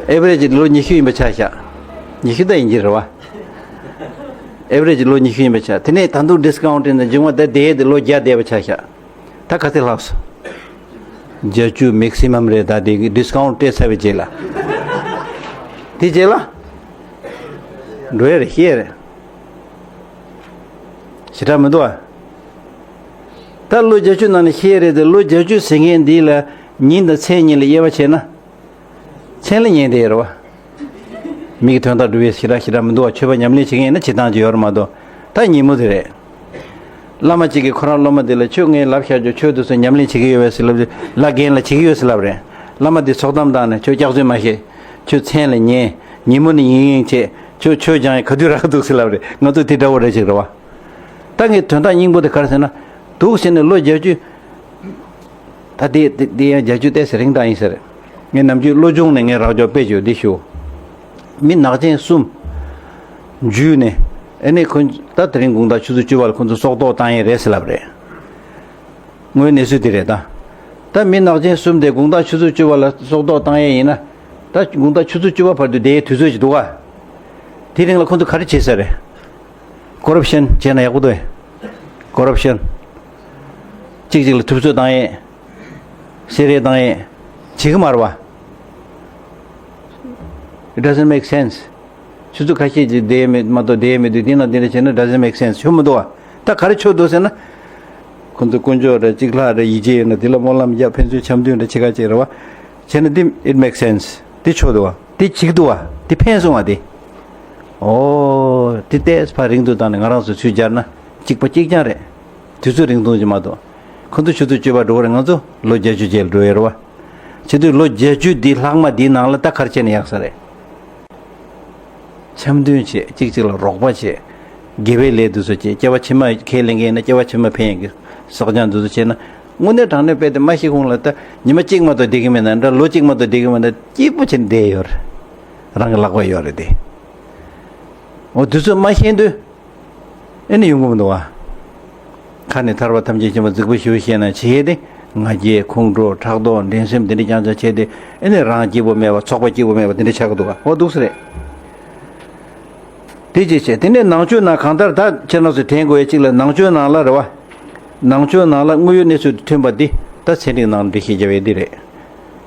ཨེ་ཝ་རེཇ་འདི་ལོ་ཉི་ཤུ་ཡིན་པ་ཆ་བཞག་ཉི་ཤུ་ད་ཡིན་གྱི་རེད་བ། ཨེ་ཝ་རེཇ་ལོ་ཉི་ཤུ་ཡིན་པ་ཆ། དེ་ནས་ད་དུང་ཌིས་ཀའུན་ཊི་ནས་འབྱུང་བ་ད་དེ་དེ་ལོ་བརྒྱ་བསྡད་པ་ཆ་བཞག་ད་ག་ཚོད་ལྷག་སོང་། བརྒྱད་ཅུ་མེག་སི་མམ་རེད། ད་དེ་གི་ཌིས་ཀའུན་ཊི་སྤྲད་ཚར་བའི་རྗེས་ལ། དེ་རྗེས་ལ། འགྲོ་ཡ་རེད། ཤེས་ཡ་རེད། ཞེ་དྲག་མི་འདུག་ཨ། ད་ལོ་བརྒྱད་ཅུ་ནང་ནས་ཤེས་ཡ་རེད་དེ། ལོ་བརྒྱད་ཅུ་ཟེར་མཁན་འདི་ལ་ཉིན་དང་མཚན་གཉིས་ལ་དབྱེ་བ་ཕྱེ་ན། མཚན་ལ་ཉན་བསྡད་ཡོད་རེད་བ། མིག་གི་དོན་དག་སྒྲུབ་ཡས་ཞེ་དྲག་ཞེ་དྲག་མི་འདུག་བ། ཆོས་པ་ཉམས་ལེན་བྱེད་མཁན་ཡིན་ན་བྱེད་སྟངས་ཅིག་ཡོད་རེད་མ་གཏོགས། ད་ཉིན་མོ་དེ་རེད། བླ་མ་གཅིག་གིས་ཁོ་རང་སློབ་མ་དེ་ལ་ཁྱོད་ངས་ལབ་བཞག་རྒྱུ་ཆོས་དེ་ཚོ་ཉམས་ལེན་བྱེད་ཀྱི་ཡོད་པས་ཟེར་ལབ་དུས་ལབ། རྒན་ལ་བྱེད་ཀྱི་ཡོད་ཟེར་ལབ་རེད། བླ་མ་དེ་ཚོགས་གཏམ་བཏང་ནས་ཁྱོད་སྐྱག་རྫུན་མ་བཤད། ཁྱོད་མཚན་ལ་ཉན། ཉིན་མོ་ནས་ཡིན་ཡིན་བྱེད། ཁྱོད་ཆོས་སྦྱང་ཡས་ག་དུས་རག་འདུག་ཟེར་ལབ་རེད། ང་ཚོ་དེ་འདྲ་བོ་རེད་ཅིག་རེད་བ། ད་ངས་དོན་དག་སྙིང་པོ་དེ་ག་རེ་ཟེར་ན། འདུག་ཟེར་ནས་ལོ་བརྒྱད་ཅུ། ད་དེ་དེ་དེ་ཡང་བརྒྱད་ཅུ་ཏོག་ཙམ་རིང་དྲགས་ཡིན་ཟེར། ངས་ནམ་རྒྱུན་བློ་སྦྱོང་ནས་ངས་རག་ཅོག་དཔེ་བརྗོད་འདི་ཞུ། མི་ནག་ཅན་གསུམ་འཇུས་ནས། ཨ་ནི་ཁོ་ད་དེ་རིང་དགོང་དག་ཆུ་ཚོད་བཅུ་པ་ལ་ཁོ་ཚོ་སྲོག་ཐོག་བཏང་ཡས་རེད་ཟེར་ལབ་རེད། དངོས་གནས་སུ་དེ་རེད་ད། ད་མི་ནག་ཅན་གསུམ་དེ་དགོང་དག་ཆུ་ཚོད་བཅུ་པ་ལ་སྲོག་ཐོག་བཏང་ཡས་ཡིན་ན། ད་དགོང་དག་ཆུ་ཚོད་བཅུ་པ་བར་དུ་བསྡད་ཡས་དུས་ཚོད་ཅིག་འདུག་ག་དེ་རིང་ལ་ཁོ་ཚོ་ག་རེ་བྱེད་ས་རེད། ཀོ་རབ་ཤན་བྱས་ན་ཡག་པོ་འདུག་གས། ཀོ་རབ་ཤན། གཅིག་གཅིག་ལ་ཐུབ་ཚོད་བཏང་ཡས། བསད་རེས་བཏང་ཡས། བྱེད་གི་མ་རེད་བ། It doesn't make sense. ཆུ་ཚོད་ཁ་ཤས་ཅིག་བསྡད་མེད་མ་གཏོགས་བསྡད་མེད་དུས་དེ་ན་དེ་འདྲ་བྱས་ན་doesn't make sense. ཆོ་མི་འདུག་བ། ད་ག་རེ་ཆོ་འདུག་ཟེར་ན། ཁོ་ཚོ་དཀོན་མཆོག་རེད། གཅིག་ལྷག་རེད། ཡིད་ཆེས་ཡོད་ན་དེ་ལ་སྨོན་ལམ་རྒྱབ། ཕན་ཚུན་འཆམ་མཐུན་རེད། ཆེ་ཁ་ཅིག་རེད་བ། བྱས་ན་དེ་it makes sense. དེ་ཆོ་འདུག་བ། དེ་བྱེད་ཀྱི་འདུག་བ། དེ་ཕན་སོང་བ་དེ། ཨོ། དེ་ཏོག་ཙམ་ཕར་རིང་དུ་བཏང་ནས་ང་རང་ཚོ་ཚུར་སྦྱར་ན་གཅིག་པ་གཅིག་རྐྱང་རེད། དུས་ཚོད་རིང་ཐུང་ཅིག་མ་གཏོགས། ཁོ་ཚོ་ཆུ་ཚོད་བཅུ་པ་འགྲོ་བ་རེད། ང་ཚོ་ལོ་བརྒྱད་ཅུ་རྗེས་ལ་འགྲོ་ཡོད་རེད་བ། བྱེད་དུས་ལོ་བརྒྱད་ཅུ་འདི་ལྷག་མ་འདིའི་ནང་ལ་ད་ག་རེ་བྱས་ན་ཡག་ས་རེད། འཆམ་མཐུན་བྱེད། གཅིག་གཅིག་ལ་རོགས་པ་བྱེད། དགེ་བའི་ལས་འདི་ཚོ་བྱེད། སྐྱེ་བ་ཕྱི་མ་ཁས་ལེན་མཁན་ཡིན་ན་སྐྱེ་བ་ཕྱི་མ་ཕན་ཡག་གི་བསགས་སྦྱང་འདི་ཚོ་བྱེད་ན། དངོས་གནས་དྲང་གནས་དཔེ་དེ་མ་ཤི་གོང་ལ་ད་ཉི་མ་གཅིག་མ་གཏོགས་བསྡད་ཀྱི་མེད་ན་འདྲ། ལོ་གཅིག་མ་གཏོགས་བསྡད་ཀྱི་མེད་ན་སྐྱིད་པོ་བྱས་བསྡད་ཡོད་རེད། རང་གི་ལག་པ་ཡོད་རེད་དེ། འོ་དུས་ཚོད་མ་ཤེས་དུས། ཨེ་ནི་ཡོང་གི་མི་འདུག་བ། ཁ་ནས་ཐར་པ་ཐམས་ཅད་མཁྱེན་པ་རྫིག་པོ་ཞེ་པོ་བཤད་ན་བྱེད་དེ། ང་རྒྱལ་ཁོང་ཁྲོ་ཕྲག་དོག་འགྲན་སེམས་དེ་འདྲ་རྐྱང་རྐྱང་བྱས་ཏེ། ཨེ་ནི་རང་སྐྱིད་པོ་མེད་པ་ཚོགས་པ་སྐྱིད་པོ་མེད་པ་དེ་འདྲ་ཆགས་ཀྱི་འདུག་བ། འོ་འདུག་སེ་རེད། དེ་ཅིག་བྱས། དེ་ནས་ནང་ཆོས་ནང་གང་ལྟར་ད་ཁྱེད་རང་ཚོས་དྲན་དགོས་ཡ་གཅིག་ལ་ནང་ཆོས་ནང་ལ་རེད་བ། ནང་ཆོས་ནང་ལ་དངོས་ཡོད་གནས་ཚུལ་དང་མཐུན་པ་འདི་ད་ཚན་རིག་ནང་འགྲེལ་བཤད་རྒྱབ་ཡས་འདི་རེད།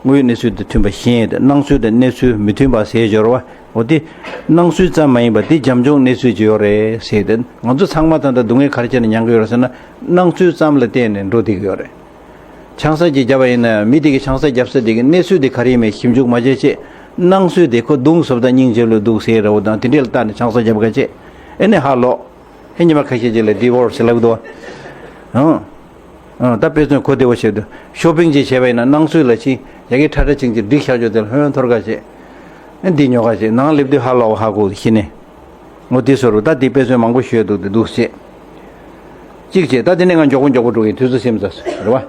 དངོས་ཡོད་གནས་ཚུལ་དང་མཐུན་པ་གཞན་དང་སྣང་ཚུལ་དང་གནས་ཚུལ་མི་མཐུན་པ་ཟེར་སྦྱོར་བ། འོ་དེ་སྣང་ཚུལ་ཙམ་མ་ཡིན་པ་དེ་རྒྱབ་ལྗོངས་གནས་ཚུལ་ཅིག་ཡོད་རེད་ཟེར་ཏེ། ང་ཚོ་ཚང་མ་ད་ལྟ་སྡུག་བསྔལ་ག་རེ་བྱས་ནས་མྱང་གི་ཡོད་རེད་ཟེར་ན། སྣང་ཚུལ་ཙམ་ལ་བརྟེན་ནས་འགྲོ་བསྡད་ཀྱི་ཡོད་རེད། ཆང་ས་ཅིག་བརྒྱབ་པ་ཡིན་ན་མི་དེ་གི་ཆང་ས་བརྒྱབ་ས་དེ་གི་གནས་ཚུལ་དེ་ག་རེ་ཡིན་མིན་ཞིབ་འཇུག་མ་བྱས་བྱས། སྣང་ཚུལ་དེ་ཁོ་གདུང་སོབ་དང་སྙིང་རྗེ་ལོས་འདུག་ཟེར་ར་བོ་དང་དེ་འདྲས་ལ་བལྟས་ནས་ཆང་ས་བརྒྱབ་ག་བྱས། ཨེ་ནས་ཧ་ལོག་ཧེ་ཉི་མ་ཁ་ཤས་ཅིག་ལ་ཌི་བོར་སི་ལབ་འདུག་ཨང་། ཨང་། ད་དཔེ་མཚོན་གོ་བདེ་བོ་བྱེད་དུ་ཤོ་པིང་ཅིག་བྱས་པ་ཡིན་ན་སྣང་ཚུལ་ལ་ཕྱིན་ཡ་གི་ཁྲ་ཁྲ་ཅིང་ཅིང་འགྲིག་ཤག་ཅོ་དེ་ལ་ཧོན་ཐོར་ག་བྱས། ཨེ་འདི་ཉོ་ག་བྱས་ནང་སླེབས་དུས་ཧ་ལོག་ཧ་གོ་ཤི་ནས། འོ་དེ་སོ་རུ་ད་དེ་དཔེ་མཚོན་མང་པོ་ཞུས་འདུག་དེ་འདུག་ཅེས། གཅིག་བྱས་ད་དེ་ནས་ང་མགྱོགས་པོ་མགྱོགས་པོ་འགྲོ་གིན་དུས་ཚོད་སེམས་ཚ་རེད་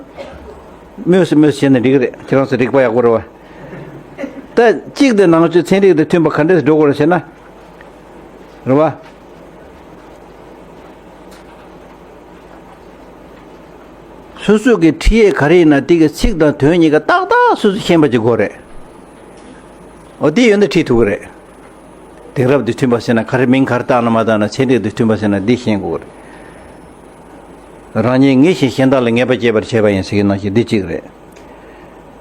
བ། མོས་སུ་མོས་སུ་བྱས་ན་འགྲིག་གི་རེད། ཁྱེད་རང་ཚོ་རིག་པ་ཡག་པོ་རེད་བ། ད་གཅིག་དེ་ནང་ཆོས་ཚན་རིག་དང་མཐུན་པ་ག་འདྲས་འགྲོ་དགོས་རེད་ཟེར་ན། རེད་བ། སོ་སོ་གི་ཁྲིད་ཡས་ག་རེ་ཡིན་ན་དེ་གི་ཚིག་དང་དོན་གཉིས་ཀ་ཏག་ཏག་སོ་སོ་ཤེས་པ་ཅིག་དགོས་རེད། འོ་དེ་ཡོད་ན་ཁྲིད་ཐུབ་གི་རེད། དེང་རབས་དང་མཐུན་པ་ཟེར་ན་ག་རེ་མིང་ག་རེ་བཏགས་ན་མ་བཏགས་ན་ཚན་རིག་དང་མཐུན་པ་ཟེར་ན་འདི་ཤེས་དགོས་རེད། རང་ཉིད་ངེས་ཤིང་གཞན་དག་ལ་ངེས་པ་སྐྱེད་པར་བྱེད་པ་ཡིན་ཟེར་གྱི་ནང་བཞིན་འདི་གཅིག་རེད།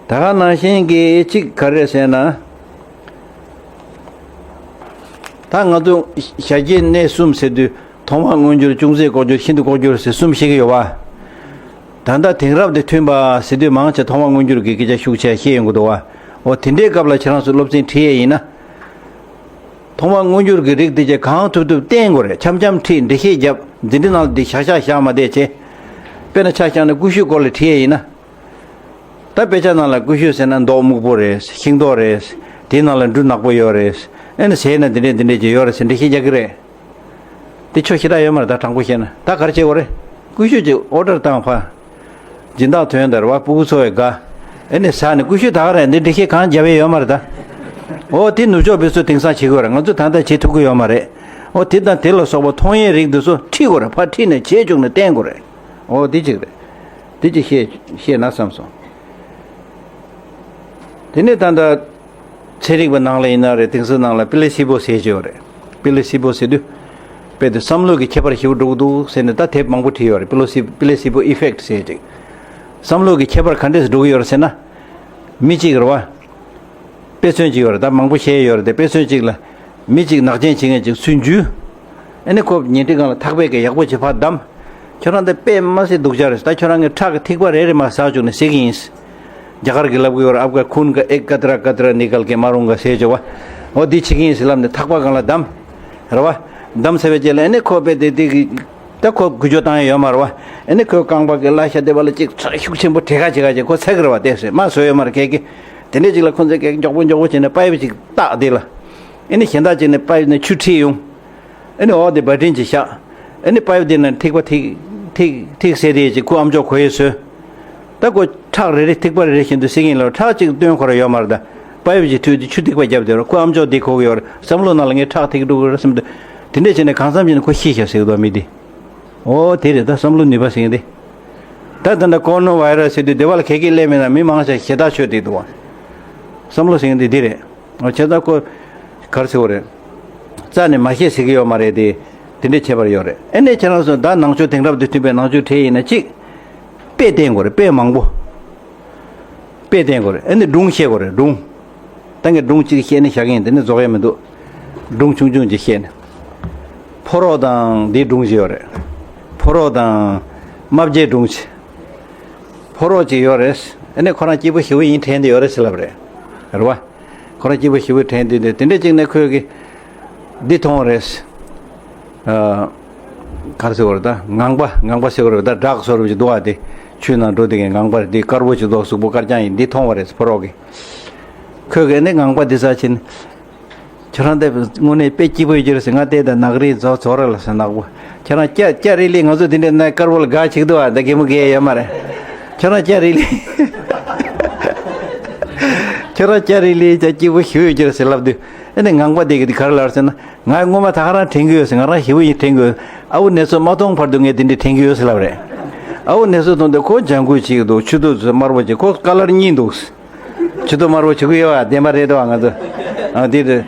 ད་ག་ནང་བཞིན་གྱི་གཅིག་ག་རེ་ཟེར་ན། ད་ང་ཚོ་བྱ་བྱེད་གནས་གསུམ་ཟེར་དུས་མཐོང་བ་མངོན་གྱུར་ཅུང་ཟད་ལྐོག་གྱུར་ཤིན་ཏུ་ལྐོག་གྱུར་ཟེར་གསུམ་བཤད་ཀྱི་ཡོད་བ། ད་ལྟ་དེང་རབས་དང་མཐུན་པ་ཟེར་དུས་མང་ཆེ་མཐོང་བ་མངོན་གྱུར་གྱི་སྐད་ཆ་ཤུགས་ཆེ་བཤད་ཡོང་གི་འདུག་བ། འོ་དེ་འདྲའི་སྐབས་ལ་ཁྱེད་རང་ཚོ་སློབ་ཚན་ཁྲིད་ཡས་ཡིན་ན། མཐོང་བ་མངོན་གྱུར་གྱི་རིགས་དེ་ཚོ་གང་ཐུབ་ཐུབ་བསྟན་དགོས་རེད། འཆམ་འཆམ་ཁྲིད་འགྲེལ་བཤད་རྒྱབ་འཛིན་གྲྭ་ནང་ལ་དེ་བཞག་བཞག་བཞག་མ་བསྡད་བྱས། དཔེར་ན་ཆ་བཞག་ན་ཀུ་ཤུའི་སྐོར་ལ་ཁྲིད་ཡས་ཡིན་ན། ད་དཔེ་ཆ་ནང་ལ་ཀུ་ཤུ་ཟེར་ན་མདོག་སྨུག་པོ་རེད། ཤིང་ཏོག་རེད། དེའི་ནང་ལ་འབྲུ་ནག་པོ་ཡོད་རེད། ཨེ་ན་ཟས་ན་འདི་འདྲས་འདི་འདྲས་ཅིག་ཡོད་རེད་ཟེར་འགྲེལ་བཤད་རྒྱག་གི་རེད། དེ་ཆོ་ཞེ་དྲག་ཡོད་མ་རེད། ད་དྲང་པོ་བཤད་ན་ད་ག་རེ་བྱེད་དགོས་རེད། ཀུ་ཤུ་ཅིག་ཨོ་ཌར་བཏང་ཕ། སྦྱིན་བདག་ཐོན་དར་བ་སྤུ་གུ་འཚོ་བའི་དགའ། ཨེ་ནི་ཟ་ནི་ཀུ་ཤུ་ད་ག་རེད། འདི་འགྲེལ་བཤད་གང་རྒྱབ་ཡས་ཡོད་མ་རེད་ད། འོ་དེ་ནུབ་ཕྱོགས་པའི་ཚོ་དེང་སང་བྱེད་དགོས་རེད། ང་ཚོ་ད་ལྟ་བྱེད་ཐུབ་ཀྱི་ཡོད་མ་རེད། འོ་དེ་དང་དེ་ལ་སོགས་པ་མཐོང་ཡས་རིགས་འདི་ཚོ་ཁྲིད་དགོས་རེད། ཕར་ཁྲིད་ནས་བྱེད་བཅུག་ནས་བསྟན་དགོས་རེད། འོ་དེ་གཅིག་རེད། དེ་གཅིག་བཤད་བཤད་ན་བསམ་སོང་། དེ་ནས་ད་ལྟ་ཚན་རིག་པ་ནང་ལ་ཡིན་ན་རེད། དེང་སང་ནང་ལ་པི་ལེ་སི་པོ་ཟེར་གྱི་ཡོད་རེད། པི་ལེ་སི་པོ་ཟེར་དུས་དཔེ་དེ་བསམ་བློ་གི་ཁྱད་པར་ཞེ་པོ་འགྲོ་གི་འདུག་ཟེར་ནས་ད་དེབ་མང་པོ་བྲིས་ཡོད་རེད། པི་ལོ་སི་པི་ལེ་སི་པོ་ཨི་ཕེག་ཊི་ཟེར་ཅིག་བསམ་བློ་གི་ཁྱད་པར་ག་འདྲས་སུ་འགྲོ་གི་ཡོད་རེད་ཟེར་ན། མི་གཅིག་རེད་བ། དཔེ་མཚོན་གཅིག་ཡོད་རེད། ད་མང་པོ་བཤད་ཡོད་རེད་དེ། དཔེ་མཚོན་གཅིག་ལ། མི་གཅིག་ནག་ཅན་བྱེད་མཁན་གཅིག་ཚུར་འཇུས། ཨ་ནི་ཁོ་ཉལ་ཁྲིའི་སྒང་ལ་ཐག་པས་ཀྱི་ཡག་པོ་བྱེད་ཕར་བསྡམས། ཁྱོད་རང་འདི་དཔེ་མ་སྲིད་སྡུག་ཅག་རེད། ད་ཁྱོད་རང་གི་ཁྲག་གི་ཐིགས་པ་རེ་རེ་མར་ཟག་བཅུག་ནས་ཟེར་གྱི་ཡིན། རྒྱ་གར་གྱི་ལབ་ཀྱི་ཡོད་རེད། आपका खून का एक कतरा कतरा निकल के मरूंगा ཟེར་བྱས་བ། འོ་འདི་བྱེད་ཀྱི་ཡིན་ཟེར་ལབ་ནས་ཐག་པ་སྒང་ལ་བསྡམས། རེད་བ། བསྡམས་ཚར་བའི་རྗེས་ལ་ཨ་ནི་ཁོ་དཔེ་དེ་དེ་གི། ད་ཁོ་འགུལ་སྐྱོད་བཏང་ཡ་ཡོད་མ་རེད་བ། ཨ་ནི་ཁོའི་རྐང་པ་གི་བརླ་ཤ་དེ་བ་ལ་གཅིག་ཚ་ཤུགས་ཆེན་པོ་བྲེག་ག་བྱེད་ག་བྱེད་ཁོ་ཚ་གི་རེད་བ། དེ་ཟེར་མ་བཟོས་ཡོད་མ་རེད་ཁྱེད་ཀྱིས། དེ་འདྲས་ཅིག་ལ་ཁོ་ཚོས་ཀྱིས་མགྱོགས་པོ་མགྱོགས་པོ་བྱས་ནས་པའིབ་ཅིག་བཏགས་དེ་ལ། ཨ་ནི་གཞན་དག་ཅིག་ནས་པའིབ་ནས་ཆུ་ཁྲིད་ཡོང་། ཨ་ནི་འོག་དེ་བ་ཏྲིན་ཅིག་བཞག་ཨ་ནི་པའིབ་དེ་ནང་ཐིགས་པ་ཐིགས་ཐིགས་ཐིགས་ཟེར་དེ་ཅིག་ཁོ་ཨམ་ཅོག་གོ་ཡས་བཟོས། ད་ཁོ་ཁྲག་རེ་རེ་ཐིགས་པ་རེ་རེ་བཞིན་དུ་སེ་གིན་ལ་ཁྲག་ཅིག་སྟོན་ཁོ་ར་ཡོད་མ་རེད་ད། པའིབ་ཅིག་མཐུད་དེ་ཆུ་ཐིགས་པ་བརྒྱབ་དེ་ར་ཁོ་ཨམ་ཅོག་དེ་གོ་གི་ཡོད་རེད། བསམ་བློ་ནང་ལ་ངས་ཁྲག་ཐིགས་འགྲོ་གི་རེད་བསམ་དུས། དེ་འདྲས་བྱས་ནས་གང་འཚམ་བྱས་ནས་ཁོ་ཤི་ཤག་ཟེར་གི་འདུག་མི་དེ། འོ་དེ་རེད་ད་བསམ་བློ་ནུས་པ་ཟེར་མཁན་དེ། ད་ད་ལྟ་ཀོ་རོ་ན་བྷའི་ར་སི་ཟེར་དུས་དེ་བ་ལ་གད་སྐད་སླེབས་མེད་ན་མི་མང་ཆེ་ཞེ་ཐག་ཆོད་དེ་འདུག་བ། བསམ་བློ་ཟེར་མཁན་དེ་འདི་རེད། བྱས་ཙང་ཁོ་ག་རེ་ཟེར་བ་རེད། རྩ་ནས་མ་བཤད་ཟེར་གྱི་ཡོད་མ་རེད་དེ། དེ་འདྲའི་ཁྱད་པར་ཡོད་རེད། ཨ་ནི་ཁྱེད་རང་ཚོ་ད་ནང་ཆོས་དེང་རབས་དང་མཐུན་པའི་ནང་ཆོས་ཁྲིད་ཡིན་ན་གཅིག་དཔེ་བསྟན་དགོས་རེད། དཔེ་མང་པོ། དཔེ་བསྟན་དགོས་རེད། ཨ་ནི་སྒྲུང་བཤད་དགོས་རེད། སྒྲུང་། ད་ངས་སྒྲུང་གཅིག་བཤད་ནས་བཞག་གི་ཡིན། དེ་ནི་རྫོགས་ཡས་མི་འདུག་སྒྲུང་ཆུང་ཆུང་ཅིག་བཤད་ནས། ཕོ་རོག་དང་འདིའི་སྒྲུང་ཅིག་ཡོད་རེད། ཕོ་རོག་དང་རྨ་བྱའི་སྒྲུང་ཅིག་ཕོ་རོག་ཅིག་ཡོད་རེད། ཨ་ནི་ཁོ་རང་སྐྱིད་པོ་ཞེ་པོ་ཡིན་དྲན་གྱི་ཡོད་རེད་ཟེར་ལབ་རེད། རེད་བ། ཁོ་རང་སྐྱིད་པོ་ཞེ་པོ་དྲན་དུས་དེ་དེ་འདྲ་ཅིག་ནས་ཁོས་ཀྱི་འདི་མཐོང་བ་རེད། ཨ། ག་རེ་ཟེར་བ་རེད་ད། ངང་པ་ངང་པ་ཟེར་བ་རེད་ད། བྲག་བཟོ་འདྲ་ཅིག་འདུག་བ། དེ་ཆུའི་ནང་འགྲོ་དེ་གའི་ངང་པ་རེད། དེ་དཀར་པོ་ཅིག་འདུག་གཟུགས་པོ་དཀར་རྐྱང་ཡིན། འདི་མཐོང་བ་རེད་ཕོ་རོག་གིས། ཁོས་ཀྱི་ནི་ངང་པ་འདི་ཟ་ཕྱིན། ཁྱོད་རང་དེ་དངོས་གནས་དཔེ་སྐྱིད་པོ་ཡོད་ཀྱི་རེད་ཟེར། ང་བལྟས་ད་ནག་རིལ་རྫོགས་རྫོགས་རེད་ལ་ཟེར། ནག་པོ། ཁྱོད་རང་སྐྱ་སྐྱ་རིལ་ལི་ང་ཚོ་དེ་འདྲའི་ནག་དཀར་པོ་ལ་དགའ་ཆེ་གི་འདུག་བ། ད་གད་མོ་བགད་ཡོད་མ་རེད། ཁྱོད་རང་སྐྱ་རིལ་ལི། ཁྱོད་རང་སྐྱ་རིལ་ལི་ཅག་སྐྱིད་པོ་ཞེ་པོ་ཡོད་ཀྱི་རེད་ཟེར་ལབ་དུས། ཨ་ནི་ངང་པ་དེ་གིས་དེ་ག་རེ་ལབ་ཟེར་ན། ང་སྔོན་མ་ད་ག་རང་དྲན་གྱི་ཡོད་ཟེར། ང་རང་ཞེ་པོ་ཡིན་དྲན་གྱི་ཡོད། ཨ་བོ་ནེ་ཙོ་མ་མཐོང་བར་དུ་ངས་དེ་འདྲ་དྲན་གྱི་ཡོད་ཟེར་ལབ་རེད། ཨ་བོ་ནེ་ཙོ་མཐོང་དུས་ཁོ་ལྗང་གུ་ཅིག་འདུག་ཕྱི་ཐོག་དམར་པོ་ཅིག་ཁོ་ཀ་ལར་གཉིས་འདུག་ཕྱི་ཐོག་དམར་པོ་བྱེད་ཀྱི་ཡོད་བ། བདེན་པ་རེད་དོ། ང་ཚོ་ཨ་དེ་རེད།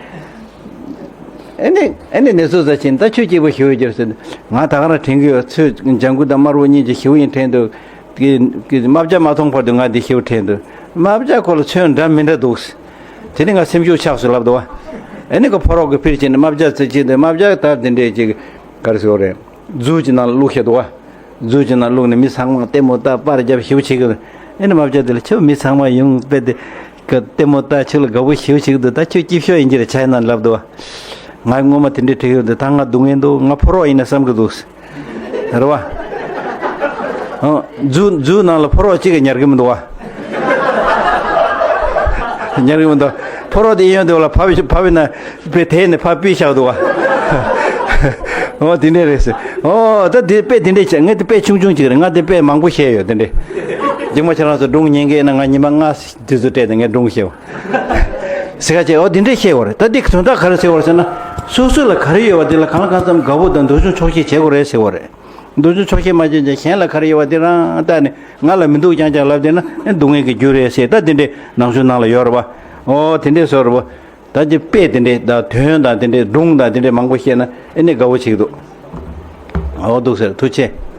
ཨ་ནི་ཨ་ནི་ནེ་ཙོ་ཟ་ཕྱིན། ད་ཁྱོད་སྐྱིད་པོ་ཞེ་པོ་ཡོད་ཀྱི་རེད་ཟེར། ང་ད་ག་རང་དྲན་གྱི་ཡོད། ཚོས་ལྗང་གུ་དང་དམར་པོ་གཉིས་ཀྱི་ཞེ་པོ་ཡིན་དྲན་འདུག་གི་གི་རྨ་བྱ་མ་མཐོང་བར་དུ་ང་འདི་ཞེ་པོ་དྲན་འདུག་རྨ་བྱ་ཁོ་ལ་ཚོན་འདྲ་མི་འདྲ་འདུག་དེ་ནི་ང་སེམས་ཤུགས་ཆག་སོང་ལབ་འདུག་ཨ་ནི་ཁོ་ཕོ་རོག་གི་ཕིར་ཕྱིན་ནས་རྨ་བྱ་ཙི་ཅི་འདི་རྨ་བྱ་ད་འདི་འདྲས་ཅིག་ག་རེ་ཟེར་དགོས་རེད། རྫུ་ཅིག་ནང་ལ་བླུགས་བཞག་འདུག་བ། རྫུ་ཅིག་ནང་བླུགས་ནས་མི་ཚང་མ་ལྟད་མོ་ལྟ་པར་རྒྱབ་ཞེ་པོ་བྱེད་ཀྱི་རེད། ཨེ་ནི་མ་བྱ་དེ་ལ་ཁྱོད་མི་ཚང་མ་ཡོང་པས་དེ་ག་ལྟད་མོ་ལྟ་ཁྱོད་ལ་དགའ་པོ་ཞེ་པོ་ཞིག་འདུག་ད་ཁྱོད་སྐྱིད་ཤོས་ཡིན་གྱི་རེད་ཆ་ཡིན་ན་ལབ་འདུག་བ། ང་སྔོན་མ་དེ་འདྲས་དྲིས་ཡོད་འདུག་ད་ང་སྡུག་བསྔལ་འདུག་ང་ཕོ་རོག་ཡིན་ན་བསམ་གི་འདུག་རེད་བ། ཨ། ཛུ་ཛུ་ནང་ལ་ཕོ་རོག་གཅིག་གིས་ཉར་གི་མི་འདུག་བ། ཉར་གི་མི་འདུག་ཕོ་རོག་དེ་ཨེ་ཡོང་དེ་བ་ལ་ཕ་བི་ཕ་བི་ན་པའི་དེ་ནས་ཕ་པི་ཤག་འདུག་བ། ཨོ་དེ་འདྲས་རེད་ཟེར། ཨོ་ད་དེ་དཔེ་དེ་འདྲས་བྱས་ངས་དེ་དཔེ་ཆུང་ཆུང་ཅིག་རེད། ང་དེ་དཔེ་མང་པོ་བཤད་ཡོད་དེ་འདྲས། རྗེས་མ་ཁྱེད་རང་ཚོ་སྒྲུང་ཉན་གི་ཡིན་ན་ང་ཉི་མ་ལྔ་དུས་ཚོད་སྤྲད་དེ་ངས་སྒྲུང་བཤད། ཟེར་ག་བྱས་ཨོ་དེ་འདྲས་བཤད་ཡོད་རེད། ད་འདི་དོན་དག་ག་རེ་ཟེར་བ་རེད་ཟེར་ན། སོ་སོ་ལ་ག་རེ་ཡོད་པ་དེ་ལ་གང་ལ་གང་འཚམ་དགའ་པོ་དང་འདོད་ཆུང་ཆོག་ཤེས་བྱེད་དགོས་རེད་ཟེར་བ་རེད། འདོད་ཆུང་ཆོག་ཤེས་མ་བྱས་ཀྱང་གཞན་ལ་ག་རེ་ཡོད་པ་དེ་རང་ལྟ་ནས་ང་ལ་མི་འདུག་རྐྱང་རྐྱང་ལབ་བསྡད་ན་ཨེ་སྡུག་བསྔལ་གྱི་རྒྱུ་རེད་ཟེར། ད་དེ་འདྲས་ནང་ཆོས་ནང་ལ་ཡོད་རེད་པ། ཨོ་དེ་འདྲས་བཟོ་རེད་པ། ད་ཅི་དཔེ་དེ་འདྲས་དང་དོན་དང་དེ་འདྲས་སྒྲུང་དང་དེ་འདྲས་མང་པོ་བཤད་ན་ཨེ་ནས་དགའ་པོ་བྱེད་ཀྱི་འདུག་ཨོ་འདུག་ཟེར། ཐུགས་རྗེ་ཆེ།